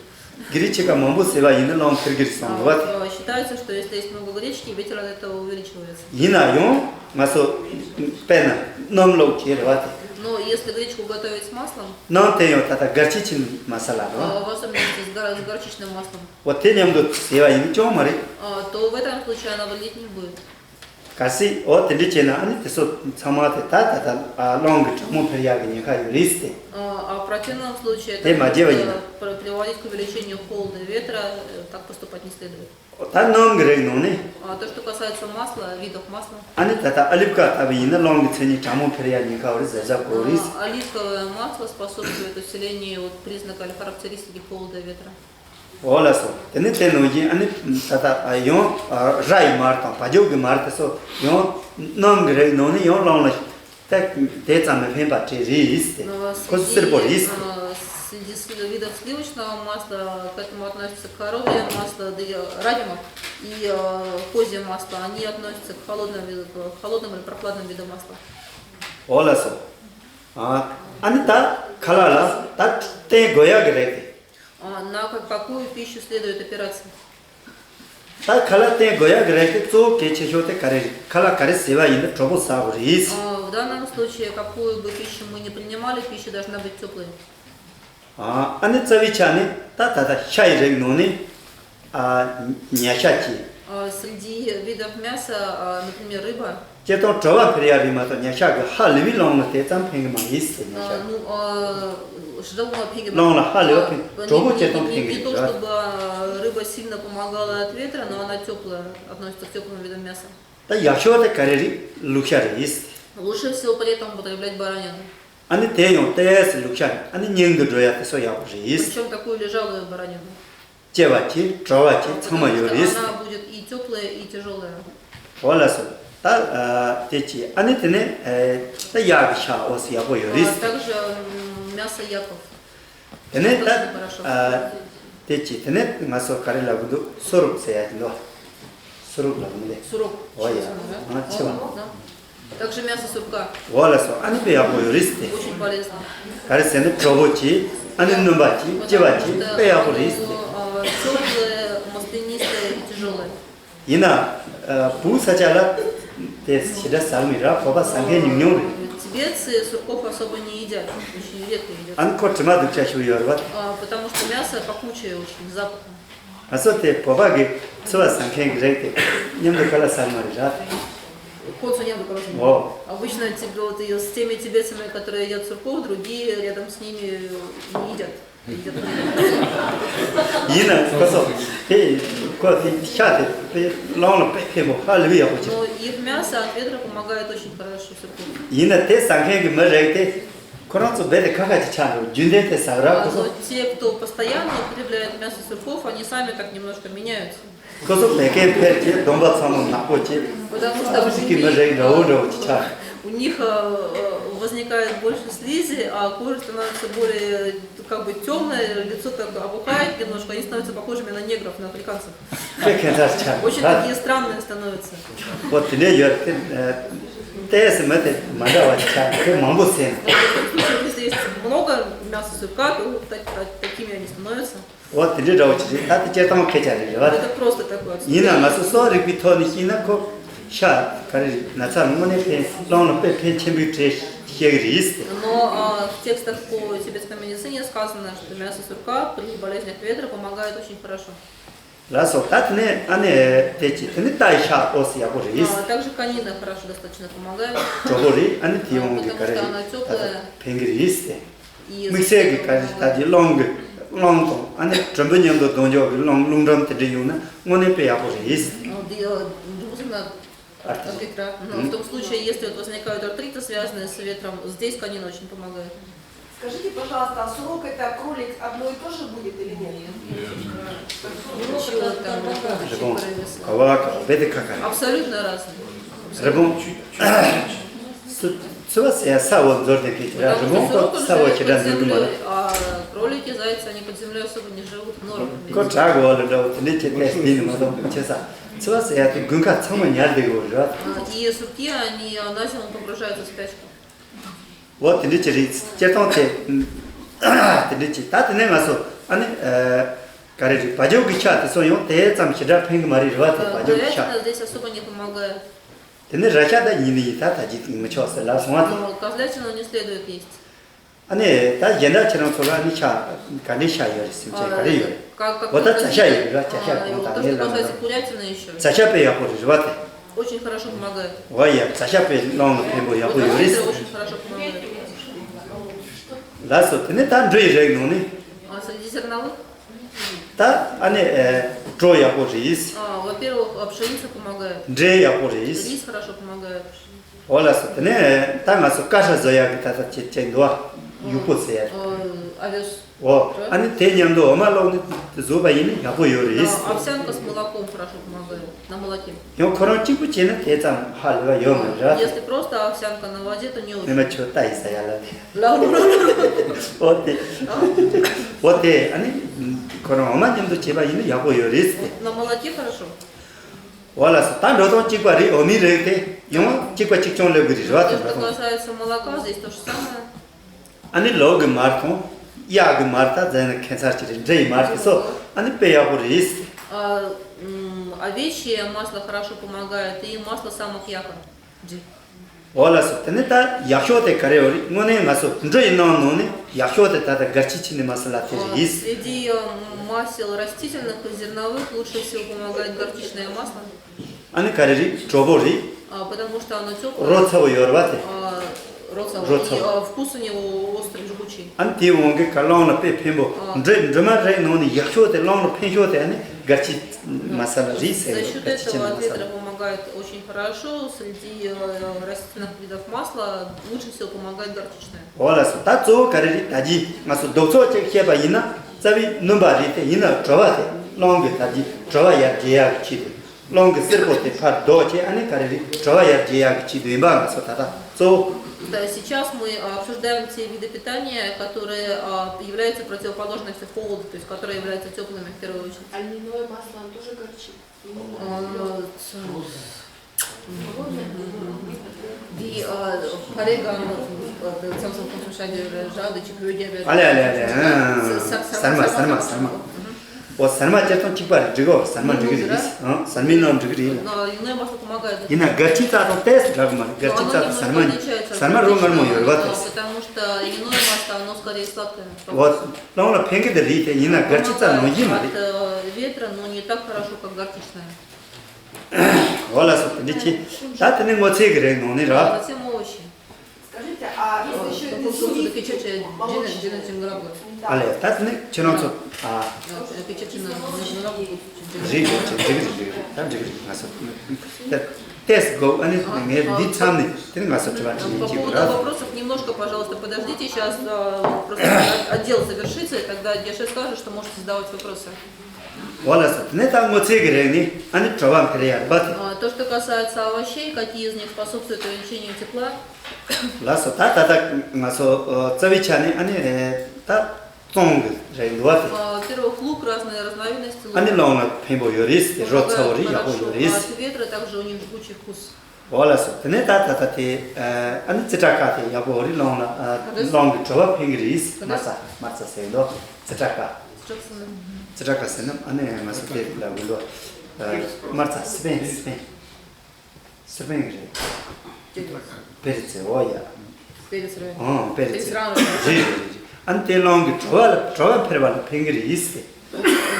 གི་རི་ཆི་ཀ་མང་པོ་ཟེར་བ་ཡིན་ན་རླུང་འཕེལ་གི་རེད་བསམ་གི་བ། Считается, что если есть много гречки, ветер от этого увеличивается. ཡིན་ན་ཡང་ང་ཚོ་དཔེར་ན་སྣུམ་བླུགས་བྱས་རེད་བ། དེ་Но если гречку готовить с маслом, སྣུམ་དེ་ཡང་ད་ལྟ་གར་ཆི་ཆི་མ་ས་ལ་རེད་བ། в особенности с, гор- с горчичным маслом, འོ་དེ་མཉམ་དུ་ཟེར་བ་ཡིན་ན་ཅང་མ་རེད། то в этом случае она вредить не будет. གལ་སྲིད་འོ་དེ་འདྲ་བྱས་ན་ཨ་ནི་དེ་ཚོ་ཚང་མ་དེ་ད་ད་ད་རླུང་གི་གྲང་མོ་འཕེལ་ཡག་གི་ཉེན་ཁ་ཡོད་རེད་ཟེར། А в противном случае དེ་མ་བརྗེད་པ་ཡིན་ན། Приводить к увеличению холода ветра, так поступать не следует. ད་སྣུམ་གི་རིགས་ནང་ནས། То, что касается масла, видов масла, ཨ་ནི་ད་ལྟ་ཨ་ལིབ་ཀ་ལྟ་བུ་ཡིན་ན་རླུང་གི་མཚན་ཉིད་གྲང་མོ་འཕེལ་ཡག་ཉེན་ཁ་ཡོད་རེད་ཟེར་ཟ་དགོས་རེད། Оливковое масло способствует усилению вот признака или характеристики холода ветра. འོ་ལགས་སོ། དེ་ནས་དེ་ནང་བཞིན་ཨ་ནི་ད་ལྟ་ཡང་ར་ཡི་མར་དང་བ་ཅོ་གི་མར་དེ་ཚོ་ཡང་སྣུམ་གི་རིགས་ནང་ནས་ཡང་རླུང་ལ་ད་དེ་ཙམ་མི་ཕན་པ་དེ་རེད་ཟེར། ཁོ་ཚོ་བསིལ་པོ་རེད་ཟེར། Среди видов сливочного масла к этому относится коровье масло, радимак и козье масло. Они относятся к холодным видам, к холодным или прохладным видам масла. འོ་ལགས་སོ། ཨ་ནི་ད་ཁ་ལག་ལ་ད་བསྟེན་དགོས་ཡག་གི་རེད་དེ། На какую пищу следует опираться? ད་ཁ་ལག་བསྟེན་དགོས་ཡག་གི་རེད་དེ་གཙོ་བོ་གལ་ཆེ་ཤོས་དེ་ག་རེ་རེད། ཁ་ལག་ག་རེ་ཟས་པ་ཡིན་ན་དྲོ་པོ་ཟ་དགོས་རེད། В данном случае, какую бы пищу мы ни принимали, пища должна быть теплой. ཨ་ནི་རྩ་བའི་ཆ་ནས་ད་ད་ད་ཤ་ཡི་རིགས་ནང་ནས་ཉ་ཤ་གཅིག Среди видов мяса, например, рыба. སྤྱིར་བཏང་དྲོ་བ་འཕེལ་ཡག་རེད་མ་གཏོགས་ཉ་ཤ་གི་ཧ་ལས་པའི་རླུང་ལ་དེ་ཙམ་ཕན་གི་མ་རེད་ཟེར། ཉ་ཤ་Животного пингема. རླུང་ལ་ཧ་ལས་པ་ཕན། དྲོ་པོ་སྤྱིར་བཏང་ཕན་གི་Не то, རེད་བ། Чтобы рыба сильно помогала от ветра, но она теплая, относится к теплым видам мяса. ད་ཡག་ཤོས་དེ་ག་རེ་རེད། ལུག་ཤ་རེད། Лучше всего при этом употреблять баранину. ཨ་ནི་དེ་ཡང་ཏོག་ཙམ་ལུག་ཤ་ཨ་ནི་རྙིང་དུ་འགྲོ་ཡག་དེ་ཚོ་ཡག་པོ་རེད། Причем такую лежалую баранину. སྐྱེ་བ་གྱི་དྲོ་བ་གྱི་ཚང་མ་ཡོད་རེད། Она будет и теплая, и тяжелая. འོ་ལགས་སོ། ད་དེ་གྱིས་ཨ་ནི་དེ་ནས་ད་གཡག་གི་ཤ་འོ་ཟེར་ཡག་པོ་ཡོད་རེད། Также мясо яков. དེ་ནས་ད་དེ་གྱིས་དེ་ནས་ང་ཚོ་ག་རེ་ལབ་གི་འདུག་སུ་རུག་ཟེར་ཡག་གི་འདུག་སུ་རུག་ལབ་མི་འདུག Сурок. འོ་ཡ། ང་ཆེ་བ། Также мясо сурка. འོ་ལགས་སོ། ཨ་ནི་དཔེ་ཡག་པོ་ཡོད་རེད་ཟེར་ཏེ། Очень полезно. ག་རེ་ཟེར་ན་དྲོ་པོ་གྱི་ཨ་ནི་སྣུམ་པ་གྱི་ལྕི་བ་གྱི་དཔེ་ཡག་པོ་རེད་ཟེར་ཏེ། Теплое, маслянистое и тяжелое. ཡིན་ན་བོད་ས་ཆ་ལ་དེ་ཞེ་དྲག་ཟ་གི་མེད་ར། བོད་པ་ཟ་མཁན་ཉུང་ཉུང་རེད། Швеции сурков особо не едят, очень редко едят. ཨ་ནི་ཁོ་དྲི་མ་སྡུག་ཅག་ཞིག་ཡོད་རེད་པ། А, потому что мясо пахучее очень, с запахом. ང་ཚོ་དེ་བོད་པ་གི་འཚོ་བ་བཟང་མཁན་གྱི་རིགས་དེ་མཉམ་དུ་ཁ་ལག་ཟ་མ་རེད་ར། Кот свинья в глазу. О. Обычно тебе, вот, и с теми тибетцами, которые едят сурков, другие рядом с ними не едят. Едят. ཡིན་ན་ཁོ་ཚོ་དེ་ཁོ་དེ་ཤ་དེ་དེ་རླུང་ལ་དཔེ་ཕན་པོ་ཧ་ལས་པའི་ཡག་པོ་ཅིག་ཡིན་ན་དེ་ཟ་ཁང་གི་མི་རེད་ཨ། ཁོ་ཚོ་ཤ་དེ་རླུང་ལ་དཔེ་ཕན་པོ་ཧ་ལས་པའི་ཡག་པོ་ཅིག་ཡིན་ན་དེ་ཟ་མཁན་གྱི་མི་རིགས་དེ། ཁོ་རང་ཚོ་རྦད་དེ་ཁ་ཁ་ཅིག་ཆགས་འགྲོ། རྒྱུན་ལྡན་དེ་ཟ་ར། ཁོ་ཚོ། А вот те, кто постоянно употребляет мясо сурков, они сами так немножко меняются. ཁོ་ཚོ་བད་ཀན་འཕེལ་བྱས། གདོང་པ་ཚང་མ་ནག་པོ་བྱས། Потому что у ཁོ་ཚོ་གི་མི་རིགས་འདྲ་བོ་འདྲ་བོ་ཅིག་ཆགས། У них э, возникает больше слизи, а кожа становится более как бы темная, лицо так опухает немножко, они становятся похожими на негров, на африканцев. དཔེ་ཁྱད་མཚར་ཆགས། Очень такие странные становятся. འོ་དེ་འདྲ་ཡོད་དེ། ཏོག་ཙམ་མི་དེ་མ་འདྲ་བ་ཆགས། དེ་མང་པོ་ཟེར་ན། Если есть много мяса сурка, то так- так- такими они становятся. འོ་དེ་འདྲ་འདྲ་བོ་ཅིག་རེད། ད་དེ་སྤྱིར་བཏང་སྐད་ཆ་རེད་རེད་པ། Это просто такое отступление. ཡིན་ན་ང་ཚོ་གསོ་བ་རིག་པའི་ཐོག་ནས་བཤད་ན་ཁོ་ཤ་ག་རེ་རེད། ན་ཚ་དངོས་གནས་ཕན། རླུང་ལ་དཔེ་ཕན་ཆེན་པོའི་གྲས་བཤད་གི་རེད། Но а, в текстах по тибетской медицине сказано, что мясо сурка при болезнях ветра помогает очень хорошо. ལགས་སོ། ད་དེ་ནས་ཨ་ནི་དེ་ཅི་དེ་ནི་རྟ་ཡི་ཤ་ཨོ་སི་ཡག་པོ་རེད། А также конина хорошо достаточно помогает. དྲོ་པོ་རེད། ཨ་ནི་དེའི་དབང་གིས་ག་རེ་རེད། ད་ད་ཕན་གི་རེད་ཟེར། དམིགས་བསལ་གྱི་ག་རེ་ད་དེ་རླུང་གི་རླུང་དང་ཨ་ནི་གྲུམ་བུ་མཉམ་དུ་ལྡང་འཇོག་གི་རླུང་རླུང་འགྲམ་དེ་འདྲ་ཡོང་ན་དངོས་གནས་དཔེ་ཡག་པོ་རེད་ཟེར། Артрит. Но в том случае, если вот возникают артриты, связанные с ветром, здесь конина очень помогает. Скажите, пожалуйста, а сурок это кролик одно и то же будет или нет? Нет. Ничего там, вообще. རི་བོང་ག་བ་ག་བ་བེ་དེ་ཁ་ཁ་རེད། Абсолютно разные. རི་བོང་སུ་ཚི་བ་ཟེར་ཡ་ས་འོག་འཛུལ་དེ་ཁེ་ཁྱེད་ར། རི་བོང་ཁོ་ས་འོག་ཁྱེད་ར་འཛུལ་གི་མ་རེད། А кролики, зайцы, они под землей особо не живут, в норах. ཁོ་བྲག་གི་འོག་ལ་འདྲ་བོ་དེ་འདྲས་ཁྱེད་ཏེ་འདི་ནི་མ་གཏོགས་ཁྱེད་ས་ཚི་བ་ཟེར་ཡ་དེ་དགུན་ཁ་ཚང་མ་ཉལ་བསྡད་ཡོད་རེད། А, и сурки, они а, на зиму погружаются в спячку. འོ་དེ་འདྲ་ཅིག་རེད། སྤྱིར་བཏང་དེ་དེ་འདྲ་ཅིག་ད་དེ་ནས་ང་ཚོ་ཨ་ནི་ཨ་ག་རེ་རེད། བ་ཕྱུགས་ཀྱི་ཤ་དེ་ཚོ་ཡང་དེ་ཙམ་ཞེ་དྲག་ཕན་གི་མ་རེད་རེད་བ། དེ་བ་ཕྱུགས་ཀྱི་ཤ། Говядина здесь особо не помогает. དེ་ནས་ར་ཤ་ད་ཡིན་ནི་ཡིན། ད་ད་ཅིག་མི་ཆོག་ཟེར་ལབ་སོང་བ་དེ། Но козлятину не следует есть. ཨ་ནི་ད་གཞན་དག་ཁྱེད་རང་ཚོ་ལ་ཨ་ནི་ཤ་ག་འདྲའི་ཤ་ཡོད་རེད་ཟེར་ཅིག་ག་རེ་ཡོད་རེད། Как- как- འོ་ད་རྫ་ཤ་ཡོད་རེད་བ། རྫ་ཤ་གོང་དང་ངའི་ལམ་ལམ་རྫ་ཤ་དཔེ་ཡག་པོ་རེད་རེད་བ་དེ། Очень хорошо помогает. འོ་ཡ། རྫ་ཤ་དཔེ་རླུང་ལ་ཕན་པོ་ཡག་པོ་ཡོད་རེད། Очень хорошо помогает. ལགས་སོ། དེ་ནས་ད་འབྲུ་ཡི་རིགས་ནང་ནས། А среди зерновых? ད་ཨ་ནི་ཨེ་གྲོ་ཡག་པོ་རེད། А, во-первых, а, пшеница помогает. འབྲས་ཡག་པོ་རེད། Рис хорошо помогает. འོ་ལགས་སོ། དེ་ནས་ད་ང་ཚོ་ཀ་ཤ་བཟོ་ཡག་གི་ད་ལྟ་ཅིག་ཅིག་འདུག་ཨ། ཡུག་པོ་ཟེར་ཡག་དེ། Овес. འོ་ཨ་ནི་དེ་མཉམ་དུ་འོ་མ་བླུགས་ནས་བཟོས་པ་ཡིན་ན་ཡག་པོ་ཡོད་རེད། Да, овсянка с молоком хорошо помогает. На молоке. ཡང་ཁོ་རང་གཅིག་པུ་བྱས་ན་དེ་ཙམ་ཧ་ལས་པ་ཡོད་མ་རེད། Если просто овсянка на воде, то не очень. ཨེ་མ་ཁྱོད་ལྟ་ཡིན་ས་ཡ་ལ་དེ། འོ་དེ། འོ་དེ་ཨ་ནི་ཁོ་རང་འོ་མ་མཉམ་དུ་བྱས་པ་ཡིན་ན་ཡག་པོ་ཡོད་རེད་ཟེར་ཏེ། На молоке хорошо. འོ་ལགས་སོ། ད་འགྲོ་སྟངས་གཅིག་པ་རེད། འོ་མའི་རིགས་དེ་ཡང་གཅིག་པ་གཅིག་རྐྱང་སླེབས་ཀྱི་རེད་རེད་བ། དེ་འགྲོ་སྟངས། Что касается молока, здесь то же самое. ཨ་ནི་ལོ་གི་མར་དང་གཡག་གི་མར། ད་ཟེར་ན་ཁྱད་མཚར་ཅིག་རེད། འབྲི་ཡི་མར་དེ་ཚོ་ཨ་ནི་དཔེ་ཡག་པོ་རེད། А, м, овечье масло хорошо помогает, и масло самок яков. འོ་ལགས་སོ། དེ་ནས་ད་ཡག་ཤོས་དེ་ག་རེ་ཡོད་རེད། དངོས་གནས་ང་ཚོ་འབྲུ་ཡི་ནང་ནང་ནས་ཡག་ཤོས་དེ་ད་ལྟ་горчичное масло དེ་རེད། Среди э, масел растительных и зерновых лучше всего помогает горчичное масло. ཨ་ནི་ག་རེ་རེད། དྲོ་པོ་རེད། А, потому что оно теплое. རོ་ཚ་པོ་ཡོད་རེད་བ་དེ། А, росовый. Росовый. И а, вкус у него острый, жгучий. ཨ་ནི་དེའི་དབང་གིས་ག་རླུང་ལ་དཔེ་ཕན་པོ། ཨ། འབྲུ་འབྲུ་མར་རིགས་ནང་ནས་ཡག་ཤོས་དེ་རླུང་ལ་ཕན་ཤོས་དེ་ཨ་ནི་горчичное масло རེད་ཟེར་ཡོད། За счет этого ветра помогает очень хорошо. Среди э, растительных видов масла лучше всего помогает горчичное. འོ་ལགས་སོ། ད་གཙོ་བོ་ག་རེ་རེད། ད་ཅི་ང་ཚོ་ལྡོག་ཕྱོགས་གཅིག་བཤད་པ་ཡིན་ན་རྩ་བའི་སྣུམ་པ་རེད་དེ། ཡིན་ན་དྲོ་བ་དེ་རླུང་གི་ད་ཅི་དྲོ་བ་ཡར་རྒྱས་ཡག་གི་ཆེད་དུ། རླུང་གི་སེར་པོ་དེ་ཕར་ལྡོག་བྱས། ཨ་ནི་ག་རེ་རེད། དྲོ་བ་ཡར་རྒྱས་ཡག་གི་ཆེད་དུ་ཡིན་པ་ང་ཚོ་ད་ལྟ་གཙོ་བོ། Да, сейчас мы а, обсуждаем те виды питания, которые а, являются противоположностью холода, то есть которые являются теплыми в первую очередь. А льняное масло, оно тоже горчит? А, ц- Ди а, парега, а, цамцам кусушаги, жады, чиквёдя, ཨ་ལེ་ཨ་ལེ་ཨ་ལེ། ཨ། ཟར་མ་ཟར་མ་ཟར་མ། འོ་ཟར་མ་སྤྱིར་བཏང་གཅིག་པ་རེད། འགྲིག་གོ་ཟར་མ་འགྲིག་གི་རེད། ཨང་ཟར་མའི་ནང་འགྲིག་གི་རེད་ལ། Льняное масло помогает. ཡིན་ན་སྒལ་ཚིགས་རྩ་དང་ཏོག་ཙམ་འདྲ་གི་མ་རེད། སྒལ་ཚིགས་རྩ་དང་ཟར་མ་གཉིས་ཟར་མ་རོ་དངུལ་མོ་ཡོད་རེད་པ། ཏོག་ཙམ་потому что льняное масло, оно скорее сладкое. འོ་སློང་ལ་ཕན་གི་དེ་རེད་དེ། ཡིན་ན་སྒལ་ཚིགས་རྩ་ནང་བཞིན་མ་རེད། От ветра, но не так хорошо, как горчичное. འོ་ལགས་སོ། དེ་འདྲ་ཅི། ད་དེ་ནི་སྔོ་ཚལ་གྱི་རིགས་ནང་ནས་ར། Затем овощи. Скажите, а есть еще и соки молочные? ཨ་ལས། ད་དེ་ནི་ཁྱེད་རང་ཚོ། ཨ། རེད་རེད་རེད་རེད། ད་འགྲིག་རེད་འགྲིག་རེད། ད་འགྲིག་རེད། ང་ཚོ་ད་ཏེས་གོ། ཨ་ནི་ངས་འདི་མཚམས་ནས་དེ་ནི་ང་ཚོ་དྲི་བ་དྲི་ལན་བྱེད་དགོས་ར། По поводу вопросов немножко, пожалуйста, подождите, сейчас просто отдел завершится, и тогда Геша скажет, что можете задавать вопросы. འོ་ལགས་སོ། དེ་ནས་ད་སྔོ་ཚལ་གྱི་རིགས་ནི་ཨ་ནི་དྲོ་པ་འཕེལ་ཡ་རེད་པ་དེ། А, то, что касается овощей, какие из них способствуют увеличению тепла? ལགས་སོ། ད་ད་ད་ང་ཚོ་རྩ་བའི་ཆ་ནས་ཨ་ནི་ད་བཙོང་གི་རིགས་འདུག་པ་དེ། А, во-первых, лук, разные разновидности лука. ཨ་ནི་སློང་ལ་ཕན་པོ་ཡོད་རེད། དེ་རོ་ཚ་བོ་རེད། ཡག་པོ་ཡོད་རེད། Помогают хорошо от ветра, также у них жгучий вкус. འོ་ལགས་སོ། དེ་ནས་ད་ད་ད་དེ་ཨ་ནི་ཙི་ཏྲ་ཀ་དེ་ཡག་པོ་རེད། སློང་ལ་སློང་གི་དྲོ་པ་ཕན་གི་རེད། དམར་རྩ་དམར་རྩ་ཟེར་འདུག་ཙི་ཏྲ་ཀ་ཙི་ཏྲ་ཀ་ཟེར་ན་ཨ་ནི་ང་ཚོ་དེ་ལ་འུ་ལོ་དམར་རྩ་སི་པན་སི་པན་སི་པན་གི་རེད། པེ་རི་ཙེ། འོ་ཡ། Перец, ཨང་པེ་རི་ཙེ། རེད་རེད་རེད་རེད། ཨ་ནི་དེ་སློང་གི་དྲོ་པ་ལ་དྲོ་པ་འཕེལ་བ་ལ་ཕན་གི་རེད་ཟེར།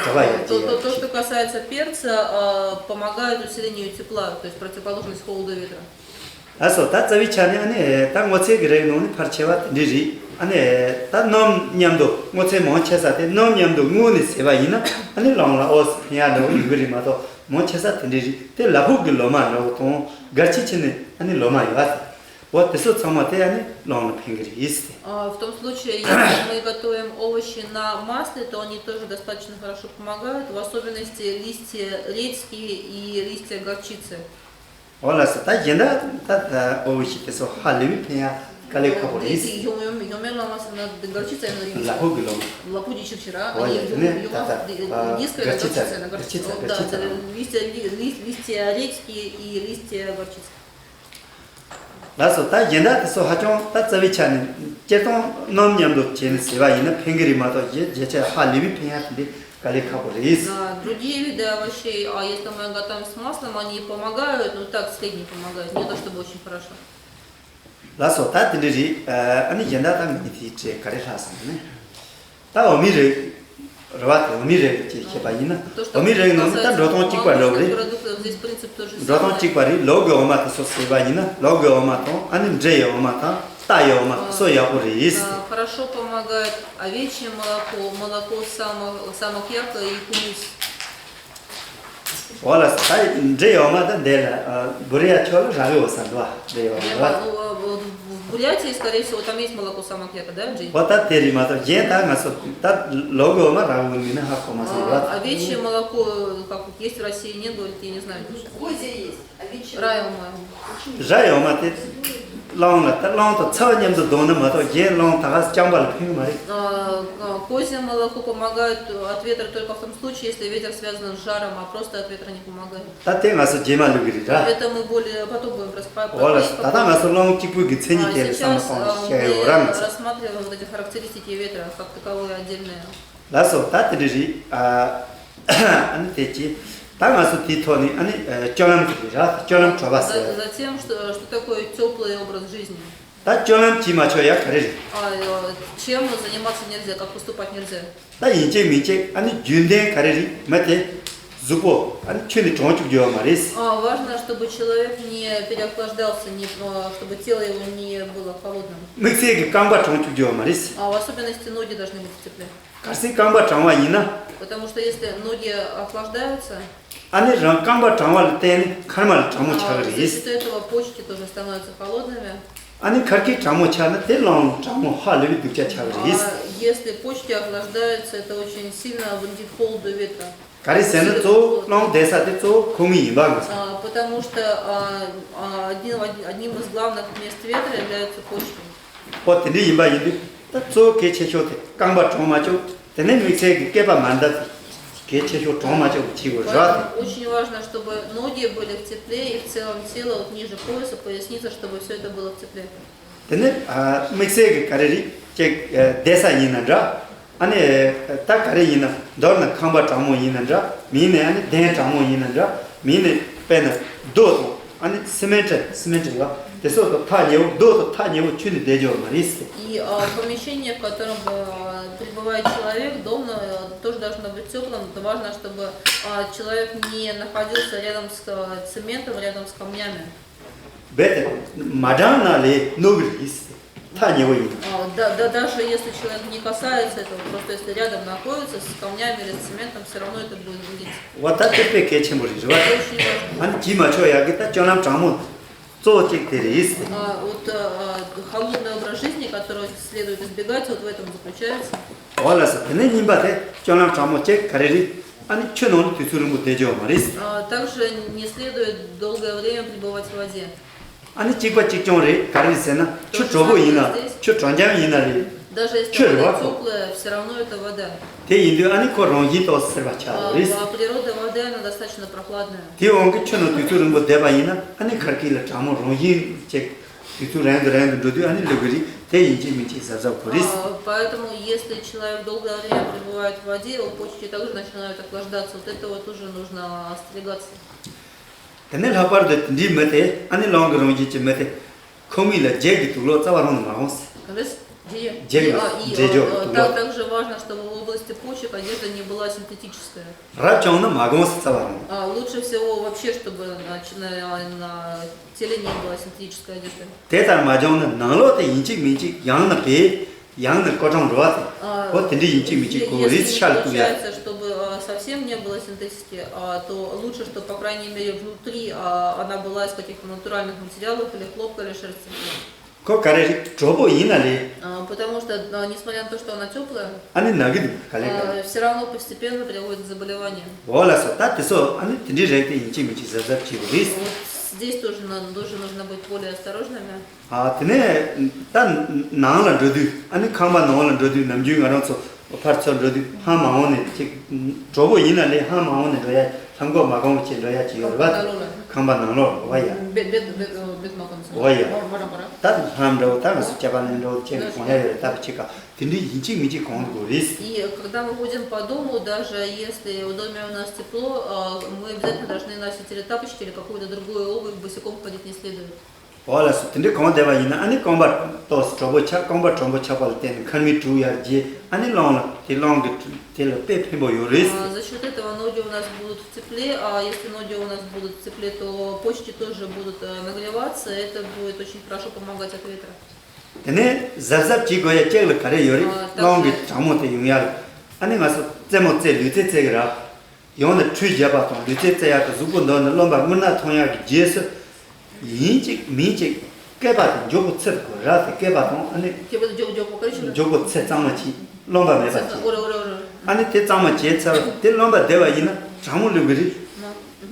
དྲོ་པ་ཡོད་ཀྱི་ཡོད། То, то, что касается перца, а, помогает усилению тепла, то есть противоположность холода и ветра. ལགས་སོ། ད་རྩ་བའི་ཆ་ནས་ཨ་ནི་ད་སྔོ་ཚལ་གྱི་རིགས་ནང་ནས་ཕལ་ཆེ་བ་དེ་འདྲ་རེད། ཨ་ནི་ད་སྣུམ་མཉམ་དུ་སྔོ་ཚལ་མང་ཆེ་ས་དེ་སྣུམ་མཉམ་དུ་བརྔོས་ནས་བཟས་པ་ཡིན་ན་ཨ་ནི་སློང་ལ་ཨོ་ཕན་ཡ་འདྲ་བོ་ཡོང་གི་རེད་མ་གཏོགས། མང་ཆེ་ས་དེ་འདྲ་རེད། དེ་ལ་ཕུག་གི་ལོ་མ་འདྲ་བོ་དང་སྒལ་ཚིགས་ཆེ་ནས་ཨ་ནི་ལོ་མ་ཡོད་པ། འོ་དེ་ཚོ་ཚང་མ་དེ་ཨ་ནི་སློང་ལ་ཕན་གི་རེད་ཟེར། А, в том случае, если мы готовим овощи на масле, то они тоже достаточно хорошо помогают, в особенности листья редьки и листья горчицы. འོ་ལགས་སོ། ད་གཞན་དག་ད་ད་ཨོ་བི་ཤི་དེ་ཚོ་ཧ་ལས་པའི་ཕན་ཡ་དཀའ་ལས་ཁག་པོ་རེད། Дети ཡོང་ཡོང་ཡོང་མེད་ལ་མ་ཟེར་ན་འདི་སྒལ་ཚིགས་ཟེར་ན་ཡིན། ལ་ཕུག་གི་ལོ་མ། ལ་ཕུག་ཅིག་ཤིག་ཤིག་ར། འོ་ཡ། དེ་ནས་ད་ད་ཨ་ཡིན་སྐད་སྒལ་ཚིགས་ཟེར་ན་སྒལ་ཚིགས་ཟེར་ན། འོ་ད་ད་листья листья редьки и листья горчицы. ལགས་སོ། ད་གཞན་དག་དེ་ཚོ་ཧ་ཅང་ད་རྩ་བའི་ཆ་ནས་སྤྱིར་བཏང་སྣུམ་མཉམ་དུ་བྱས་ནས་བཟས་པ་ཡིན་ན་ཕན་གི་རེད་མ་གཏོགས་གཞན་གཞན་ཆ་ཧ་ལས་པའི་ཕན་ཡ་དེ་འདྲའི་དཀའ་ལས་ཁག་པོ་རེད། А, другие виды овощей, а если мы готовим с маслом, они помогают, ну так, средне помогают, не то чтобы очень хорошо. ལགས་སོ། ད་དེ་འདྲ་རེད། ཨ་ནི་གཞན་དག་ད་ངས་དེའི་གྲས་ག་རེ་ལྷག་སོང་ནས། ད་འོ་མའི་རིགས་རེད་པ། དེ་འོ་མའི་རིགས་ཀྱི་བཤད་པ་ཡིན་ན། То, что འོ་མའི་རིགས་ནང་ནས་ད་འགྲོ་སྟངས་གཅིག་པ་འདྲ་བོ་རེད། Касается молочных продуктов, здесь принцип тот же самый. འགྲོ་སྟངས་གཅིག་པ་རེད། ལོག་གི་འོ་མ་དེ་ཚོ་ཟོས་པ་ཡིན་ན་ལོག་གི་འོ་མ་དང་ཨ་ནི་འབྲས་ཡོད་འོ་མ་དང་རྟ་ཡོད་འོ་མ་དེ་ཚོ་ཡག་པོ་རེད། А, хорошо помогает овечье молоко, молоко самок, самок yak и кумыс. འོ་ལགས་སོ། ད་འབྲས་ཡོད་མ་ད་འདི་ལ་ཨ་བུ་རི་ཡ་ཕྱོགས་ལ་ར་གི་འོ་ས་འདུག་པ། འབྲས་ཡོད་མ་རེད་པ། Нет, ну, э, в, в, в Бурятии, скорее всего, там есть молоко самок yak, да, Джей? འོ་ད་དེ་རེད་མ་གཏོགས་གཞན་ད་ང་ཚོ་ད་ལོག་གི་འོ་མ་ར་གི་འོ་མ་མིན་ན་ཧ་གོ་མ་སོང་ར། А овечье молоко, как вот есть в России, нет, говорит, я не знаю. Козье есть, овечье. ར་ཡོད་མ། ར་ཡོད་མ་དེ་སློང་ལ་ད་སློང་དང་ཚ་བ་མཉམ་དུ་བསྡོངས་ན་མ་གཏོགས་གཞན་སློང་ད་ག་རྐྱང་པ་ལ་ཕན་གི་མ་རེད། А, а, козье молоко помогает от ветра только в том случае, если ветер связан с жаром, а просто от ветра не помогает. ད་དེ་ང་ཚོ་རྗེས་མ་ལུས་ཀྱི་རེད་ད། Это мы более потом будем прос- འོ་ལགས་སོ། ད་ལྟ་ང་ཚོ་སློང་གཅིག་པུ་གི་མཚན་ཉིད་དེ་ལ་བསམ་བློ་གཏོང་བཤད་ཡོད་ར། ང་ཚོ་рассматриваем вот эти характеристики ветра как таковые отдельные. ལགས་སོ། ད་དེ་འདྲ་རེད། ཨ་ཨ་ནི་དེ་ཅི། ད་ང་ཚོ་དེའི་ཐོག་ནས་ཨ་ནི་ཨ་སྤྱོད་ལམ་དེ་རེད་ར། སྤྱོད་ལམ་དྲོ་པ་ཟེར། За- Затем, что, что такое теплый образ жизни? ད་སྤྱོད་ལམ་བྱེད་མ་ཆོག་ཡ་ག་རེ་རེད། А, э, чем заниматься нельзя, как поступать нельзя? ད་ཡིན་གཅིག་མིན་གཅིག་ཨ་ནི་རྒྱུན་ལྡན་ག་རེ་རེད། མི་དེ་གཟུགས་པོ་ཨ་ནི་ཆུ་ནས་གྲང་བཅུག་རྒྱུ་ཡོད་མ་རེད། А, важно, чтобы человек не переохлаждался, не, э, чтобы тело его не было холодным. དམིགས་བསལ་གྱི་རྐང་པ་གྲང་བཅུག་རྒྱུ་ཡོད་མ་རེད། А, в особенности ноги должны быть в тепле. གལ་སྲིད་རྐང་པ་གྲང་བ་ཡིན་ན། Потому что если ноги охлаждаются, ཨ་ནི་རང་རྐང་པ་གྲང་བ་ལ་བརྟེན་ནས་མཁལ་མ་ལ་གྲང་མོ་ཆགས་ཀྱི་རེད། А, зависит от этого, почки тоже становятся холодными. ཨ་ནི་མཁལ་རྐེད་གྲང་མོ་ཆགས་ན་དེ་ལའང་གྲང་མོ་ཧ་ལས་པའི་སྡུག་ཅག་ཆགས་ཀྱི་རེད། А, если почки охлаждаются, это очень сильно вредит холоду ветра. ག་རེ་ཟེར་ན་གཙོ་བོ་སློང་བསྡད་ས་དེ་གཙོ་བོ་ཁོག་མིག་ཡིན་པ་ང་ཚོ། А, потому что, а, а, один, одним из главных мест ветра является почки. ཨོ་དེ་འདྲ་ཡིན་པ་ཡིན་དུས་ད་གཙོ་བོ་གལ་ཆེ་ཤོས་དེ་རྐང་པ་གྲང་མ་བཅུག་དེ་ནས་དམིགས་བསལ་གྱི་སྐེད་པ་མར་འདབ་གལ་ཆེ་ཤོས་གྲང་མ་བཅུག་བྱེད་དགོས་ར། Поэтому очень важно, чтобы ноги были в тепле и в целом тело, вот ниже пояса, поясница, чтобы всё это было в тепле. དེ་ནས་ཨ་དམིགས་བསལ་གྱི་ག་རེ་རེད་ཅེས་བསྡད་ས་ཡིན་ན་འདྲ། ཨ་ནི་ད་ག་རེ་ཡིན་ན། མདོར་ན་ཁང་པ་གྲང་མོ་ཡིན་ན་འདྲ། མིན་ནས་ཨ་ནི་གདན་གྲང་མོ་ཡིན་ན་འདྲ། མིན་ནས་དཔེར་ན་རྡོ་དང་ཨ་ནི་སི་མེན་ཊི་སི་མེན་ཊི་ཡོད་དེ་སོགས་དང་ཐག་ཉེ་བོ། རྡོ་དང་ཐག་ཉེ་བོ་ཆུ་ནི་བསྡད་རྒྱུ་མ་རེད་ཟེར། И а, помещение, в котором э, пребывает человек, дом, э, тоже должно быть теплым. Важно, чтобы а, человек не находился рядом с э, цементом, рядом с камнями. རྦད་དེ་མ་གྲང་ན་ལས་རྣོ་གི་རེད། ཐག་ཉེ་བོ་ཡིན། А, да, да, даже если человек не касается этого, просто если рядом находится с камнями или с цементом, все равно это будет гнить. འོ་ད་དེ་དཔེ་གལ་ཆེན་པོ་རེད། རེད་བ། Это очень важно. ཨ་ནི་བྱིས་མ་ཆོག་ཡག་གི་ད་སྤྱོད་ལམ་དྲང་མོ་གཙོ་བོ་གཅིག་དེ་རེད། А, вот а, а, холодный образ жизни, который следует избегать, вот в этом заключается. འོ་ལགས་སོ། དེ་ནས་གཉིས་པ་དེ་སྤྱོད་ལམ་དྲང་མོ་གཅིག་ག་རེ་རེད། ཨ་ནི་ཆུ་ནང་ལ་དུས་ཚོད་རིང་པོ་བསྡད་རྒྱུ་མ་རེད། А, также не следует долгое время пребывать в воде. ཨ་ནི་གཅིག་པ་གཅིག་རྐྱང་རེད། ག་རེ་རེད་ཟེར་ན་ཆུ་དྲོ་པོ་ཡིན་ན། ཆུ་དྲོ་འཇམ་ཡིན་ན་རེད། Даже если ཆུ་རེད་བ་вода ཁོ། Теплая, все равно это вода. དེ་ཡིན་དུས་ཨ་ནི་ཁོ་རང་བཞིན་ཏོག་ཙམ་སེར་བ་ཆགས་པ་རེད། А, а природа воды, она достаточно прохладная. དེ་འོང་གི་ཆུ་ནང་དུས་ཚོད་རིང་པོ་བསྡད་པ་ཡིན་ན་ཨ་ནི་ཁར་ཀི་ལ་གྲང་མོ་རང་བཞིན་ཅིག་དུས་ཚོད་རིང་དུ་རིང་དུ་འགྲོ་དུས་ཨ་ནི་ལུས་གི་རེད། དེ་ཡིན་གཅིག་མིན་གཅིག་གཟབ་གཟབ་དགོས་རེད། А, поэтому, если человек долгое время пребывает в воде, его почки также начинают охлаждаться. Вот этого тоже нужно остерегаться. དེ་ནས་ལྷག་པར་དུ་དེ་འདྲའི་མི་དེ་ཨ་ནི་རླུང་གི་རང་བཞིན་གྱི་མི་དེ་ཁོ་མིང་ལ་རྗེས་ཀྱི་དུག་ལོག་རྩ་བ་རང་ནས་མ་གོང་ཟེར། Раз, где я? རྗེས་ཀྱི་འདྲེད་འཇོག་གི་དུག་ལོག также важно, чтобы в области почек одежда не была синтетическая. རབ་བྱུང་ན་མ་གོང་ཟེར་རྩ་བ་རང་། А, лучше всего вообще, чтобы на, на, на теле не было синтетической одежды. དེ་ལྟར་མ་བྱུང་ན་ནང་ལོགས་དེ་ཡིན་གཅིག་མིན་གཅིག་ཡང་ན་བེ། ཡང་ན་ཀོ་ཀྲང་རོ་བ་དེ། ཨ། ཨོ་དེ་འདྲ་ཡིན་གཅིག་མིན་གཅིག་གོ་རིས་ཤ་ལ་གཏུག་ཡ། Если не получается, чтобы а, совсем не было синтетики, а, то лучше, чтобы, по крайней мере, внутри а, она была из каких-то натуральных материалов или хлопка, или шерсти. ཁོ་ག་རེ་རེད། དྲོ་པོ་ཡིན་ན་རེད། А, потому что, а, несмотря на то, что она теплая, ཨ་ནི་ན་གི་འདུག་ག་ལེ་ག་ལེ། А, все равно постепенно приводит к заболеваниям. འོ་ལགས་སོ། ད་དེ་ཚོ་ཨ་ནི་དེ་འདྲའི་རིགས་དེ་ཡིན་གཅིག་མིན་གཅིག་གཟབ་གཟབ་བྱེད་དགོས་རེད། Вот здесь тоже, на- тоже нужно быть более осторожными. ཨ། དེ་ནས་ད་ནང་ལ་འགྲོ་དུས། ཨ་ནི་ཁང་པ་ནང་ལ་འགྲོ་དུས། ནམ་རྒྱུན་ང་རང་ཚོ་ཕར་ཚུར་འགྲོ་དུས་ཧང་མ་འོང་ནས་ཅིག་དྲོ་པོ་ཡིན་ན་ལས་ཧང་མ་འོང་ནས་འགྲོ་ཡ། ལྷམ་གོག་མ་གོན་བྱས་འགྲོ་ཡ་ཅིག་ཡོད་རེད་པ། ཁང་པ་ནང་ལོགས་ལ། འོ་ཡ། འོ་ཡ། ད་ལྷམ་འདྲ་བོ་ད་ང་ཚོ་སྐྱ་པ་ལེན་འདྲ་བོ་ཅིག་གོན་ཡ་ཡོད་རེད། ད་བ་ཅིག་ག་དེ་འདྲའི་ཡིན་གཅིག་མིན་གཅིག་གོན་དགོས་རེད། И когда мы ходим по дому, даже если в доме у нас тепло, а, мы обязательно должны носить или тапочки, или какую-то другую обувь, босиком ходить не следует. འོ་ལགས་སོ། དེ་འདྲའི་གོན་བསྡད་པ་ཡིན་ན་ཨ་ནི་རྐང་པ་ཏོག་ཙམ་དྲོ་པོ་ཆགས། རྐང་པ་དྲོ་པོ་ཆགས་པ་ལ་བརྟེན་ནས་མཁལ་མའི་དྲུག་ཡར་རྒྱས། ཨ་ནི་རླུང་ལ་དེ་རླུང་གི་དེ་ལ་དཔེ་ཕན་པོ་ཡོད་རེད། А, за счет этого ноги у нас будут в тепле, а если ноги у нас будут в тепле, то почки тоже будут э, нагреваться, это будет очень хорошо помогать от ветра. དེ་ནས་གཟབ་གཟབ་བྱེད་དགོས་ཡ་གཅིག་ལ་ག་རེ་ཡོད་རེད། རླུང་གི་གྲང་མོ་དེ་ཡོང་ཡ་ལ་ཨ་ནི་ང་ཚོ་རྩེད་མོ་རྩེ། ལུས་རྩལ་རྩེ་གི་ར། ཡང་ན་ཁྲུས་བརྒྱབ་པ་དང་ལུས་རྩལ་རྩེ་ཡག་གི་གཟུགས་པོ་མདོར་ན་རློན་པ་རྔུལ་ནག་ཐོན་ཡག་གི་རྗེས་སུ། ཡིན་གཅིག་མིན་གཅིག་སྐེད་པ་དེ་མགྱོགས་པོ་ཚིག་དགོས། ར་དེ་སྐེད་པ་དང་ཨ་ནི་མགྱོགས་པོ་མགྱོགས་པོ་ག་རེ་ཞུ་ར། མགྱོགས་པོ་ཚིག་གཙང་མ་བྱེད། རློན་པ་མེད་པ་བྱེད། ཨ་ནི་དེ་གཙང་མ་བྱས་ཚར་བ་དེ་རློན་པ་བདེ་བ་ཡིན་ན་གྲང་མོ་ལུས་གི་རེད།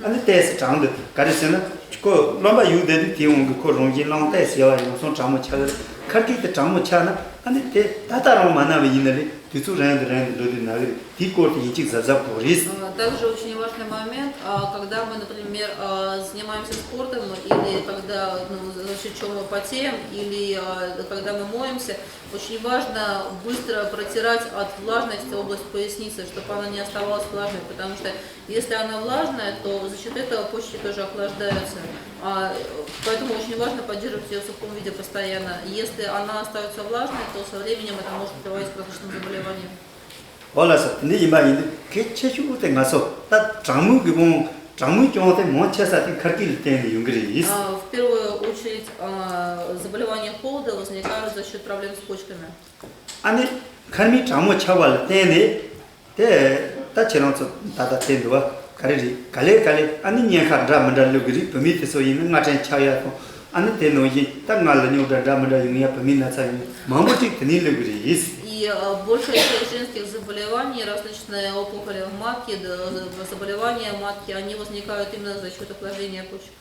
ཨ་ནི་ཏོག་ཙམ་གྲང་དུས་ག་རེ་ཟེར་ན། ཁོ་རློན་པ་ཡུག་བསྡད་དུས་དེའི་དབང་གིས་ཁོ་རང་བཞིན་རླུང་ཏོག་ཙམ་ཡལ་བ། ཡང་སོང་གྲང་མོ་ཆགས་གི་རེད། ཁར་ཀི་དེ་གྲང་མོ་ཆགས་ན་ཨ་ནི་དེ་ད་ལྟ་རང་མ་ན་བ་ཡིན་ན་རེད། དུས་ཚོད་རིང་དུ་རིང་དུ་འགྲོ་དུས་ན་གི་རེད། དེའི་སྐོར་དེ་ཡིན་གཅིག་གཟབ་གཟབ་དགོས་རེད། А, также очень важный момент, а, когда мы, например, а, занимаемся спортом или когда ну, за счет чего мы потеем, или а, когда мы моемся, очень важно быстро протирать от влажности область поясницы, чтобы она не оставалась влажной, потому что если она влажная, то за счет этого почки тоже охлаждаются. А, э, поэтому очень важно поддерживать ее в сухом виде постоянно. Если она остается влажной, то со временем это может приводить к различным заболеваниям. འོ་ལགས་སོ། དེ་འདྲ་ཡིན་པ་ཡིན་དུས་གལ་ཆེ་ཤོས་དེ་ང་ཚོ་ད་གྲང་མོ་གི་དབང་། གྲང་མོའི་རྐྱེན་དེ་མང་ཆེ་ས་དེ་ཁར་ཀི་ལ་བརྟེན་ནས་ཡོང་གི་རེད། А, в первую очередь, а, заболевания холода возникают за счет проблем с почками. ཨ་ནི་མཁལ་མའི་གྲང་མོ་ཆགས་པ་ལ་བརྟེན་ནས་དེ་ད་ཁྱེད་རང་ཚོ་ད་ལྟ་བལྟས་འདུག་བ། ག་རེ་རེད། ག་ལེ་ག་ལེ་ཨ་ནི་གཉན་ཁ་འདྲ་མི་འདྲ་ལུས་གི་རེད། བུད་མེད་དེ་ཚོ་ཡིན་ན་སྔ་དྲན་ཆགས་ཡ་དང་། ཨ་ནི་དེ་ནང་བཞིན་ད་ང་ལ་རྙོག་དྲ་འདྲ་མི་འདྲ་ཡོང་ཡ། བུད་མེད་ན་ཚ་ཡོང་ཡ་མང་པོ་ཅིག་དེ་ནས་ལུས་གི་རེད། И а, большая часть женских заболеваний, различные опухоли в матке, д- заболевания матки, они возникают именно за счет охлаждения почек.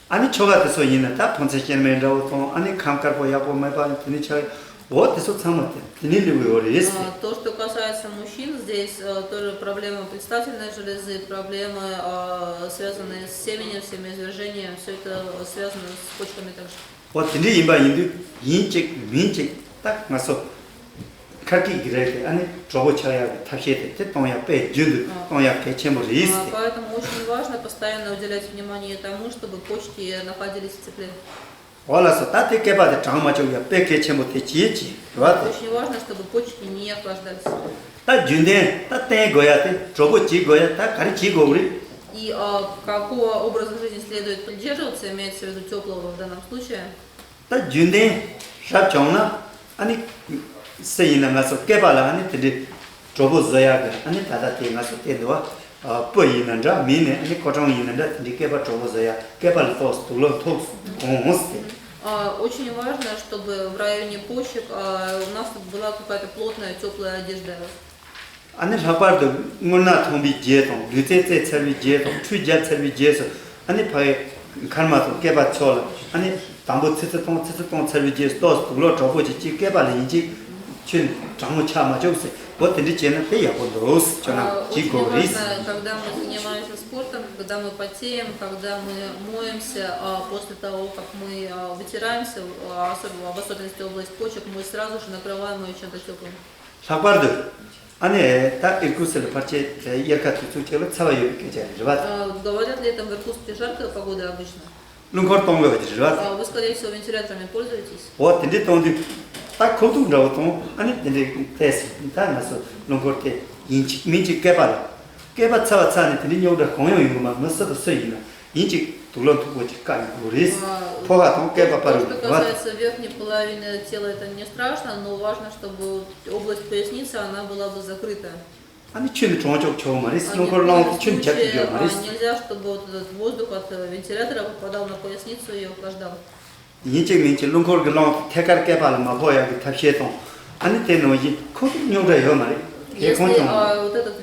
ཨ་ནི་ཁྱོ་ག་དེ་ཚོ་ཡིན་ན་ད་ཕོན་ཚེ་སྐྱེར་མའི་འདྲ་བོ་དང་། ཨ་ནི་ཁམས་དཀར་པོ་ཡག་པོ་མེད་པ་དེ་ནི་ཆགས། འོ་དེ་ཚོ་ཚང་མ་དེ་དེ་ནི་ལུས་ཡོད་རེད། А, то, что касается мужчин, здесь э, тоже проблемы предстательной железы, проблемы а, связанные с семенем, семяизвержением, все это связано с почками также. འོ་དེ་འདྲ་ཡིན་པ་ཡིན་དུས་ཡིན་གཅིག་མིན་གཅིག་ད་ང་ཚོ་ ཁ་སྐད་ཀྱི་རེད་དེ། ཨ་ནི་གྲོགས་པོ་ཆགས་ཡག་གི་ཐབས་ཤེས་དེ་དེ་གཏོང་ཡག་དཔེ་རྒྱུན་དུ་གཏོང་ཡག་གལ་ཆེན་པོ་རེད་ཟེར་ཏེ། Поэтому очень важно постоянно уделять внимание тому, чтобы почки находились в тепле. འོ་ལགས་སོ། ད་དེ་སྐེད་པ་དེ་གྲང་མ་བཅུག་ཡག་དཔེ་གལ་ཆེན་པོ་དེ་བྱེད་ཀྱི་རེད་བ་དེ། Очень важно, чтобы почки не охлаждались. ད་རྒྱུན་ལྡན་ད་བསྟེན་དགོས་ཡག་དེ་གྲོགས་པོ་བྱེད་དགོས་ཡག་ད་ག་རེ་བྱེད་དགོས་རེད། И а, какого образа жизни следует придерживаться, имеется в виду теплого в данном случае? ད་རྒྱུན་ལྡན་རབ་བྱུང་ན་ཨ་ནི་སུ་ཡིན་ན་ང་ཚོ་སྐེད་པ་ལ་ཨ་ནི་དེ་འདྲའི་གྲོགས་པོ་བཟོ་ཡག་གི་ཨ་ནི་ད་ལྟ་དེ་ང་ཚོ་བསྟན་འདུག་བ། སྤུ་ཡིན་ན་འདྲ་མིན་ནས་ཨ་ནི་སྐུ་གྲོང་ཡིན་ན་འདྲ་དེ་འདྲའི་སྐེད་པ་གྲོགས་པོ་བཟོ་ཡག་སྐེད་པ་ལ་ཏོག་ཙམ་དུག་སློག་ཐུག་གོང་འོང་ཟེར། А, Очень важно, чтобы в районе почек а, у нас была какая-то плотная, теплая одежда. ཨ་ནི་ལྷག་པར་དུ་རྔུལ་ནག་ཐོན་པའི་རྗེས་དང་ལུས་རྩལ་རྩེད་ཚར་བའི་རྗེས་དང་ཁྲུས་བརྒྱབ་ཚར་བའི་རྗེས་སུ་ཨ་ནི་ཕ་གི་མཁལ་མ་དང་སྐེད་པ་ཕྱོགས་ལ་ཨ་ནི་དང་པོ་ཚི་ཚི་གཏོང་ཚི་ཚི་གཏོང་ཚར་བའི་རྗེས་སུ་ཏོག་ཙམ་དུག་སློག་དྲག་པོ་ཅིག་ཅིག་སྐེད་པ་ལ་ཡིན་གཅིག་ཁྱོད་གྲང་མོ་ཆགས་མ་བཅུག་ཟེར། འོ་དེ་འདྲ་བྱས་ན་དེ་ཡག་པོ་འདུག་ཟེར་ཁྱོད་རང་བྱེད་དགོས་རེད། Когда мы занимаемся спортом, когда мы потеем, когда мы моемся а, после того, как мы а, вытираемся, а, особенно, в особенности область почек, мы сразу же накрываем ее чем-то теплым. ལྷག་པར་དུ་ཨ་ནི་ད་ཨིར་ཀུ་སི་ལ་ཕར་ཆེར་དབྱར་ཁ་དུས་ཚོད་ཅིག་ལ་ཚ་བ་ཡོད་པའི་སྐད་ཆ་རེད་བ། А, Говорят, летом в Иркутске жарко, погода обычно. རླུང་འཁོར་གཏོང་དགོས་པ་ཅིག་རེད་བ། А Вы, скорее всего, вентиляторами пользуетесь? འོ་དེ་འདྲས་གཏོང་དུས་ད་ཁོག་ཐུག་འདྲ་བོ་གཏོང་ཨ་ནི་དེ་འདྲས་ཏོག་ཙམ་ད་ང་ཚོ་རླུང་འཁོར་དེ་ཡིན་གཅིག་མིན་གཅིག་སྐེད་པ་ལ་སྐེད་པ་ཚ་བ་ཚ་ནས་དེ་འདྲས་རྙོག་དྲ་གང་ཡང་ཡོང་གི་མ་མི་སུ་དང་སུ་ཡིན་ན། ཡིན་གཅིག་དུག་སློག་མཐུག་པོ་ཅིག་བཀག་ཡོང་དགོས་རེད། ཕོ་ཁ་དང་སྐེད་པ་བར་དུ་རེད་བ། Что касается верхней половины тела, это не страшно, но важно, чтобы область поясницы, она была бы закрыта. ཨ་ནི་ཁྱོད་ནི་གྲོང་ཆོག་ཆོག་མ་རེད། རླུང་འཁོར་རླུང་དེ་ཁྱོད་ནི་རྒྱབ་ཏུ་འགྲོ་མ་རེད། Нельзя, чтобы вот этот воздух от вентилятора попадал на поясницу и охлаждал. ཡིན་གཅིག་མིན་གཅིག་རླུང་འཁོར་གྱི་རླུང་དེ་ཐད་ཀར་སྐེད་པ་ལ་མ་ཕོག་ཡག་གི་ཐབས་ཤེས་དང་། ཨ་ནི་དེ་ནང་བཞིན་ཁོག་ཐུག་རྙོག་དྲ་ཡོད་མ་རེད། དེ་ཁོང་ཀྱང་། Вот этот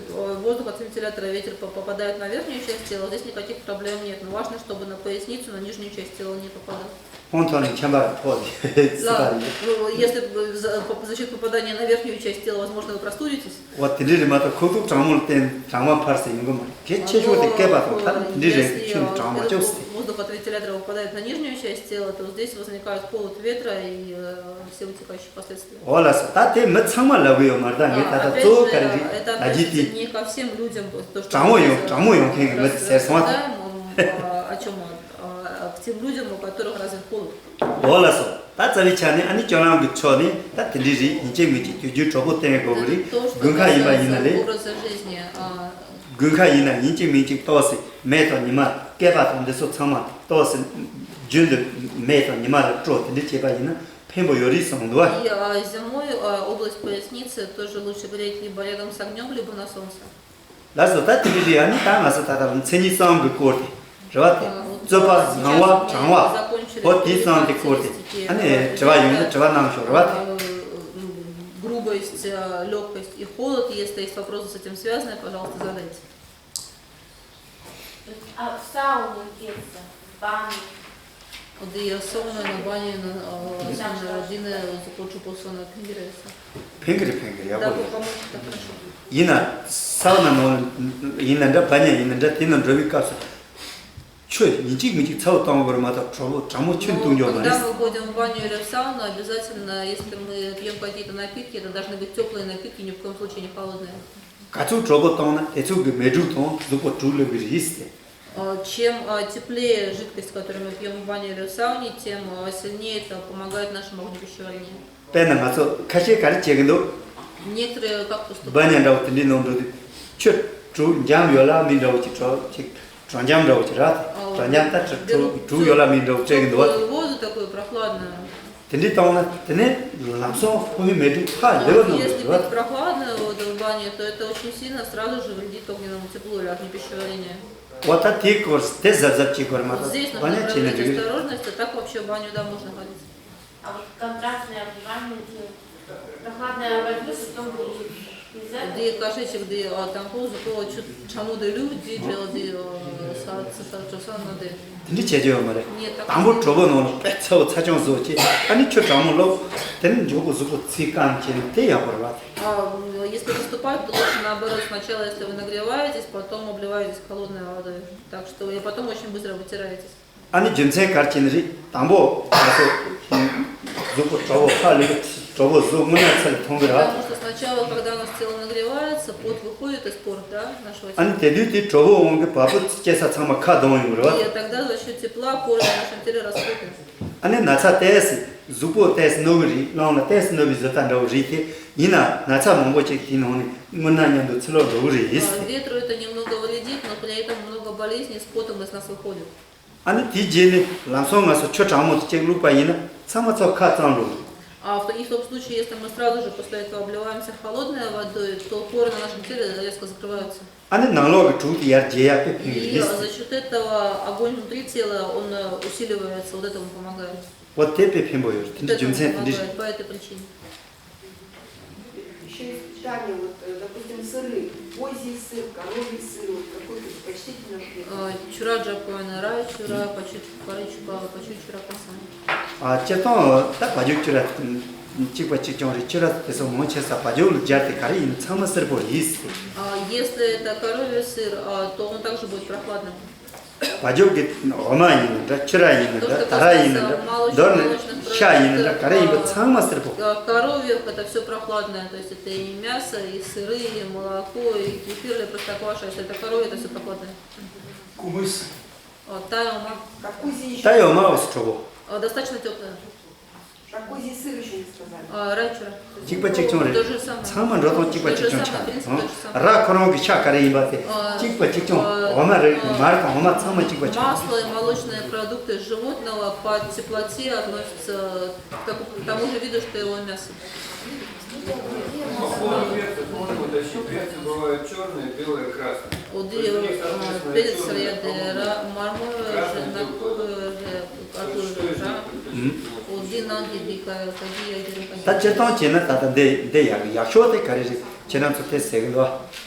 воздух от вентилятора, ветер попадает на верхнюю часть тела, здесь никаких проблем нет. Но важно, чтобы на поясницу, на нижнюю часть тела не попадал. ཁོང་ཐོག་ནས་ཆམ་པ་ཕོག་སྲིད་པ་རེད། Если за счет попадания на верхнюю часть тела, возможно, вы простудитесь. འོ་དེ་འདྲའི་རིགས་མ་གཏོགས་ཁོག་ཐུག་གྲང་མོ་ལ་བརྟེན་གྲང་མ་འཕར་ཟེར་ཡོང་གི་མ་རེད། གལ་ཆེ་ཤོས་དེ་སྐེད་པ་དང་ད་དེ་འདྲའི་རིགས་ཁྱོད་ནི་གྲང་མ་བཅུག་ཟེར། Воздух от вентилятора попадает на нижнюю часть тела, то здесь возникают холод ветра и все вытекающие последствия. འོ་ལགས་སོ། ད་དེ་མི་ཚང་མ་ལབ་གི་ཡོད་མ་རེད། ད་ངས་ད་ལྟ་གཙོ་བོ་ག་རེ་རེད་ལབ་རྒྱུ་དེ། Не ко всем людям, то, что གྲང་མོ་ཡོང་གྲང་མོ་ཡོང་མཁན་གྱི་མི་དེ་ཟེར་སོང་བ། О чем? К тем людям, у которых развит холод. འོ་ལགས་སོ། ད་རྩ་བའི་ཆ་ནས་ཨ་ནི་སྤྱོད་ལམ་གྱི་ཕྱོགས་ནས་ད་དེ་འདྲའི་རིགས་ཡིན་གཅིག་མིན་གཅིག་དུས་རྒྱུན་གྲོགས་པོ་བསྟེན་དགོས་ཀྱི་རེད། དགུན་ཁ་ཡིན་པ་ཡིན་ན་རེད། དགུན་ཁ་ཡིན་ན་ཡིན་གཅིག་མིན་གཅིག་ཏོག་ཙམ་མལ་དང་ཉི་མ་སྐེད་པ་དང་འདི་ཚོ་ཚང་མ་ཏོག་ཙམ་རྒྱུན་དུ་མལ་དང་ཉི་མ་ལ་སྤྲོ་དེ་འདྲ་བྱས་པ་ཡིན་ན་ཕན་པོ་ཡོད་རེད་བསམ་འདུག་བ། И зимой область поясницы тоже лучше греть либо рядом с огнем, либо на солнце. ལགས་སོ། ད་དེ་འདྲ་རེད། ཨ་ནི་ད་ང་ཚོ་ད་ལྟ་མཚན་ཉིད་གསུམ་གྱི་སྐོར་དེ་རེད་བ། དེ་རྩོད་པ་ངང་བ་གྲང་བ་འོ་དེ་གསུམ་དེ་སྐོར་དེ་ཨ་ནི་དྲི་བ་ཡོང་ན་དྲི་བ་གནང་ཤོག་རེད་བ། དེ། Грубость, легкость и холод, если есть вопросы с этим связанные, пожалуйста, задайте. А в сауну одеться, в баню. འདི་ཡ་སོང་ན་ན་བ་ཉེ་ན་སོང་ན་ར་འདི་ནས་གཟུགས་པོ་གྲུབ་པོ་སོང་ན་ཕན་གི་རེད་ས། ཕན་གི་རེད་ཕན་གི་རེད་ཡག་པོ་རེད། Хорошо. ཡིན་ན་ས་བོན་ནང་ཡིན་ན་འདྲ་བ་ཉེ་ཡིན་ན་འདྲ་དེ་ནང་འགྲོ་བའི་སྐབས་སུ་ཁྱོད་ཡིན་གཅིག་མིན་གཅིག་ཚ་བོ་བཏང་དགོས་རེད་མ་གཏོགས་གྲོགས་པོ་གྲང་མོ་ཁྱོད་བཏུང་རྒྱུ་མ་རེད། Когда мы уходим в баню или в сауну, обязательно, если мы пьем какие-то напитки, это должны быть теплые напитки, ни в коем случае не холодные. ག་ཚོད་གྲོགས་པོ་བཏང་ན་དེ་ཚོད་ཀྱི་མེ་དྲུག་དང་གཟུགས་པོ་དྲུག་ལོན་གི་རེད་ཟེར། Чем теплее жидкость, которую мы пьем в бане или в сауне, тем сильнее это помогает нашему органу пищеварения. དཔེར་ན་ང་ཚོ་ཁ་ཤས་ག་རེ་བྱེད་ཀྱི་འདུག Некоторые как поступают? བ་ཉེ་འདྲ་བོ་དེ་འདྲའི་ནང་འགྲོ་དུས་ཁྱོད་གྲུ་འཇམ་ཡོད་ལ་མི་འདྲ་བོ་ཅིག་གྲོ་ཅིག་གྲོ་འཇམ་འདྲ་བོ་ཅིག་ར་དེ་གྲོ་འཇམ་ད་གྲུ་གྲུ་ཡོད་ལ་མི་འདྲ་བོ་སྤྲད་ཀྱི་འདུག་བ། Воду такую прохладную. དེ་འདྲའི་བཏང་ན་དེ་ནས་ལམ་སང་ཕོ་མོའི་མེ་དྲུག་ཧ་ལས་པ་གནང་དགོས་རེད་བ། Если пить прохладную воду в бане, то это очень сильно сразу же вредит огненному теплу или органу пищеварения. འོ་ད་དེའི་སྐོར་དེ་གཟབ་གཟབ་བྱེད་དགོས་རེད་མ་གཏོགས་བ་ཉེ་བྱས་ན་འགྲིག་གི་རེད། Осторожность, а так вообще в баню, да, можно ходить. А вот контрастное обливание, контрастной воды с утом греет. Нельзя? འདི་ཀ་ཤས་ཤིག་འདི་ཨ་དང་པོ་གཟུགས་པོ་ཆུ་ཕྲ་མོ་དེ་ལུག་འདི་འདྲ་འདི་ས་ཚི་ས་ཆོ་ས་ན་དེ། དེ་འདྲ་བྱེད་རྒྱུ་ཡོད་མ་རེད། ངས་ད་དང་པོ་གྲོགས་པོ་ནང་ལ་དཔེ་ཚ་བོ་ཚ་ཅང་བཟོ་བྱེད་ཨ་ནི་ཆུ་གྲང་མོ་སློག་དེ་ནས་མགྱོགས་པོ་གཟུགས་པོ་ཚིག་སྐམ་བྱེད་ན་དེ་ཡག་པོ་རེད་བ། А, м, Если выступать, то лучше наоборот. Сначала, если вы нагреваетесь, потом обливаетесь холодной водой. Так что и потом очень быстро вытираетесь. ཨ་ནི་རྒྱུ་མཚན་ག་རེ་བྱས་ནས་རེད། དང་པོ་ང་ཚོ་གཟུགས་པོ་གྲོགས་པོ་ཁ་ལུས་གྲོགས་པོ་གཟུགས་རྔུལ་ནག་ཚ་ལས་ཐོན་གི་རེད། Потому что сначала, когда у нас тело нагревается, пот выходит из пор, да, нашего тела. ཨ་ནི་དེ་དུས་དེ་གྲོགས་པོ་འོང་གི་བ་སྤུ་སྐྱེ་ས་ཚང་མ་ཁ་གདོང་ཡོང་གི་རེད་བ། И тогда за счет тепла поры на нашем теле распухнут. ཨ་ནི་ན་ཚ་ཏོག་ཙམ་གཟུགས་པོ་ཏོག་ཙམ་རྣོ་གི་རེད། རླངས་ལ་ཏོག་ཙམ་རྣོ་བའི་བཟོ་ལྟ་འདྲ་བོ་རེད་དེ། ཡིན་ན་ན་ཚ་མང་པོ་ཅིག་དེའི་ནང་ནས་རྔུལ་ནག་མཉམ་དུ་ཚུར་ལོག་འགྲོ་གི་རེད། А, ветру это немного вредит, но при этом много болезней с потом из нас выходит. ཨ་ནི་དེའི་རྗེས་ནས་ལམ་སང་ང་ཚོ་ཆུ་གྲང་མོ་དེ་ཅིག་བླུགས་པ་ཡིན་ན་ཚང་མ་ཚོ་ཁ་གཙང་འགྲོ་གི་རེད། А в, и в том случае, если мы сразу же после этого обливаемся холодной водой, то поры на нашем теле резко закрываются. ཨ་ནི་ནང་ལོགས་ཀྱི་དྲུག་དེ་ཡར་རྒྱས་ཡག་དཔེ་ཕན་གི་И རེད། за счет этого огонь внутри тела, он э, усиливается, вот этому помогает. འོ་དེ་དཔེ་ཕན་པོ་ཡོད་རེད། དེ་འདྲ་རྒྱུ་མཚན་དེ་འདྲ་རེད། Помогает по этой причине. Еще есть питание, вот, э, допустим, сыры, козий сыр, коровий сыр, вот какой предпочтительно? Э, чура джапуана, рай чура, пачу пари чуба, пачу чура пасан. ཨ་སྤྱིར་བཏང་ད་བ་ཕྱུགས་ཆུ་ར་གཅིག་པ་གཅིག་རྐྱང་རེད། ཆུ་ར་དེ་ཚོ་མང་ཆེ་ས་བ་ཕྱུགས་ལ་སྦྱར་ཏེ་ག་རེ་ཡིན་ཚང་མ་སིར་པོ་རེད། А если это коровий сыр, а, то он также будет прохладным. བ་ཕྱུགས་ཀྱི་འོ་མ་ཡིན་ནའི་འདྲ། ཆུ་ར་ཡིན་ནའི་འདྲ། ད་ར་ཡིན་ནའི་འདྲ། མདོར་ན་ཤ་ཡིན་ནའི་འདྲ། ག་རེ་ཡིན་པ་ཚང་མ་སིར་པོ། Коровье это все прохладное, то есть это и мясо, и сыры, и молоко, и кефир, и простокваша, если это коровье, это все прохладное. Кумыс. О, тая ума. ད་ཡོད་མ་འོ་སི་གྲོགས་པོ། О, достаточно теплое. Про козий сыр еще не сказали. А, рай чура. གཅིག་པ་གཅིག་རྐྱང་རེད། То же самое. ཚང་མ་འགྲོ་སྟངས་གཅིག་པ་གཅིག་རྐྱང་ཆགས། То же самое, в принципе, то же самое. ར་ཁོ་རང་གི་ཤ་ག་རེ་ཡིན་པ་དེ་གཅིག་པ་གཅིག་རྐྱང་། འོ་མ་རེད། མར་དང་འོ་མ་ཚང་མ་གཅིག་པ་ཆགས། Масло и молочные продукты животного по теплоте относятся к таку- к тому же виду, что его мясо. По поводу перцев можно уточнить. Перцы бывают черные, белые, красные. Оди перец сарьяде ра мармор жена кожа. Оди нанги дика кади я. ད་སྤྱིར་བཏང་བྱས་ན་ད་ལྟ་འདི་འདི་ཡག་ཡག་ཤོས་དེ་ག་རེ་རེད། ཁྱེད་རང་ཚོ་དེ་ཟེར་གི་འདུག་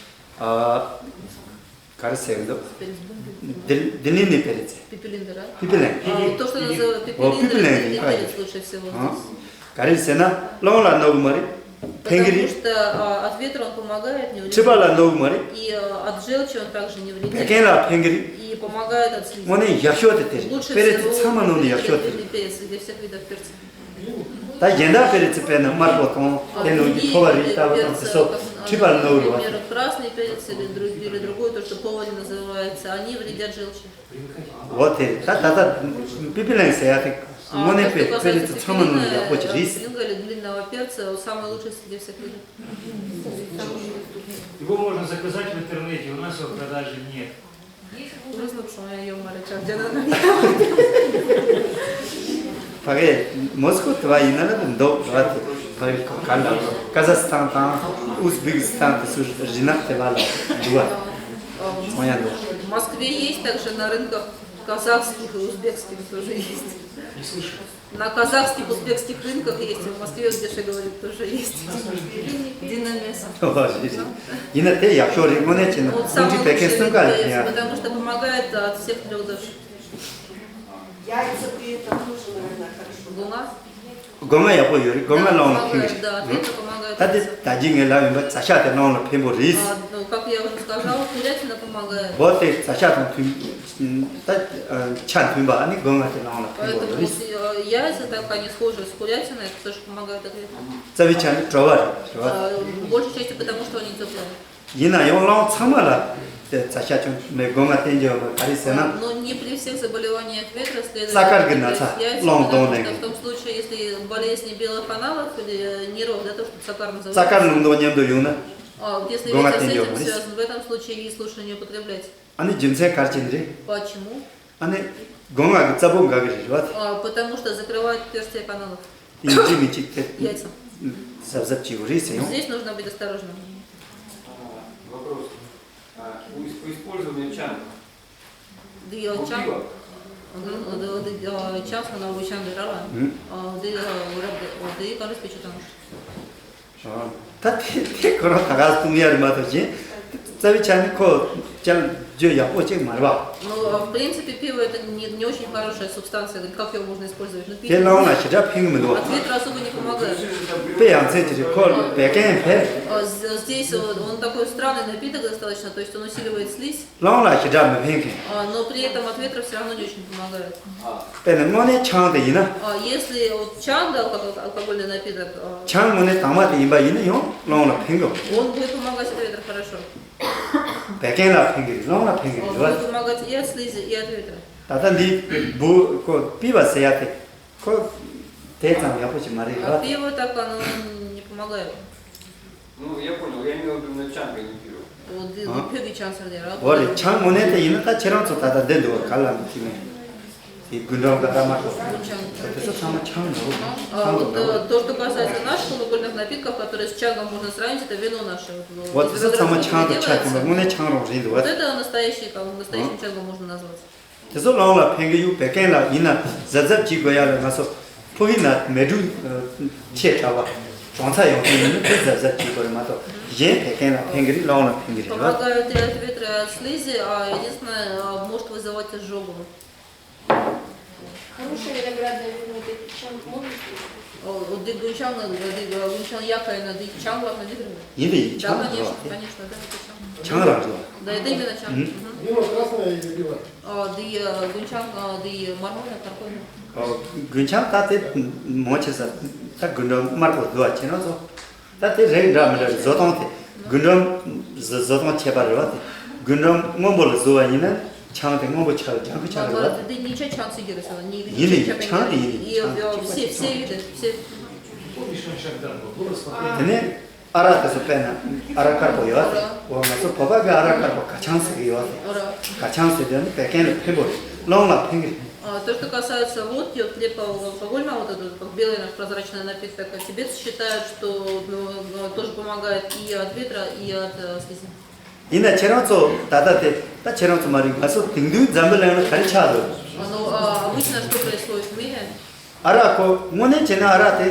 ཨ། ག་རེ་ཟེར་གི་འདུག་འདི་འདི་ནི་ནི་པེ་རེ་ཚེ། Пепелиндера. Пепелин. А, то, что называют пепелиндер, это перец лучше всего здесь. ག་རེ་ཟེར་ན་རླུང་ལ་གནོད་གི་མ་རེད། ཕན་གི་Потому རེད། Что а, от ветра он помогает, не вредит. མཁྲིས་པ་ལ་གནོད་གི་མ་རེད། И а, от желчи он также не вредит. བད་ཀན་ལ་ཕན་གི་རེད། И помогает от слизи. དངོས་གནས་ཡག་ཤོས་དེ་དེ་རེད། Лучше པེ་རེ་ཚེ་всего ཚང་མ་ནང་ནས་ཡག་ཤོས་དེ་རེད། Пепельный перец для всех видов перца. ད་གཞན་དག་པེ་རེ་ཚེ་དཔེར་ན་དམར་པོ་དང་དེ་ནང་གི་ཕོ་བ་རེད། ལྟ་བུ་དང་དེ་ཚོ་མཁྲིས་པ་ལ་གནོད་གི་རེད་བ། Например, красный перец или друг- или другой, то, что поварь называется, они вредят желчи. འོ་དེ་ད་ད་ད་པི་པི་ལིང་ཟེར་ཡ་དེ་དངོས་གནས་པེ་པེ་རེ་ཚེ་ཚང་མ་ནང་ནས་ཡག་པོ་ཅིག་རེད། Пепелинка или длинного перца, самый лучший среди всех видов. Его можно заказать в интернете, у нас его в продаже нет. Выслушал я её, Марича, где она? ཕ་གི་མོ་སི་ཀོ་དེ་བ་ཡིན་ན་ལ་འདུག་བ་དེ། ཕ་གི་ག་ལ་ཀ་ཟ་སི་ཐན་དང་ཨུ་ཛི་བེ་ཀི་སི་ཐན་དེ་ཚོ་རི་ནག་དེ་བ་ལ་འདུག་བ། ཚོང་ཡ་འདུག В Москве есть также на рынках казахских и узбекских тоже есть. На казахских, узбекских рынках есть, в Москве где же говорит тоже есть. Динамес. ཡིན་ན་དེ་ཡག་ཤོས་རེད། དངོས་གནས་བྱས་ན་ཁོང་ཁྲིའི་བད་ཀན་སྲུང་སྐར་ལ་ཕན་ཡ། Потому что помогает от всех трёх ཟླ. Яйца при этом тоже, наверное, хорошо. Гуна? སྒོ་ང་ཡག་པོ་ཡོད་རེད། སྒོ་ང་རླུང་ལ་ཕན་གི་རེད། ད་དེ་ད་གིན་ངས་ལབ་ཡིན་པ་རྩ་ཤ་དེ་རླུང་ལ་ཕན་པོ་རེད། Как я уже сказала, курятина помогает. འོ་དེ་རྩ་ཤ་དང་མཐུན། ད་ཆ་མཐུན་པ་ནི་སྒོ་ང་དེ་རླུང་ལ་ཕན་པོ་རེད། Поэтому яйца так они схожи с курятиной, это тоже помогает от ветра. རྩ་བའི་ཆ་ནི་དྲོ་བ་རེད། དྲོ་བ། Большей частью потому, что они тёплые. ཡིན་ན་ཡང་རླུང་ཚང་མ་ལ་དེ་རྩ་ཤ་ཅུང་མེད་སྒོ་ང་བསྟན་རྒྱུ་ཡོད་མ་རེད། ག་རེ་ཟེར་ན། Но не при всех заболеваниях ветра следует. རྩ་དཀར་གྱི་ན་ཚ་རླུང་གདོང་ནས། Потому что в том случае, если болезни белых каналов или нервов, да, то, что цакар называется. རྩ་དཀར་རླུང་གདོང་མཉམ་དུ་ཡོང་ན། А вот если ветер с этим связан, в этом случае есть лучше не употреблять. ཨ་ནི་རྒྱུ་མཚན་ག་རེ་བྱས་ནས་རེད། Почему? ཨ་ནི་སྒོ་ང་གི་རྩ་བོ་འགག་གི་རེད་བ། А, потому что закрывает отверстие каналов. དེ་ཡིན་གཅིག་མིན་གཅིག་དེ། Яйца. གཟབ་གཟབ་བྱེད་དགོས་རེད་ཟེར་ཡོང་། Здесь нужно быть осторожным. Вопрос. А, у- по использованию чан. འདི་ཡོད་ཅང་། འདི་ཅང་སོང་ན་འུ་ཅང་འདི་ར་ལ། འདི་འུ་ར་འདི་འདི་ག་རེ་སྤེལ་ཆོག་དང་། ད་དེ་དེ་ཁོ་རང་ད་ག་སྟོང་ཡ་རེད་མ་གཏོགས་གཞན། རྩ་བའི་ཆ་ནས་ཁོ་ཅང་བརྗོད་ཡག་པོ་ཅིག་མ་རེད་བ། Ну, А, в принципе, пиво это не, не очень хорошая субстанция. Говорит, как его можно использовать? Ну, пить. དེ་རླུང་ལ་ཞེ་དྲག་ཕན་གི་མི་འདུག་བ། От ветра особо не помогает. དཔེ་ཡ་མཚན་ཅིག་རེད། ཁོ་བད་ཀན་ཕེབས། А, з- здесь вот он такой странный напиток достаточно, то есть он усиливает слизь. རླུང་ལ་ཞེ་དྲག་མི་ཕན་མཁན། А, но при этом от ветра все равно не очень помогает. དཔེར་ན་དངོས་གནས་ཆང་དེ་ཡིན་ན། А, если вот чан, да, алко- алкогольный напиток, а, ཆང་དངོས་གནས་དྭངས་མ་དེ་ཡིན་པ་ཡིན་ན་ཡང་རླུང་ལ་ཕན་གི། Он будет помогать от ветра, хорошо. བད་ཀན་ལ་ཕན་གི་རེད། རླུང་ལ་ཕན་གི་རེད། Он будет помогать и от слизи, и от ветра. ད་ལྟ་འདི་བུ་ཁོ་པི་བ་ཟེར་ཡ་དེ་ཁོ་དེ་ཙམ་ཡག་པོ་ཞིག་མ་རེད། རེད་А པ། Пиво так оно не помогает. Ну, я понял, я имел в виду на чанга, не пиво. འོ་འདི་ཨ། འདི་བོད་ཀྱི་ཆང་ཟེར་ནས་ར། འོ་རེད། ཆང་དངོས་གནས་དེ་ཡིན་ན་ད་ཁྱེད་རང་ཚོ་ད་ལྟ་འདི་འདུག་བ། ག་ལ་འདུག་ཅི་མེད། དེ་རྒུན་འབྲུམ་ཀ་ད་མ་གཏོགས། རྒུན་ཆང་། དེ་ཚོ་ཚང་མ་ཆང་རེད། ཨ། ཆང་དང་འདྲ་བ། Вот, э, то, что касается наших алкогольных напитков, которые с чангом можно сравнить, это вино наше. Вот, འོ་དེ་ཚོ་ཚང་མ་ཆང་དང་ཆ་མཚུངས་པ་དངོས་གནས་ཆང་རང་རེད་འདུག་བ། Вот это настоящий, как бы, настоящим чангом можно назвать. དེ་ཚོ་རླུང་ལ་ཕན་གི་ཡོད། བད་ཀན་ལ་ཡིན་ན་གཟབ་གཟབ་བྱེད་དགོས་ཡ་ལ། ང་ཚོ་ཕོ་བི་ན་མེ་འབྲུ་ཆེ་དྲགས་པ་གྲང་ཚ་ཡོང་མཁན་ཡིན་ན་དེ་གཟབ་གཟབ་བྱེད་དགོས་རེད་མ་གཏོགས་གཞན་བད་ཀན་ལ་ཕན་གི་རེད། རླུང་ལ་ཕན་གི་རེད། Помогают и от ветра, и от слизи, а единственное, а, может вызывать изжогу. Хорошее виноградное вино, это чанг можно использовать? О, འདི་རྒུན་ཆང་ནི་འདི་རྒུན་ཆང་ཡག་ག་ཡིན་ན་འདི་ཆང་ལ་ནི་འདི་རེད། ཡིན་དེ་ཡིན། Да, ཆང་རེད་конечно, བ། Конечно, да, это чанг. ཆང་རང་རེད་བ། Да, это именно чанг. Мгм. Вино красное или белое? А, འདི་རྒུན་ཆང་འདི་མར་མོ་ཡང་དར་གོ་ཡིན། རྒུན་ཆང་ད་དེ་མོ་ཆེ་ས་ད་རྒུན་འབྲུམ་དམར་པོ་འདུག་བ། ཁྱེད་རང་ཚོ་ད་དེ་རིགས་འདྲ་མི་འདྲ་རེད། བཟོ་སྟངས་དེ་རྒུན་འབྲུམ་བཟོ་བཟོ་སྟངས་ཁྱད་པར་རེད་བ། དེ་རྒུན་འབྲུམ་སྔོན་པོ་ལ་བཟོ་བ་ཡིན་ན་ཆང་དེ་སྔོན་པོ་ཆགས་ལྗང་ཁུ་ཆགས་རེད་བ། འདི་གཉིས་ཆ་ཆང་ཚིག་གི་རེད་ཟེར་ན་གཉིས་ཡིན་ནི་ཆ་ཆ་ཆང་དེ་ཡིན་ནི་ཆང་དེ་все, все виды, все. དེ་ནས་ཨ་རག་དེ་ཚོ་དཔེར་ན་ཨ་རག་དཀར་པོ་ཡོད་དེ། འོ་ང་ཚོ་བོད་པ་གི་ཨ་རག་དཀར་པོ་ག་ཆང་ཟེར་གི་ཡོད་དེ། ག་ཆང་ཟེར་དེ་ནི་བད་ཀན་ལ་ཕན་པོ་རེད། རླུང་ལ་ཕན་གི་རེད། А, то, что касается водки, вот крепкого алкогольного, вот этого, как белый наш прозрачный напиток, а тибетцы считают, что, ну, ну, тоже помогает и от ветра, и от, э, слизи. ཡིན་ན་ཁྱེད་རང་ཚོ་ད་ལྟ་དེ་ད་ཁྱེད་རང་ཚོ་མ་རེད། ང་ཚོ་དེང་དུས་འཛམ་བུ་གླིང་ལ་ག་རེ་ཆགས་འདུག А, ну, а обычно что происходит в мире? ཨ་རག་ཁོ་དངོས་གནས་བྱས་ན་ཨ་རག་དེ་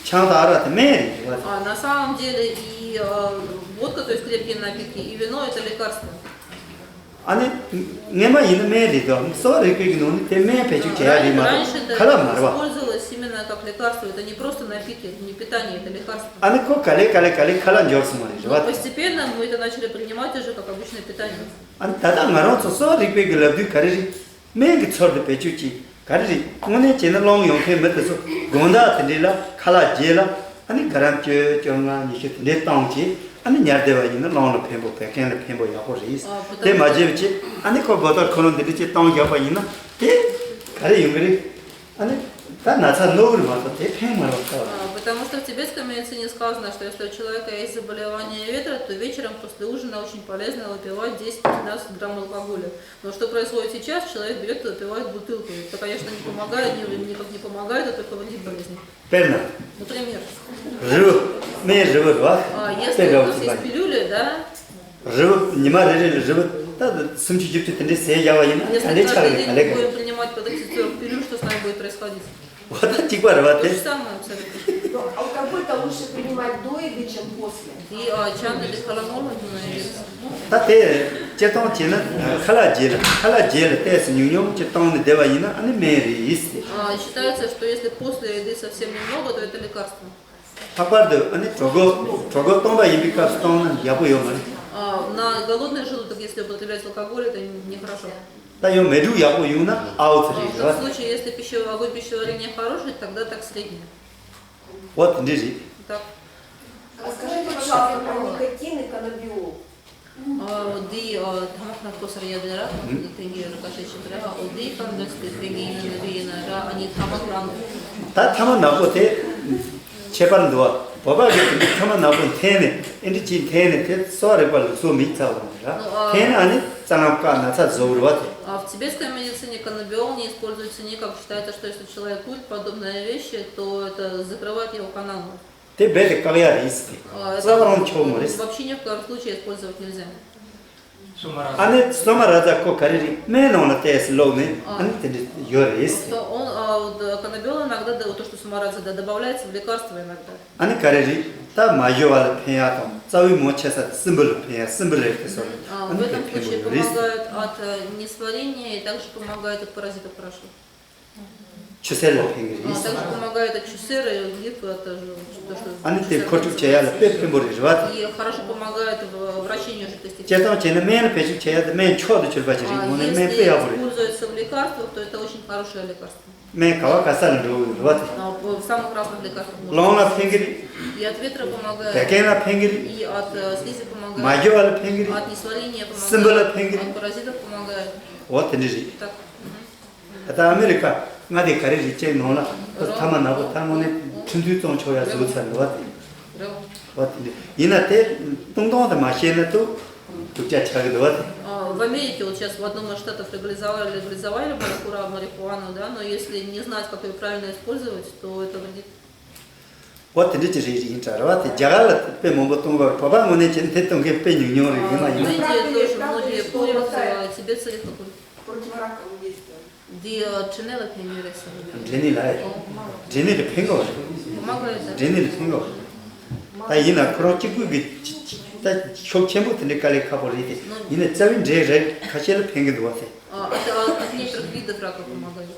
ཆང་དང་ཨ་རག་དེ་སྨན་རེད། А, на самом деле и, э, водка, то есть крепкие напитки, и вино — это лекарство. ཨ་ནི་སྔན་མ་ཡིན་ན་སྨན་རེད་དོ། གསོ་བ་རིག་པའི་གི་ནང་ནས་དེ་སྨན་བེད་སྤྱོད་བྱེད་ཡ་རེད་མ་གཏོགས་ཁ་ལག་མ་རེད་བ། Раньше это использовалось именно как лекарство, это не просто напитки, это не питание, это лекарство. ཨ་ནི་ཁོ་ག་ལེ་ག་ལེ་ག་ལེ་ཁ་ལག་འབྱོར་སོང་བ་རེད། རེད་བ། Но постепенно мы это начали принимать уже как обычное питание. ཨ་ནི་ད་ལྟ་ང་རང་ཚོ་གསོ་བ་རིག་པའི་གི་ལབ་དུས་ག་རེ་རེད། སྨན་གྱི་ཚུལ་དུ་བེད་སྤྱོད་ཀྱིས་ག་རེ་རེད། དངོས་གནས་བྱས་ན་རླུང་ཡོང་མཁན་མི་དེ་ཚོ་དགོང་དག་དེ་འདྲའི་ལ་ཁ་ལག་རྗེས་ལ་ཨ་ནི་ག་རམ་བཅོ་བཅོ་ལྔ་ཉི་ཤུ་དེ་འདྲའི་བཏང་བྱས་ཨ་ནི་ཉལ་བསྡད་པ་ཡིན་ན་རླུང་ལ་ཕན་པོ་བད་ཀན་ལ་ཕན་པོ་ཡག་པོ་རེད། དེ་མ་བརྗེད་པ་བྱས་ཨ་ནི་ཁོ་བོ་ཏོར་ཁོ་ལོ་འདི་འདྲ་ཅིག་བཏང་བཞག་པ་ཡིན་ན་དེ་ག་རེ་ཡོང་གི་རེད། ཨ་ནི་ད་ན་ཚ་རྣོ་བོ་རེད་མ་གཏོགས་དེ་ཕན་མ་རེད་བ། А, потому что в тибетской медицине сказано, что если у человека есть заболевание ветра, то вечером после ужина очень полезно выпивать десять-пятнадцать грамм алкоголя. Но что происходит сейчас? Человек берёт и выпивает бутылку. Это, конечно, не помогает, ни- никак не помогает, а только вредит болезни. དཔེར་ན། Например, རིལ་བུ། སྨན་རིལ་བུ་རེད་བ། А, если у нас есть пилюли, да? རིལ་བུ་ཉི་མ་རེ་རེ་ལ་རིལ་བུ་ད་སུམ་ཅུ་བཞི་བཅུ་དེ་འདྲའི་ཟས་བཞག་པ་ཡིན་ན་ད་Если ལྟའི་ཆགས་каждый རེད། ག་ལེ་ག་день мы ལེ། Будем принимать по тридцать сорок пилюль, что с нами будет происходить? འོ་ད་གཅིག་པ་རེད་བ། То དེ་же самое абсолютно. Но алкоголь-то лучше принимать до еды, чем после. И а, чан это холодного, но и ད་དེ་སྤྱིར་བཏང་བྱས་ན་ཁ་ལག་རྗེས་ལ་ཁ་ལག་རྗེས་ལ་ཏོག་ཙམ་ཉུང་ཉུང་ཅིག་བཏང་ནས་བསྡད་པ་ཡིན་ན་ཨ་ནི་སྨན་རེད་ཟེར། А, считается, что если после еды совсем немного, то это лекарство. ལྷག་པར་དུ་ཨ་ནི་གྲོད་ཁོག་གྲོད་ཁོག་སྟོང་པ་ཡིན་པའི་སྐབས་སུ་བཏང་ན་ཡག་པོ་ཡོད་མ་རེད། А, на голодный желудок, если употреблять алкоголь, это нехорошо. ད་ཡང་མེ་འབྲུག་ཡག་པོ་ཡོང་ན་ཨའོ་ཙི་རེད། А, в том случае, если пищевой, огонь пищеварения хороший, тогда так средний. འོ་དེ་འདྲ་རེད། Так. Расскажите, пожалуйста, про никотин и каннабиол. འོ་འདི་ཐ་མག་ནག་པོ་ཟེར་ཡ་དེ་ར། དེང་གི་རུ་ཀ་ཤེས་ཤིག་ར། འོ་འདི་གང་འདྲ་སྟེ་དེང་གི་ཡིན་ན་འདི་ཡིན་ན་ར། ཨ་ནི་ཐ་མག་རང་། ད་ཐ་མག་ནག་པོ་དེ་ཁྱད་པར་འདུག་བ། བོད་པ་གི་དེ་ཐ་མག་ནག་པོ་འཐེན་ནས་ཨེ་འདྲ་ཅིག་འཐེན་ནས་དེ་གསོ་བ་རིག་པ་ལུགས་སྲོལ་མི་ཚ་བ་ར། འཐེན་ནས་ཨ་ནི་རྩ་ལམ་བཀག་ན་ཚ་བཟོ་བར་བ་དེ། А в тибетской медицине каннабиол не используется никак. Считается, что если человек курит подобные вещи, то это закрывает его канал. དེ་རྦད་དེ་བཀག་ཡ་རེད་ཟེར། ཨ། རྩ་བ་རང་ཆོག་མ་རེད། Вообще ни в коем случае использовать нельзя. ཨ་ནི་སོ་མ་ར་ཛ་ཁོ་ག་རེ་རེད། སྨན་ནང་ལ་ཏོག་ཙམ་བླུགས་ནས་ཨ་ནི་དེ་འདྲ་ཡོད་རེད་ཟེར། Он, а, вот, э, каннабиол иногда, да, вот то, что сумарадза, да, добавляется в лекарства иногда. ཨ་ནི་ག་རེ་རེད། ད་མ་ཞུ་བ་ལ་ཕན་ཡག་དང་རྩ་བའི་མོ་ཆེ་ས་དེ་སྲིན་འབུ་ལ་ཕན་ཡག་སྲིན་འབུ་རེད་དེ་སོགས་ཨ། ཨ་ནི་དཔེ་ཕན་པོ་ཡོད་རེད། В этом случае помогает от, э, несварения и также помогает от паразитов хорошо. ཆུ་སེར་ལ་ཕན་གི་རེད། А, также помогает от чусера и лимфы, это же то, что ཨ་ནི་དེ་чусера. མཁོ་སྤྲོད་བྱེད་ཡག་ལ་དཔེ་ཕན་པོ་རེད་རེད་བ། И хорошо помогает в вращению жидкости. སྤྱིར་བཏང་བྱས་ན་སྨན་ལ་བེད་སྤྱོད་བྱེད་ཡག་དེ་སྨན་མཆོག་ཏུ་གྱུར་པ་ཞིག་རེད། དངོས་གནས་སྨན་དཔེ་ཡག་པོ་རེད། А, если используется в лекарствах, то это очень хорошее лекарство. སྨན་ག་བ་ག་ས་ལ་འགྲོ་གི་རེད་བ། А, в самых разных лекарствах можно. རླུང་ལ་ཕན་གི་རེད། И от ветра помогает. བད་ཀན་ལ་ཕན་གི་རེད། И от, э, слизи помогает. མ་ཞུ་བ་ལ་ཕན་གི་རེད། От несварения помогает. སྲིན་འབུ་ལ་ཕན་གི་རེད། От паразитов помогает. འོ་དེ་འདྲ་རེད། Так. Мгм. ད་ལྟ་ཨ་མེ་རི་ཀ་མངའ་སྡེ་ག་རེ་རེད་ཅེས་ནང་ལ་ཐ་མག་ནག་པོ་ཐ་མག་ནས་ཁྲིན་ཐུའི་བཙོང་ཆོག་ཡ་བཟོས་ཚར་འདུག་བ་དེ། རེད། བ་དེ་འདྲ་ཡིན་ན་དེ་བཏུང་སྟངས་དེ་མ་ཤེས་ན་ཏུ་སྡུག་ཅག་ཆགས་ཀྱི་འདུག་བ་དེ། А, в Америке вот сейчас в одном из штатов легализовали, легализовали марихуа-, марихуану, да, но если не знать, как её правильно использовать, то это вредит. བ་དེ་འདྲ་ཅི་རེད་ཡིན་དྲ་ར་བ་དེ་རྒྱ་གར་ལ་དཔེ་མང་པོ་བཏུང་གི་བོད་པ་ངོས་ནས་བྱས་ན་དེ་བཏུང་མཁན་དཔེ་ཉུང་ཉུང་རེད། ཡིན་མ་ཡིན་ན། В Индии тоже многие курят, а, тибетцы редко курят. Противораковое действие. འདི་ཨ་འཕྲིན་ལས་ལ་ཕན་ཡོན་རེད་ཟེར་གི་ཡོད། འབྲས་ནད་ལ་ཨེ། འབྲས་ནད་ལ་ཕན་གོ་རེད། མ་གོ་རེད་ད། འབྲས་ནད་ལ་ཕན་གོ་རེད། ད་ཡིན་ན་ཁོ་རང་གཅིག་པུས་གི་ཅི་ཅི་ད་ཤུགས་ཆེན་པོ་དེ་འདྲའི་དཀའ་ལས་ཁག་པོ་རེད་དེ། ཡིན་ན་རྩ་བའི་འབྲས་རེད་ཁ་ཤས་ལ་ཕན་གི་འདུག་བ་དེ། А, от, а, от некоторых видов рака помогает.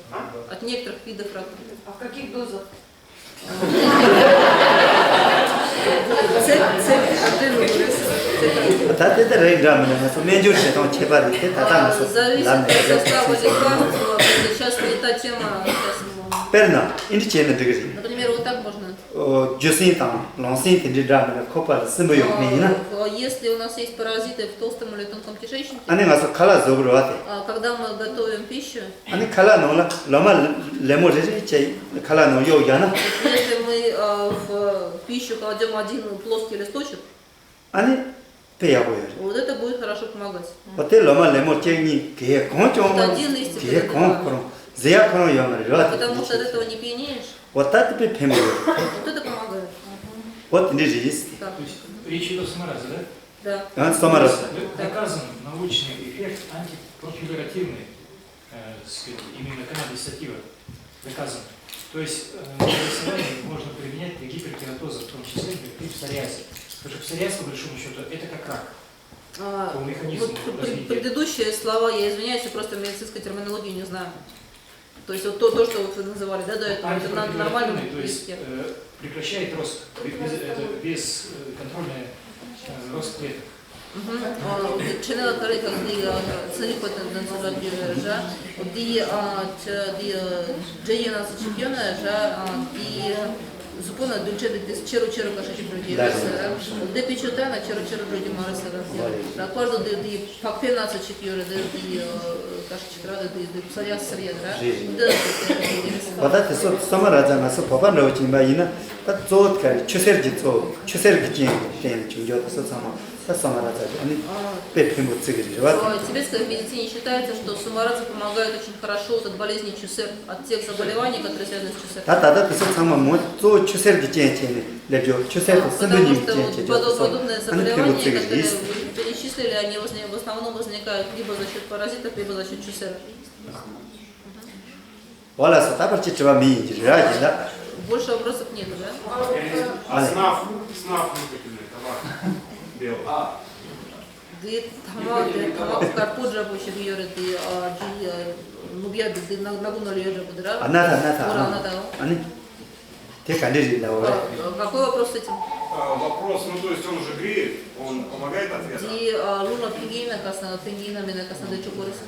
От некоторых видов рака. А в каких дозах? ཚད་ཚད་ག་འདྲས་ལོ་རེད། ཚད་ག་འདྲས། ད་དེ་ལྟར་རེད་འདྲ་མིན་ན་ང་ཚོ་སྨན་སྦྱོར་བྱེད་སྟངས་ཁྱད་པར་རེད་དེ། ད་ལྟ་ང་ཚོ་ལམ་ནས་རེད། Зависит от состава лекарства. Сейчас не та тема сейчас. དཔེར་ན་ཨིན་ཇི་བྱས་ན་འགྲིག་གི་རེད། Например, вот так можно. རྒྱུ་སྲིན་དང་ལང་སྲིན་དེ་འདྲའི་འདྲ་མིན་ན་ཁོག་པ་ལ་སྲིན་འབུ་ཡོང་མཁན་ཡིན་ན། А, если у нас есть паразиты в толстом или тонком кишечнике. ཨ་ནི་ང་ཚོ་ཁ་ལག་བཟོ་དགོས་རེད་བ་དེ། А, когда мы готовим пищу. ཨ་ནི་ཁ་ལག་ནང་ལ་ལོ་མ་ལེབ་མོ་རེ་རེ་བྱས་ཁ་ལག་ནང་གཡུགས་བཞག་ན། Если мы, а, в пищу кладём один плоский листочек. ཨ་ནི་དཔེ་ཡག་པོ་ཡོད་རེད། Вот это будет хорошо помогать. འོ་དེ་ལོ་མ་ལེབ་མོ་གཅིག་གཉིས་གས་གང་བྱུང་མ་གས་གང་ཁོ་རང་ཟེར་ཡག་ཁོ་རང་ཡོད་མ་རེད་ར། Потому что от этого не пьянеешь. འོ་ད་དེ་དཔེ་ཕན་པོ་ཡོད་རེད། Вот это помогает. འོ་དེ་འདྲ་རེད། То есть речь идёт о саморазе, да? Да. ཨ་самораз. Доказан научный эффект антипротуберативный. Э, так сказать, именно каннабис сатива доказан. То есть э, каннабис можно применять для гиперкератоза, в том числе для псориаза. Потому что псориаз, по большому счету, это как рак. А, по механизму вот пр- развития. Предыдущие слова, я извиняюсь, я просто медицинской терминологии не знаю. То есть вот то, то, что вот вы называли, да, до этого, это на нормальном языке. Антипротуберативный, то есть э, прекращает рост, без, это, бесконтрольный э, рост клеток. Мгм. А, འདི་ཕྲན་ལ་ད་རེས་ཀྱང་འདི་ཚན་རིག་པ་དང་འདི་ཚོ་ལ་འདི་ར་འདི་ཨ་ཆ་འདི་འདྲེ་ཡིན་ན་ཚོ་ཆིབས་ཡོད་ན་ར་འདི་གཟུགས་པོ་ན་རྡུལ་ཕྲན་འདི་ཆེ་རུ་ཆེ་རུ་ག་ཤ་ཅིག་འགྲོ་གི་ཡོད་ཟེར་ར། འདི་པི་ཆུ་ད་ན་ཆེ་རུ་ཆེ་རུ་འགྲོ་གི་མ་རེད་ཟེར་ར། ལྷག་པར་དུ་འདི་འདི་ཕག་ཕེ་ན་ཚོ་ཆིབས་ཡོད་ར། འདི་འདི་ག་ཤ་ཅིག་ར་འདི་འདི་ཕྱར་ཡ་ཟེར་ཡ་ར། འདི་འདི་འདི་རེད་ཟེར། བ་ད་དེ་ཚོ་ས་མ་ར་ཛ་ང་ཚོ་བོད་པ་འདྲ་བོ་ཅིག་ཡིན་པ་ཡིན་ན། ད་གཙོ་བོ་ག་རེ་ཆུ་སེར་གྱི་གཙོ་བོ་ཆུ་སེར་གྱི་རྐྱེན་གྱི་རྐྱེན་ལ་བྱུང་རྒྱུ་དེ་ཚོ་ཚང་མ་ད་ས་མ་ར་ཛ་གི་ཨ་ནི་དཔེ་ཕན་པོ་བརྩི་གི་རེད་བ། В тибетской медицине считается, что сумараджа помогает очень хорошо вот от болезни чусер, от тех заболеваний, которые связаны с чусер. ད་ད་ལྟ་དེ་ཚོ་ཚང་མ་མོ་གཙོ་བོ་ཆུ་སེར་གྱི་རྐྱེན་བྱས་ནས་སླེབས་རྒྱུ་ཆུ་སེར་དང་སྲིན་འབུ་གཉིས་ཀྱི་རྐྱེན་བྱས་རྒྱུ་དེ་ཚོ་ཨ་ནི་ཕན་པོ་བརྩི་གི་རེད། Подобные заболевания, которые вы перечислили, они возник- в основном возникают либо за счет паразитов, либо за счет чусер. བ་ལ་སོ་ད་བར་ཅི་དྲི་བ་མི་ཡིན་གྱི་རེད་ཡིན་ད། Больше вопросов нету, да? А снаф, снаф, ну, как это, табак белый. འདི་ཐ་མག་འདི་ཐ་མག་དཀར་པོ་འདྲ་པོ་ཞིག་ཡོད་རེད་འདི། ཨ་འདི་ནུབ་ཡ་འདི་འདི་ནག་ནག་པོ་ནོར་ཡོད་འདྲ་པོ་འདི་ར། ཨ་ན་ད་ན་ད་ཨོ་ར་ན་ད་ཨོ། ཨ་ནི་དེ་ག་འདྲ་རེད་ལ་འོ་རེད། Какой вопрос с этим? А, вопрос, ну, то есть он же греет, он помогает от ветра? འདི་ཨ་རླུང་ལ་ཕན་གྱི་ཡིན་ན་ག་ས་ན་ཕན་གྱི་ཡིན་ན་མེད་ན་ག་ས་ན་འདི་ཆོག་གོ་རེད།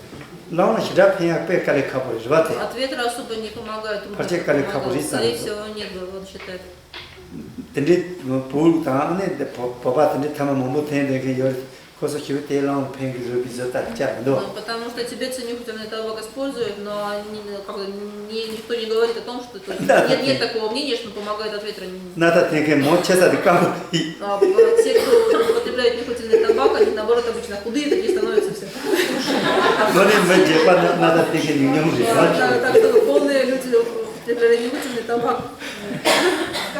རླུང་ལ་ཞེ་དྲག་ཕན་ཡག་དཔེ་དཀའ་ལས་ཁག་པོ་རེད་བ་དེ། От ветра особо не помогает. ཕལ་ཆེར་དཀའ་ལས་ཁག་པོ་རེད་བསམ། Скорее всего, нет, он считает. དེ་འདྲའི་བོད་དང་ཨ་ནི་བོད་པ་དེ་འདྲའི་ཐ་མག་མང་པོ་འཐེན་བསྡད་མཁན་ཡོད་རེད། ཁོ་ཚོ་ཞེ་པོ་དེ་རླུང་ལ་ཕན་གི་རེད་པས་བཟོ་ལྟ་བཅར་མི་འདུག་ཨ། Потому что тибетцы нюхательный табак используют, но они, ну, как бы, не- никто не говорит о том, что, то есть, нет, нет такого мнения, что он помогает от ветра. སྣ་ཐག་འཐེན་མཁན་མང་ཆེ་ས་དེ་སྐམ་པོ་ཡིན། А, те, кто употребляет нюхательный табак, они, наоборот, обычно худые такие становятся все. དངོས་གནས་མི་རྒྱས་པ་ན་སྣ་ཐག་འཐེན་མཁན་ཉུང་ཉུང་རེད། Да, так что полные люди употребляли нюхательный табак.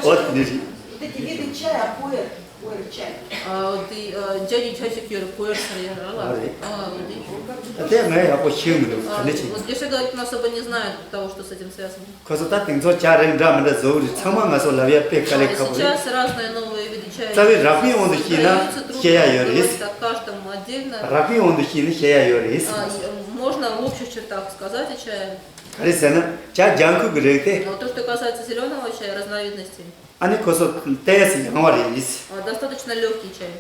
ཨོ་དེ་འདྲ་རེད། Вот эти виды чая курят ཨ་འདི་ཨ་ཇ་གི་ཆ་ཞིག་ཡོད་རེད། པུ་ཨེར་ཟེར་ཡ་ར་ལ། ཨ་རེད། ཨ་འདི། ད་དེ་ངས་ཡག་པོ་ཤེས་མི་འདུག་ག་འདྲ་བྱེད། Вот Гриша говорит, он особо не знает того, что с этим связано. ཁོ་ཚོ་ད་དེང་ཚོ་ཇ་རིགས་འདྲ་མི་འདྲ་བཟོ་གི་རེད། ཚང་མ་ང་ཚོ་ལབ་ཡ་དཔེ་དཀའ་ལས་ཁག་པོ་རེད། Сейчас разные новые виды чая. རྩ་བའི་རགས་པའི་དབང་དུ་བྱས་ན་བཤད་ཡ་ཡོད་རེད། О каждом отдельно. རགས་པའི་དབང་དུ་བྱས་ན་བཤད་ཡ་ཡོད་རེད། А, и, э, можно в общих чертах сказать о чае. ག་རེ་ཟེར་ན་ཇ་ལྗང་ཁུ་གི་རིགས་དེ། Но то, что касается зеленого чая, разновидностей. ཨ་ནི་ཁོ་ཚོ་ཏོག་ཙམ་ཡང་བ་རེད། А, достаточно лёгкий чай.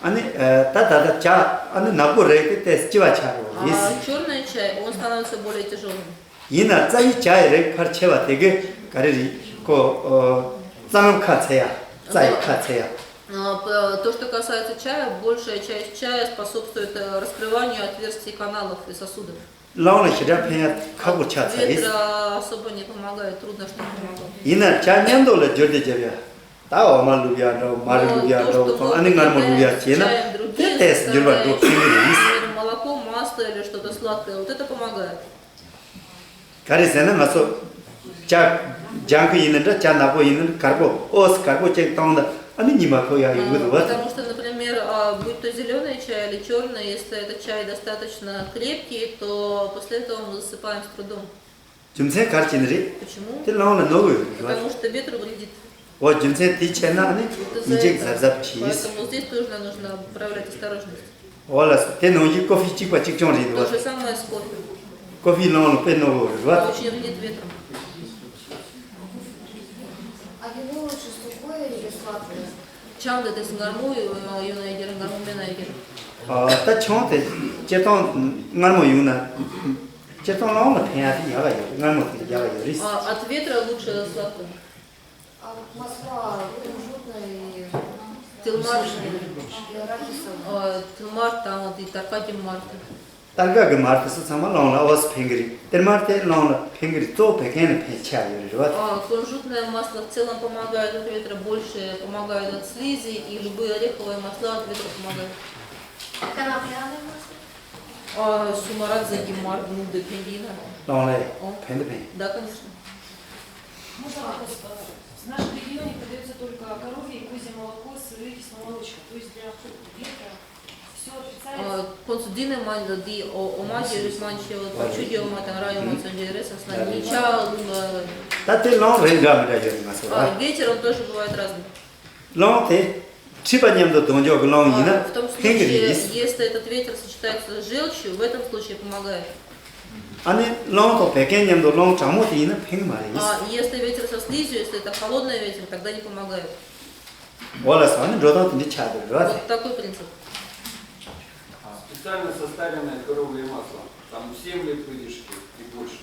ཨ་ནི་ཨ་ད་ད་ད་ཇ་ཨ་ནི་ནག་པོ་རིགས་དེ་ཏོག་ཙམ་ལྕི་བ་ཆགས་ཡོད་རེད། А черный чай, он становится более тяжёлым. ཡིན་ན་རྩ་བའི་ཇ་ཡི་རིགས་ཕལ་ཆེ་བ་དེ་གི་ག་རེ་རེད། ཁོ་ཨ་རྩ་རྣམས་ཁ་ཚ་ཡ། རྩ་ཡི་ཁ་ཚ་ཡ། А, п-, то, что касается чая, большая часть чая способствует э, раскрыванию отверстий каналов и сосудов. རླུང་ལ་ཞེ་དྲག་ཕན་ཡ་ཁག་པོ་ཆགས་ཚར་རེད། Ветра особо не помогает, трудно что-то помогает. ཡིན་ན་ཇ་མཉམ་དུ་ལ་བསྒྱུར་ཏེ་བརྒྱབ་ཡ། ད་འོ་མ་བླུག་ཡ་འདྲ་བོ། མར་བླུག་ཡ་འདྲ་བོ་དང་ཨ་ནི་མངར་མོ་བླུག་ཡ་བྱས་ན་དེ་ཏོག་ཙམ་འགྱུར་བ་འགྲོ་ཐུབ་ཀྱི་རེད། Например, молоко, масло или что-то сладкое, вот это помогает. ག་རེ་ཟེར་ན་ང་ཚོ་ཇ་ལྗང་ཁུ་ཡིན་ན་འདྲ། ཇ་ནག་པོ་ཡིན་ན་འདྲ། དཀར་པོ་ཨོ་ཙི་དཀར་པོ་ཅིག་བཏང་ན་ཨ་ནི་ཉི་མ་ཁོ་ཡག་ཡོང་གི་འདུག་བ། Потому что, например, а, будь то зеленый чай или черный, если этот чай достаточно крепкий, то после этого мы засыпаем с трудом. རྒྱུ་མཚན་ག་རེ་བྱས་ནས་རེད། Почему? དེ་རླུང་ལ་གནོད་ཀྱི་ཡོད་རེད་བ། Потому что ветру вредит. འོ་རྒྱུ་མཚན་དེ་བྱས་ན་ཨ་ནི་ཉིན་གཅིག་གཟབ་གཟབ་བྱས། Поэтому здесь тоже нам нужно проявлять осторожность. འོ་ལགས་སོ། དེ་ནང་བཞིན་ཀོ་ཧྥི་གཅིག་པ་གཅིག་རྐྱང་རེད་འདུག་བ། То же самое с кофе. ཀོ་ཧྥི་རླུང་ལ་དཔེ་གནོད་ཀྱི་ཡོད་རེད་བ། Очень вредит ветру. А вино лучше сухое или сладкое? ཆང་འདི་དེ་མངར་མོ་ཡོད་ན་ཡག་གི་རེད། མངར་མོ་མེད་ན་ཡག་གི་རེད། ཨ་ད་ཆང་དེ་སྤྱིར་བཏང་མངར་མོ་ཡོང་ན་སྤྱིར་བཏང་རླུང་ལ་ཕན་ཡག་དེ་ཡག་ག་ཡོད་རེད། མངར་མོ་དེ་ཡག་ག་ཡོད་རེད། А, от ветра лучше сладкое. А вот масла кунжутное и арахисовое. ཨ་ཏིལ་མར་དང་དེ་སྟར་ཀ་གི་མར་དང་། སྟར་ཀ་གི་མར་དེ་ཚོ་ཚང་མ་རླུང་ལ་ཨོ་ཙི་ཕན་གི་རེད། ཏིལ་མར་དེ་རླུང་ལ་ཕན་གི་རེད། གཙོ་བོ་བད་ཀན་ལ་ཕན་ཆེ་ཡོད་རེད་བ། А, кунжутное масло в целом помогает от ветра, больше помогает от слизи, и любые ореховые масла от ветра помогают. А конопляное масло? А, сумарадзе གི་མར་ནུབ་དེ་ཕན་གི་ན། རླུང་ལ་ཨོ་ཕན་དེ་ཕན། Да, конечно. Можно вопрос? В нашем регионе продается только коровье и козье молоко, сыры и кисломолочка. То есть для ветра все отрицается. ཁོང་ཚོ་འདི་ནས་མ་འདི་འོ་འོ་མ་གི་རིགས་མ་མཆིས་པ། བ་ཕྱུགས་ཀྱི་འོ་མ་དང་ར་ཡི་འོ་མ་ཚོ་འདི་རེད་ཟེར་ན་ཉིན་ཆ་ལུང་ལ། ད་དེ་རླུང་རིགས་འདྲ་མི་འདྲ་ཡོད་རེད་ང་ཚོ་ལ། Ветер, он тоже бывает разный. རླུང་དེ་མཁྲིས་པ་མཉམ་དུ་ལྡང་འཇོག་གི་རླུང་ཡིན་ན་ཕན་གི་རེད། А, в том случае, если этот ветер сочетается с желчью, в этом случае помогает. ཨ་ནི་རླུང་དང་བད་ཀན་མཉམ་དུ་རླུང་གྲང་མོ་དེ་ཡིན་ན་ཕན་གི་མ་རེད། А если ветер со слизью, если это холодный ветер, тогда не помогает. འོ་ལགས་སོ། ཨ་ནི་འགྲོ་སྟངས་དེ་འདྲ་ཆགས་འདུག་རེད་བ། Вот такой принцип. А специально состаренное коровье масло, там семь лет выдержки и больше.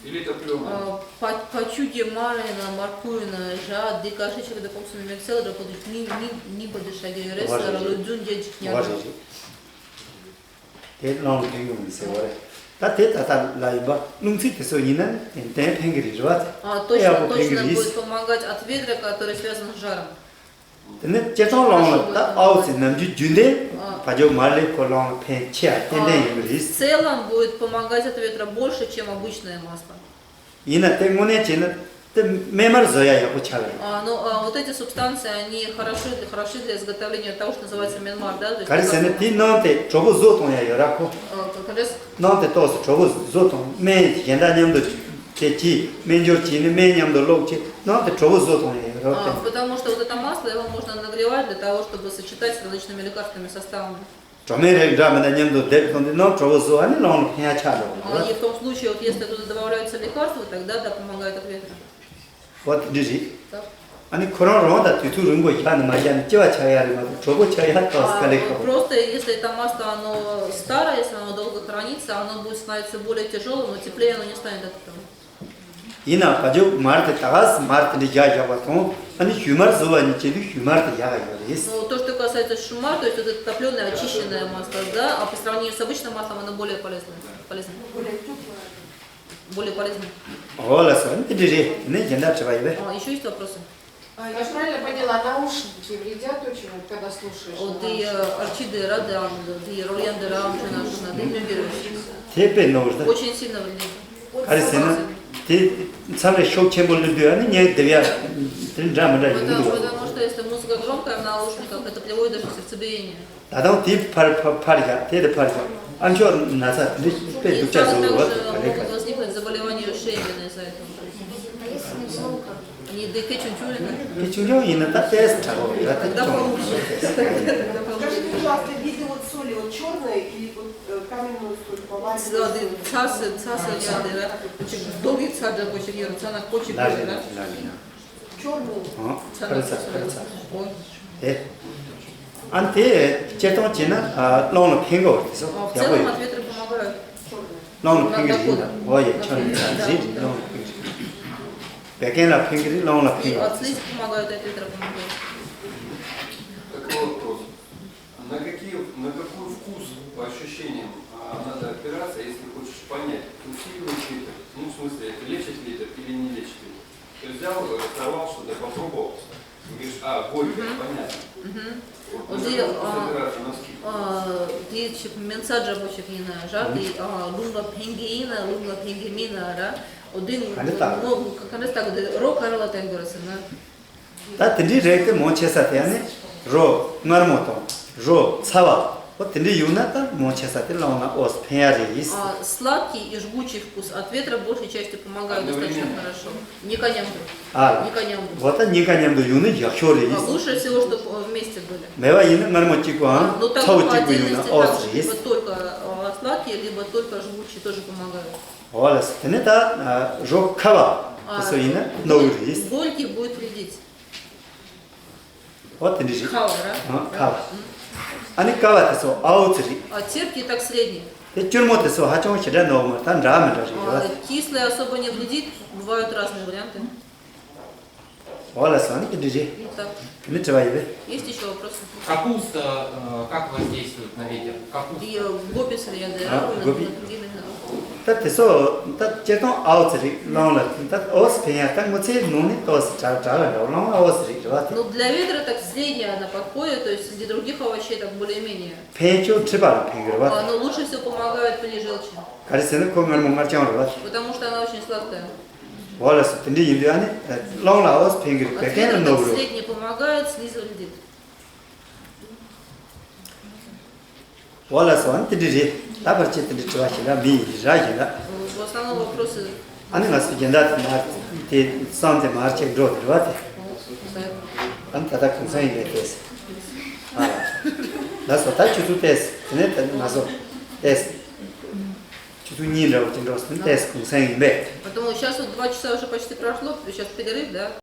Или это плёнка? А, по- ཕ་ཕྱུགས་ཀྱི་མར་ཡིན་ན་མར་ཁུ་ཡིན་ན་ར་འདི་ག་ཧྲི་ཆེ་གི་ད་ཀོམ་སུ་མེ་མེག་སེལ་ར་པོ་དུ་ནི་ནི་ནི་པ་དུ་ཤ་གི་ཡོད་རེད་ཟེར་ར་ལོ་རྒྱུན་རྒྱན་ཅིག་ཉར་ར། དེ་རླུང་ལ་ཕན་གྱི་མི་ཟེར་བ་རེད། ད་དེ་ད་ལྟ་ལ་ཡིན་པ་རླུང་འཚུབ་དེ་ཚོ་ཡིན་ན་ཏན་ཏན་ཕན་གྱི་རེད་རེད་བ། ཨ་ཏོ་ཡག་པོ་ཕན་གྱི་རེད། Точно будет помогать от ветра, который связан с жаром. དེ་ནས་སྤྱིར་བཏང་རླུང་ལ་ད་ཨའོ་ཙི་ནམ་རྒྱུན་རྒྱུན་ལྡན་བ་ཇོ་མར་ལས་ཁོ་རླུང་ལ་ཕན་ཆེ་བ་ཏན་ཏན་ཡིན་པ་རེད། В целом будет помогать от ветра больше, чем обычное масло. ཡིན་ན་དེ་དངོས་གནས་བྱས་ན་དེ་སྨན་མར་བཟོ་ཡ་ཡག་པོ་ཆགས་རེད། А, ну, а, вот эти субстанции, они хороши, хороши для изготовления того, что называется менмар, да, то есть. ག་རེ་ཟེར་ན་དེའི་ནང་དེ་གྲོགས་པོ་བཟོ་གཏོང་ཡ་ཡོད་ར་ཁོ། ནང་དེ་ཏོག་ཙམ་གྲོགས་པོ་བཟོ་གཏོང་སྨན་གཞན་དག་མཉམ་དུ་དེ་གྱིས་སྨན་སྦྱོར་བྱས་ནས་སྨན་མཉམ་དུ་བླུགས་བྱས་ནང་དེ་གྲོགས་པོ་བཟོ་གཏོང་ཡ་ཡོད་ར། А, потому что вот это масло, его можно нагревать для того, чтобы сочетать с различными лекарственными составами. གྲོགས་སྨན་རིགས་འདྲ་མི་འདྲ་མཉམ་དུ་བསྡེབས་ཐོན་ཏེ་ནང་གྲོགས་པོ་བཟོ་ཨ་ནི་རླུང་ལ་ཕན་ཡ་ཆགས་འགྲོ་གི་རེད། И в том случае, вот если туда добавляются лекарства, тогда, да, помогает от ветра. འོ་དེ་འདྲ་རེད། ཨ་ནི་ཁོ་རང་རང་དང་དུས་ཚོད་རིང་པོ་བཞག་ནས་མ་བཞག་ནས་ལྕི་བ་ཆགས་ཡ་རེད་མ་གཏོགས་གྲོགས་པོ་ཆགས་ཡ་ཏོག་ཙམ་དཀའ་ལས་ཁག་པོ། Просто если это масло, оно старое, если оно долго хранится, оно будет становиться более тяжёлым, но теплее оно не станет от этого. ཡིན་ནའང་བ་ཇོ་མར་དེ་ད་ག་སེ་མར་དེ་འདྲ་བཞག་བཞག་པ་དང་ཨ་ནི་ཞུན་མར་བཟོ་བ་གཉིས་བྱེད་དུས་ཞུན་མར་དེ་ཡག་ག་ཡོད་རེད། Ну, то, что касается шумар, то есть вот это топлёное, очищенное масло, да, а по сравнению с обычным маслом оно более полезное. Полезное. Более полезное. འོ་ལགས་སོ། ཨ་ནི་དེ་འདྲ་རེད། དེ་ནས་གཞན་དག་དྲི་བ་ཡོད་པས། А, ещё есть вопросы? А, я правильно поняла, наушники вредят очень, вот, когда слушаешь на འོ་དེ་наушниках? ཨ་ཨར་ཆི་དེ་ར་དེའང་དེ་རོལ་དབྱངས་དེ་རའང་ཁྱོད་ན་ཁྱོད་ན་དེ་གནོད་ཀྱི་རེད། དེ་དཔེ་གནོད་རེད། Очень сильно вредит. ག་རེ་ཟེར་ན་དེ་མཚམས་རེ་ཤུགས་ཆེན་པོ་སླེབས་དུས་ཨ་ནི་ངའི་སྡེབ་ཡ་དེ་འདྲ་མི་འདྲ་ཡོང་གི་འདུག་བ། Потому что если музыка Громкая в наушниках, это приводит даже к сердцебиению. ད་དུང་དེ་ཕར་ཕར་ཕར་བཞག་དེ་དེ་ཕར་བཞག་ཨ་མཆོག་ན་ཚ་དེ་འདྲ་དཔེ་И སྡུག་ཅག་так- བཟོ་также བ་ག་ལེ་могут ག возникнуть заболевания ушей именно из-за этого. А если не громко? Не, да, ты чё, чё, Лена? དེ་ཆུང་ཆུང་ཡིན་ན་ད་ཏེས་དྲག་གོ་ར་དེ་Тогда ཆུང་། Получше. Тогда Скажите, получше. Пожалуйста, видно вот соли, вот черная или вот э, каменную соль, поваренную соль? ཚ་སི་ཚ་སི་ཡ་དེ་ར་ཅིག་རྡོ་གི་ཚ་འདྲ་པོ་ཞིག་ཡོད་ཚ་ན་ཀོ་ཅིག་ལ་རེད་ལ་རེད་ལ་རེད་ལ། Черную. ཨང་ཚ་ཁ་ར་ན་ཚ་ཁ་ར་ཚ། ཨོ། ཨེ། ཨ་ནི་དེ་སྤྱིར་བཏང་བྱས་ན་ཨ་རླུང་ལ་ཕན་གི་བར་དེ་སོ་ཨ། В ཡག་པོ་целом ཡོད། Ответры помогают. རླུང་ལ་ཕན་གི་རེད་ལ། ཨོ་ཡ་ཁྱོད་ནི་ཚ་རེད་རེད་རླུང་ལ་ཕན་གི་རེད། བད་ཀན་ལ་ཕན་གི་རེད་རླུང་ལ་ཕན་И གི་от слизи помогают, от ветра помогают. Какой вопрос? На какие, на какой вкус по ощущениям а, надо опираться, если хочешь понять, усиливает ли это, ну, в смысле, это лечит ли это или не лечит ли? Ты взял, э, сорвал что-то, попробовал, и говоришь, а, горькое, понятно. Вот на какой вкус опираться, на скидку? དེ་ཅིག་སྨན་རྩྭ་འདྲ་པོ་ཞིག་ཡིན་ན་ར་དེ་རླུང་ལ་ཕན་གི་ཡིན་ན་རླུང་ལ་ཕན་གི་མིན་ན་ར་འོ་དེ་ག་འདྲ་ལྟ། ག་འདྲ་ལྟ་གི་དེ་རོ་ག་ར་ལ་བསྟེན་དགོས་ར་ཟེར་ན། ད་དེ་འདྲའི་རིགས་དེ་མང་ཆེ་ས་དེ་ནི་རོ་མངར་མོ་དང་རོ་ཚ་བ་འོ་དེ་འདྲའི་ཡོད་ན་ད་མང་ཆེ་ས་དེ་རླུང་ལ་ཨོས་ཕན་ཡ་རེད། А, сладкий и жгучий вкус от ветра большей частью помогают достаточно Одновременно. Хорошо. Не коням. ཨ་ལ། Не коням. འོ་ད་གཉིས་ཀ་མཉམ་དུ་ཡོང་ན་ཡག་ཤོས་རེད། А, лучше всего, чтобы вместе были. མེད་པ་ཡིན་ན་མངར་མོ་གཅིག་པོའམ་Ну, так ཚ་བོ་по གཅིག་པོ་ཡོང་ན་отдельности ཨོས་так, རེད། Либо только а, сладкий, либо только жгучий тоже помогают. འོ་ལ་དེ་ནི་ད་རོ་ཁ་བ་དེ་ཚོ་ཡིན་ན་ནོར་གི་རེད། Горький будет вредить. འོ་དེ་འདྲ་རེད། ཁ་བ་ར། ཨ་ཁ་བ། ཨ་ནི་ཀ་བ་དེ་ཚོ་ཨའོ་ཙི་རེད། А терпкий так средний. དེ་སྐྱུར་མོ་དེ་ཚོ་ཧ་ཅང་ཞེ་དྲག་ནོར་མ་ད་འདྲ་མི་འདྲ་རེད་ར། А, кислый особо не вредит, бывают разные варианты. འོ་ལ་སོང་ནི་དེ་འདྲ་རེད། И так. དེ་ནི་དྲི་བ་ཡོད་པས། Есть ещё вопросы? Капуста, э, как воздействует на ветер? Капуста. И э, гопис ряды, А, да, гопи. Например, да. ད་དེ་ཚོ་ད་སྤྱིར་བཏང་ཨའོ་ཙི་རེད་རླུང་ལ་ད་ཨོས་ཕན་ཡ་ད་ངོ་ཚའི་ནང་ནས་ཏོས་དྲག་དྲག་ལ་འདྲ་རླུང་ལ་ཨོས་རེད་རེད་བ་དེ། Ну, для ветра так средняя она подходит, то есть для других овощей так более-менее. ཕན་ཆོག་མཁྲིས་པ་ལ་ཕན་གི་རེད་བ་དེ། А, но лучше всего помогает при желчи. ག་རེ་ཟེར་ན་ཁོ་མངར་མོ་མངར་རྐྱང་རེད་བ་དེ། Потому что она очень сладкая. འོ་ལ་སོ་དེ་འདྲ་ཡིན་དུས་ཨ་ནི་རླུང་ལ་ཨོས་ཕན་གི་རེད་བད་ཀན་ལ་ནོར་གི་རེད། Средний помогает, снизу вредит. འོ་ལ་སོ་ཨ་ནི་དེ་འདྲ་རེད། ད་བར་ཆད་དེ་འདྲ་དྲི་བ་ཞིག་ལ་མི་ཡིན་ར་ཡིན་ལ། В основном вопросы. ཨ་ནི་ང་ཚོ་སྦྱིན་བདག་དེ་མར་དེ་བསམ་དེ་མར་ཆེ་འགྲོ་དེ་རེད་བ་དེ། ཨ་ནི་ད་ལྟ་གུང་སེང་ཡིན་པའི་ཏེས། ཨ་ལ་སོ་ད་ཁྱོད་ཚོ་ཏེས་དེ་ནས་ད་ང་ཚོ་ཏེས། ཁྱོད་ཚོ་གཉིས་འདྲ་བོ་ཅིག་འགྲོ་སོང་ཏེས་གུང་སེང་ཡིན་པས། Потому что сейчас вот два часа уже почти прошло, сейчас перерыв, да?